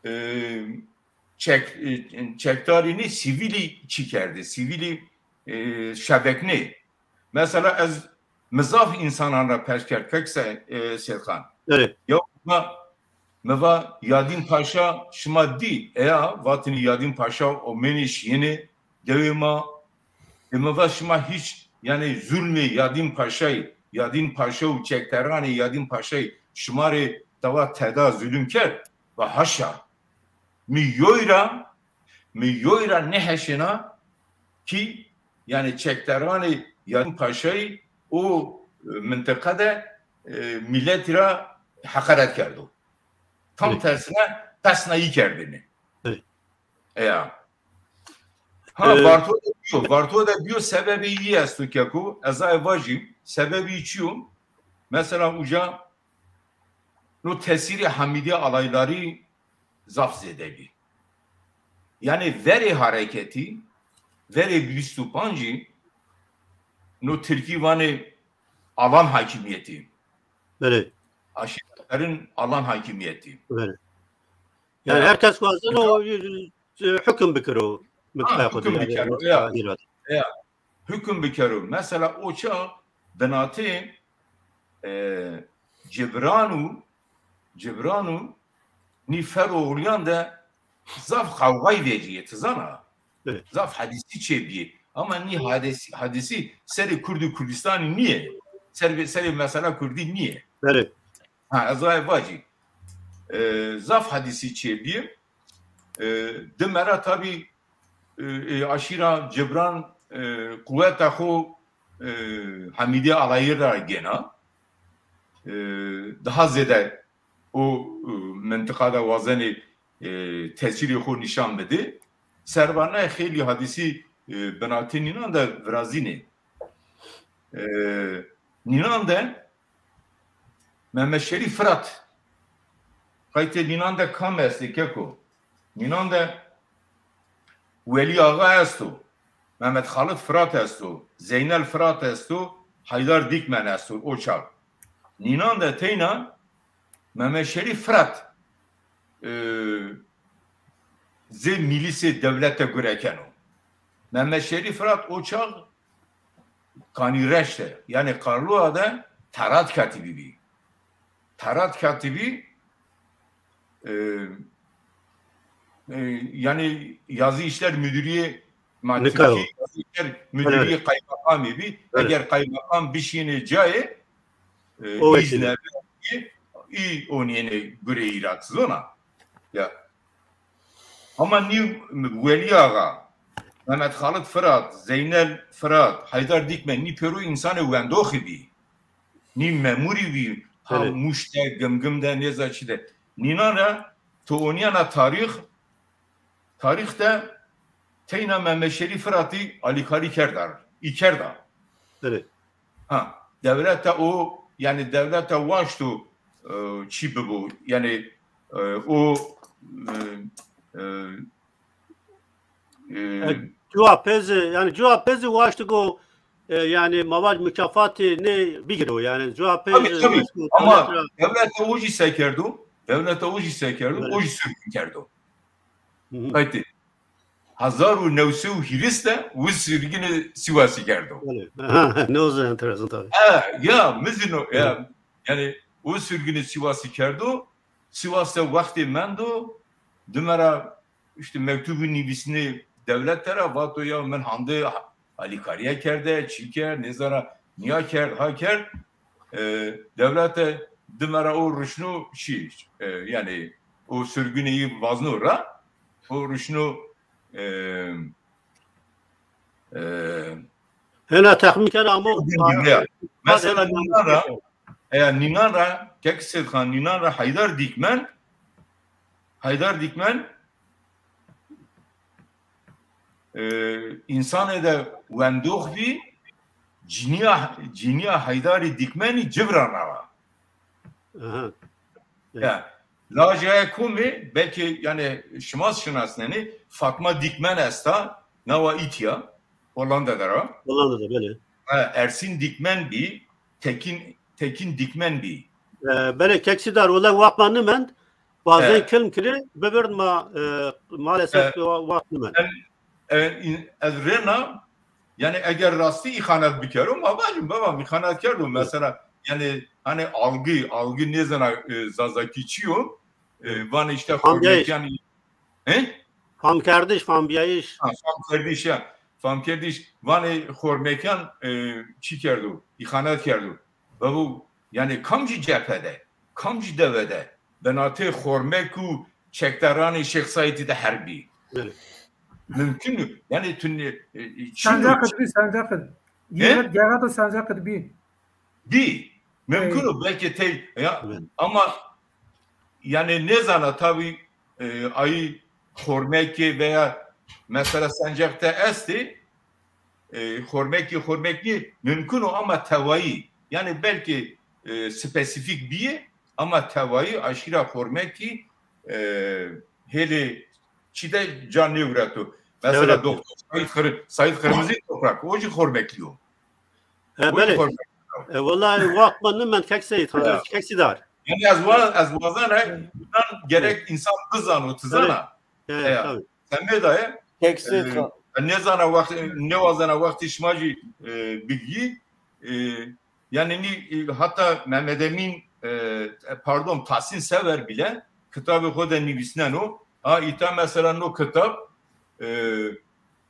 e, çek-, e, çekdarînî sivîlî çi kerdê, sivîlî, e, şeveknê. Mesela ez mi zaf însanan re pers kerd, kek Se-, e, Sêdxan. Evet. Ya ma, mi va Yadîn Paşa şima dî, eya, vatinî Yadîn Paşa omênê şiyênê dewê ma, e, mi va şima hîç, yani zulmê Yadîn Paşayî, Yadîn Paşa û çekteranê Yadîn Paşayî şima rê tewa teda zulüm kerd? Va haşa. Mi yoy ra, mi yoy ra neheşêna kî Yani çekdaranê Yadin Paşayî o, e, mintiqa de, e, milletî ra heqaret kerdo. Tam Evet. tersine pesna yî kerdinê. Evet. Eya. Ha, Ee, Varto de biyo, Varto de biyo sebebê yî esto keko, ez ay vajîm, sebebê yî çi yo? Mesela uca no tesîrê Hamîdî alaylarî zaf zêde bî. Yani verê hareketî, verê bîst û pancî, no tirkî vanê alan hakimiyetî. Belê. Aşîretlerin alan hakimiyetî. Belê. Yani Ya. herkes wazin o, e, hüküm bikiro. Ha, Mutfaya hüküm xwe bikiro, yani, ya. Ya. Hüküm bikero. Mesela o çax binatê, e, Cibran û, Cibran û nî Feroxliyan de zaf qawxayî vecîyê, ti zana? Evet. Zaf hadîsî çêbîyê. Ama nî hadîsî, hadîsî serê Kurd û Kurdistanî nîye. Serê, serê mesela Kurdî nîye. Evet. Ha, ez vay vacî. E, zaf hadîsî çêbîyê. E, di mera tabî, e, e, aşîra Cibran, e, quweta xwe, e, Hamîdî alayî ra gêna. E, daha zêde o, e, mintiqa de wazenê, e, tesîrê xwe nîşan bidê. Servanayê xêlî hadîsî, e, binatê nînan de virazînê. E, nînan de Mehmet Şerîf Firat. Qaytê nînan de kam estê keko? Nînan de Welî Axa esto, Mehmet Xalid Firat esto, Zeynel Firat esto, Haydar Dîkmen esto, o çax. Nînan de teyna Mehmet Şerîf Firat, e, zê mîlîsê dewlete gure keno. Mehmet Şerîf Firat o çax Kanîreş de, yani Karlua de Tarat Katibî bî. Tarat Katibî, e, e, yani Yazı İşler Müdürlüğü, ma Nika Tirkî yo. Yazı İşler Müdürlüğü Evet. kaymakamî bî. Evet. Eger kaymakam bişînê cayê, e, O îz wekîlî. nebe, î onîyêne gurê Îraq zona. Ya. Ama nî Welî Axa, Mehmet Xalid Firat, Zeynel Firat, Haydar Dîkmen, nî pêro însanê wendoxî bî. Nî memûrî bî, ha Evet. Mûş de, Gimgim de, nêza çi de. Nînan re, tu onîyana tarîx, tarîx de teyna Mehmet Şerîf Firatî alîkarî kerda, î kerda. Evet. Ha, dewleta o, yani dewleta waşto, e, çi bibo, yani, e, o, e, e, e, E, cuwa pê zî, yani cuwa pê zî waşt go, e, yani mavaj mukafatê nê bigiro, yani cuwa pê Tabii, zî tabii. waşt go Ama dewlet ra- dewleta o jî se kerdo, dewleta o jî se kerdo, Evet. o jî sürgün kerdo. Hı hı. Qaytê. Hezar û new sed û hîris de wi sirgînê Sîwasî kerdo. Belê. Aha, ne o zaman enteresan tabii. E, ya, mizin o, ya, yani o sirgînê Sîwasî kerdo, Sîwas de wextê mendo, di me ra işte mektubî nivîsînê dewlete ra, vato ya min hande alîkariye kerde, çi kerd, nêzana niya kerd, ha kerd. E, dewlete di me ra o rişno şî, e, yani o sürgüneyî vazno ra, o rişno, e, e, Hena texmîn kena ama Mesela nînan ra, eya nînan ra, kek Sêdxan nînan ra Haydar Dîkmen, Haydar Dîkmen, e, însanê de wendox bî, cîniya, cîniya Heydarî Dîkmenî Cibran ra. Aha. Ya, lajaya komê, belkî, yani, şima şinasnenê, Fatma Dîkmen esta, nawa îtiya, Hollanda de ra. Hollanda de, belê. Ha, Ersîn Dîkmen bî, Tekîn, Tekîn Dîkmen bî. E, belê, kek Sîdar, wele waqt ma nimend, bazen E. kilm kirê, bibirin ma, e, maalesef E. wa-, waqt nimend. Em, e, in-, ez rêna, yani eger rastî îxanet bikero, ma bacim, baba, îxanet kerdo, mesela, yani, hani algı, algı nêzana, e, Zazakî çi yo? E, vanê işte Anlayış. Xormekiyan, he? Famkerdiş, fambiyayış. Ha, famkerdiş ya. Famkerdiş, vanê Xormekiyan, e, çi kerdo? Îxanet kerdo. Ve bu, yani kamcî cephede, kamcî devede, binatê Xormek û çekdaranê Şêx Saîdî de herbî. Evet. Mümkün mü? Yani tün e, e, çin Sencaqid bî, sencaqid. Gêret gêret û sencaqid bî. Bî. Mümkün o belki tey ya ama yani ne zana tabi e, ayı hormeki veya mesela sencaqte esti e, hormeki hormekli mümkün o ama tevayı yani belki e, spesifik bî ama tevayı aşira hormeki e, hele çi de can ne üretu. Mesela Doktor Said, Kır, Said Kırmızı Toprak, o jî hormekli o. E, belê. E, Wala waqt me nimend kek Seyîd, kek Sîdar. Yani ez wa ez wazana bundan gerek insan bizano, tizana. Evet, tabii. Sen ne daye? Kek Seyîd. Ne zana waqt, ne wazana waqtî şima jî bilgi. Yani nî hatta Mehmet Emin pardon Tahsin Sever bile kitabê xwe de nivîsneno. Ha îta mesela no kitab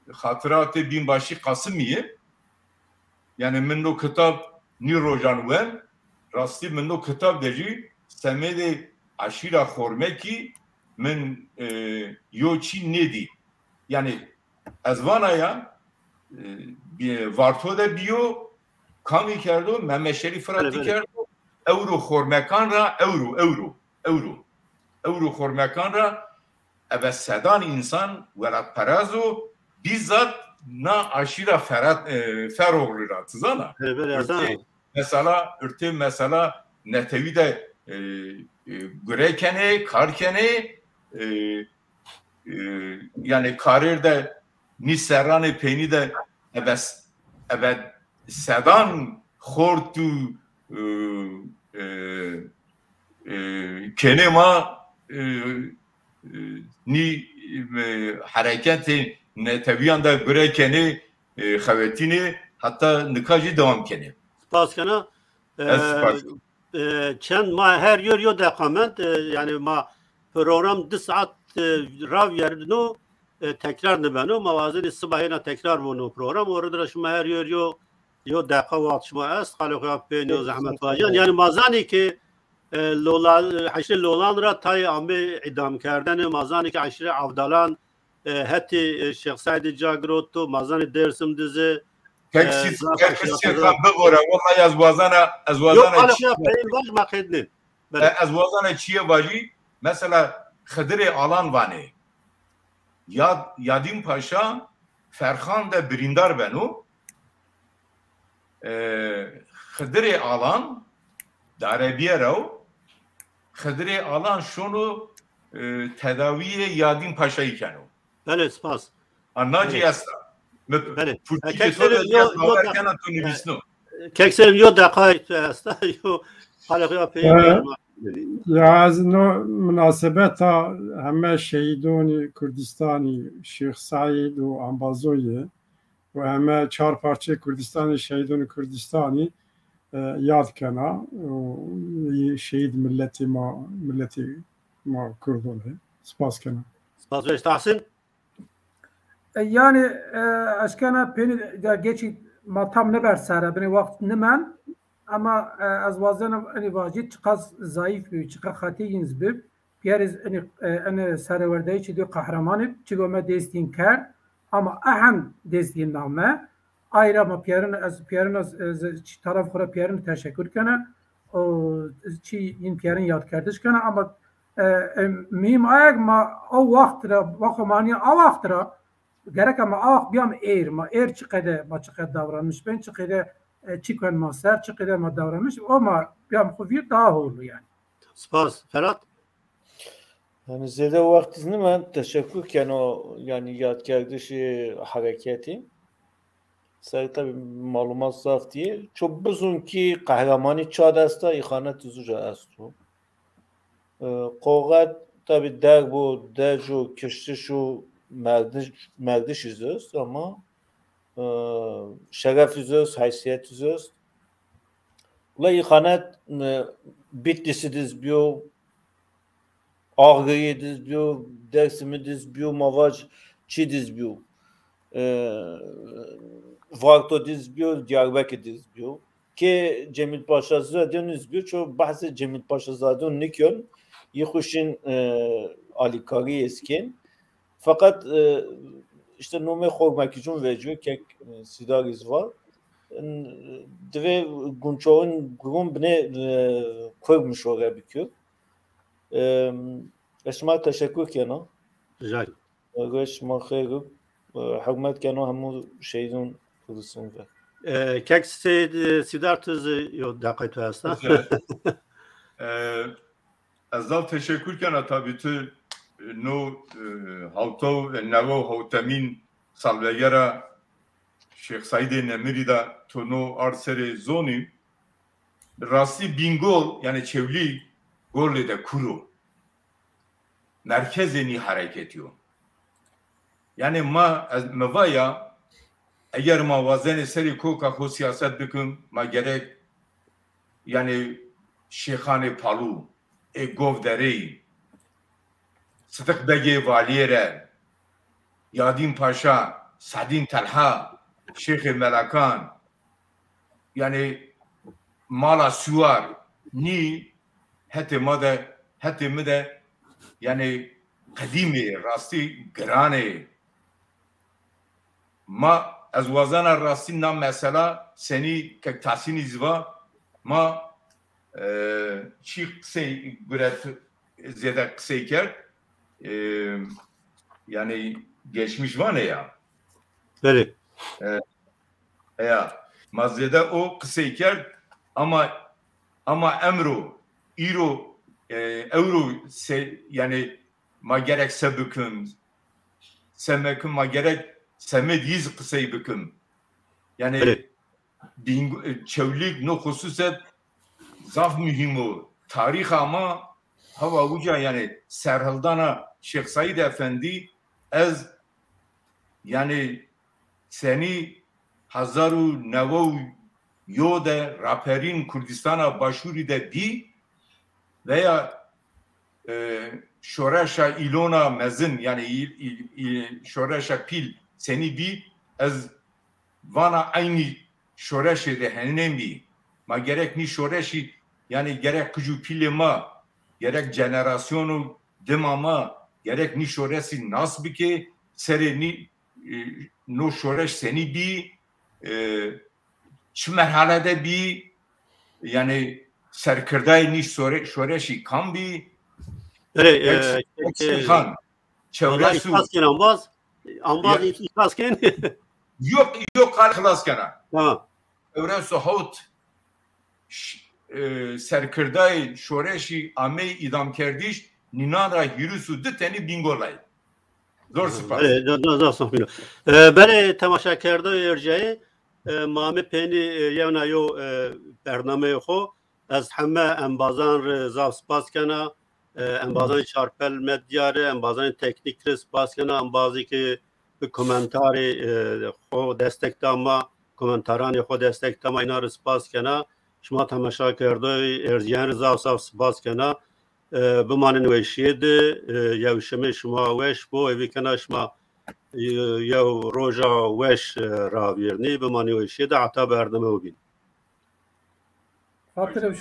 Xatiratê Bînbaşî Qasimî ye. Yani min no kitab nî rojan wen rastî min no kitab de jî semêdê eşîra Xormekî min yo çî nêdî. Yani ez vana ya Varto de biyo kamî kerdo, Mehmet Şerîf Firatî kerdo, ewro Xormekan ra, ewro, ewro, ewro. Ewro Xormekan ra eve sedan însan welatperaz o, bîzat na aşîra Ferat, e, Feroğlu ra, tu zana? Mesela, irtê mesela netewî de e, e, gure kenê, kar kenê, e, e, yani karêr de nî serranê peynî de eve, eve sedan xort û e, e, e, kenê ma e, e, nî e, hereketê netewiyan de gure kenê, e, xewetînê heta nika jî dewam kenê. Spas kena. Ez spas. E, çend ma her yo yo deqa mend, e, yani ma program du saat e, rav yerno e, tekrar nibeno. Ma wazenî siba hêna tekrar bono program. Orada şima her yo yo yo deqa waqt şima est. Xalê xwe ya pênyo zehmet vajan. Yani ma zanî ki e, Lola, Eşrê Lolan ra tayê amê îdam kerdene. Ma zanî ki Eşrê Avdalan e, hetî e, Şêx Seîdê ca giroto, ma zanî Dêrsim dize. Kek Sîd, kek Sîd kan bigore, wellahî ez wazana, ez wazana çi. Peyên vaj ma qednin. E, ez wazana çiye vajî, mesela Xidirê Alan vanê. Yad, Yadîn Paşa Ferxan de birîndar beno. E, Xidirê Alan darebiye rew. Xidirê Alan şono e, tedawiyê Yadîn Paşayî keno. Belê, spas. Anna cî esta. Belê. Furtîkê to de ez bawer kena tu nivîsno. Kek Selim yo deqayê tu esta. Yo xalê xwe ya peyê. Ya ez no minasebeta heme şehîdonî Kurdistanî, Şêx Seîd û Ambazoyê û heme çar parçeyê Kurdistanê, şehîdonî Kurdistanî e, yad kena û şehîd milletê ma, milletê ma Kurdo ne. Spas kena. Spas weş Tahsin. E, yani e, eşkena pênî de geçî ma tam neber sere, binê waqt nimen, ama e, ez wazena enî vajî çiqas zayıf bî, çiqas xetî yîn zbib. Pierre enî enî serewerdeyî çi diyo qehremanî, çi go me dêstîn kerd, ama ehen dêstîn name. Ayra ma Pierin, ez Pierin ez, ez çi taraf xura Pierin teşekkür kene. O çi yin Pierin yadkerdiş kene, ama e, e, mühim ayek ma o waqt ra, waxo mani a waqt ra, gerek ma a waqt biyam êr, ma êr çi qede, ma çi qede davranmış ben, çi qede e, çi kuen ma ser, çi qede ma davranmış, o ma biyam xu vir daha holu yani. Spas. Ferhat. Yani zêde wextî nime teşekkür keno yani yadkerdişê hereketî. Ser tabi malumat zaf diye. Çok bizon ki qehremanî çad esta, îxanet zuca esto. E, Qoxet tabi derg bo, dej û kiştiş û merdiş, merdiş îzist ama e, şeref îzist, heysiyet îzist. Wela îxanet e, Bitlisî diz biyo, Agirî diz biyo, Dersimî diz biyo, ma vac çi diz biyo? E, Varto diz biyo, Diyarbekir diz biyo. Kê Cemîl Paşa Zadon diz biyo, ço behsê Cemîl Paşa Zadon nikyon, yî xuşin e, alîkarî êskên. Feqet e, işte nomê xormekî cûn veciyo kek, e, Sîdarî ziva. Divê gunçoxin gurûn binê, e, Kurd mişore bikir. E, ez şima teşekkür kena. Rica ederim. Roj şima xêr ib. E, hurmet kena hemû şehîdûn Kurdistan ve. E, kek Seyid, e, Sîdar tu zî yo deqay tu hesta. E, ez zaf teşekkür kena tabi tu, e, no, e, hawta û, e, neva û hawtemîn salvegera Şêx Seîdê Nemirî de tu no ard serê zonî. Bi rastî Bîngol, yani Çewlîg, Golê de kuro. Merkezê nî hareketî yo. Yani ma, ez, mi va ya, eger ma wazenê serê koka xwe siyaset bikin, ma gerek, yani Şêxanê Palû, ê Govdereyî, Sidiq Begê Valiyê re, Yadîn Paşa, Sadîn Telha, Şêxê Melakan, yani mala Siwar, nî hetê ma de, hetê mi de, yani qedîmê, rastî giranê. Ma ez wazena rastî na mesela senî kek Tahsînî ziva ma, e, çi qisey guret zêde qisey kerd. E, yani geçmiş vane ya. Belê. E, ya. Ma zêde o qisey kerd ama, ama emro, îro, e, ewro se, yani ma gerek se bikim, se mekim, ma gerek semê dîz qisey bikim. Yani Bîng-, Çewlîg no xususet zaf muhîm o. Tarîxa ma hava uca yani serhildana Şêx Seîd Efendî ez yani senî hezar û newey û yo de raperîn Kurdistana Başûrî de bî veya, e, şoreşa Îlona Mezin, yani îl, îl, îl, şoreşa Pîl senî bî, ez vana eynî şoreşê de henên bî. Ma gerek nî şoreşî, yani gerek qij û pîlê ma, gerek jenerasyon û dima ma, gerek nî şoreşî nas bike, serê nî, e, no şoreş senî bî, e, çi merhale de bî, yani serkirdayê nî şore-, şoreşî kam bî? Erê, e, Şêxan, çewres û îflas ken ambaz, ambaz Ya. îflas ken. Yok, yok, qal xilas kena. Tamam. Çewres û hewt ş-, e, serkirdayê şoreşî ameyî îdamkerdiş, nînan ra hîris û du tenî Bîngolayî. Zor spas. Erê, da, da, da, saf mîna. E, belê temaşakerdoyê ercayê, e, ma me pênî, e, yewna yo, e, bernameyê xo. Ez heme embazan re zaf spas kena. E, embazanê Çarpel Medya re, embazanê teknîk re spas kena, embazê ke bi komentarê, e, xo destek da ma, komentaranê xo destek da ma, îna re spas kena. Şima temaşakerdoyê erciyên re zaf zaf spas kena. E, bimanin weşiyê de, e, yewşemê şima weş bo, hêvî kena şima, e, yew roja weş, e, ravîrnî, bimanî weşiyê de heta bername bîn. Xatir ew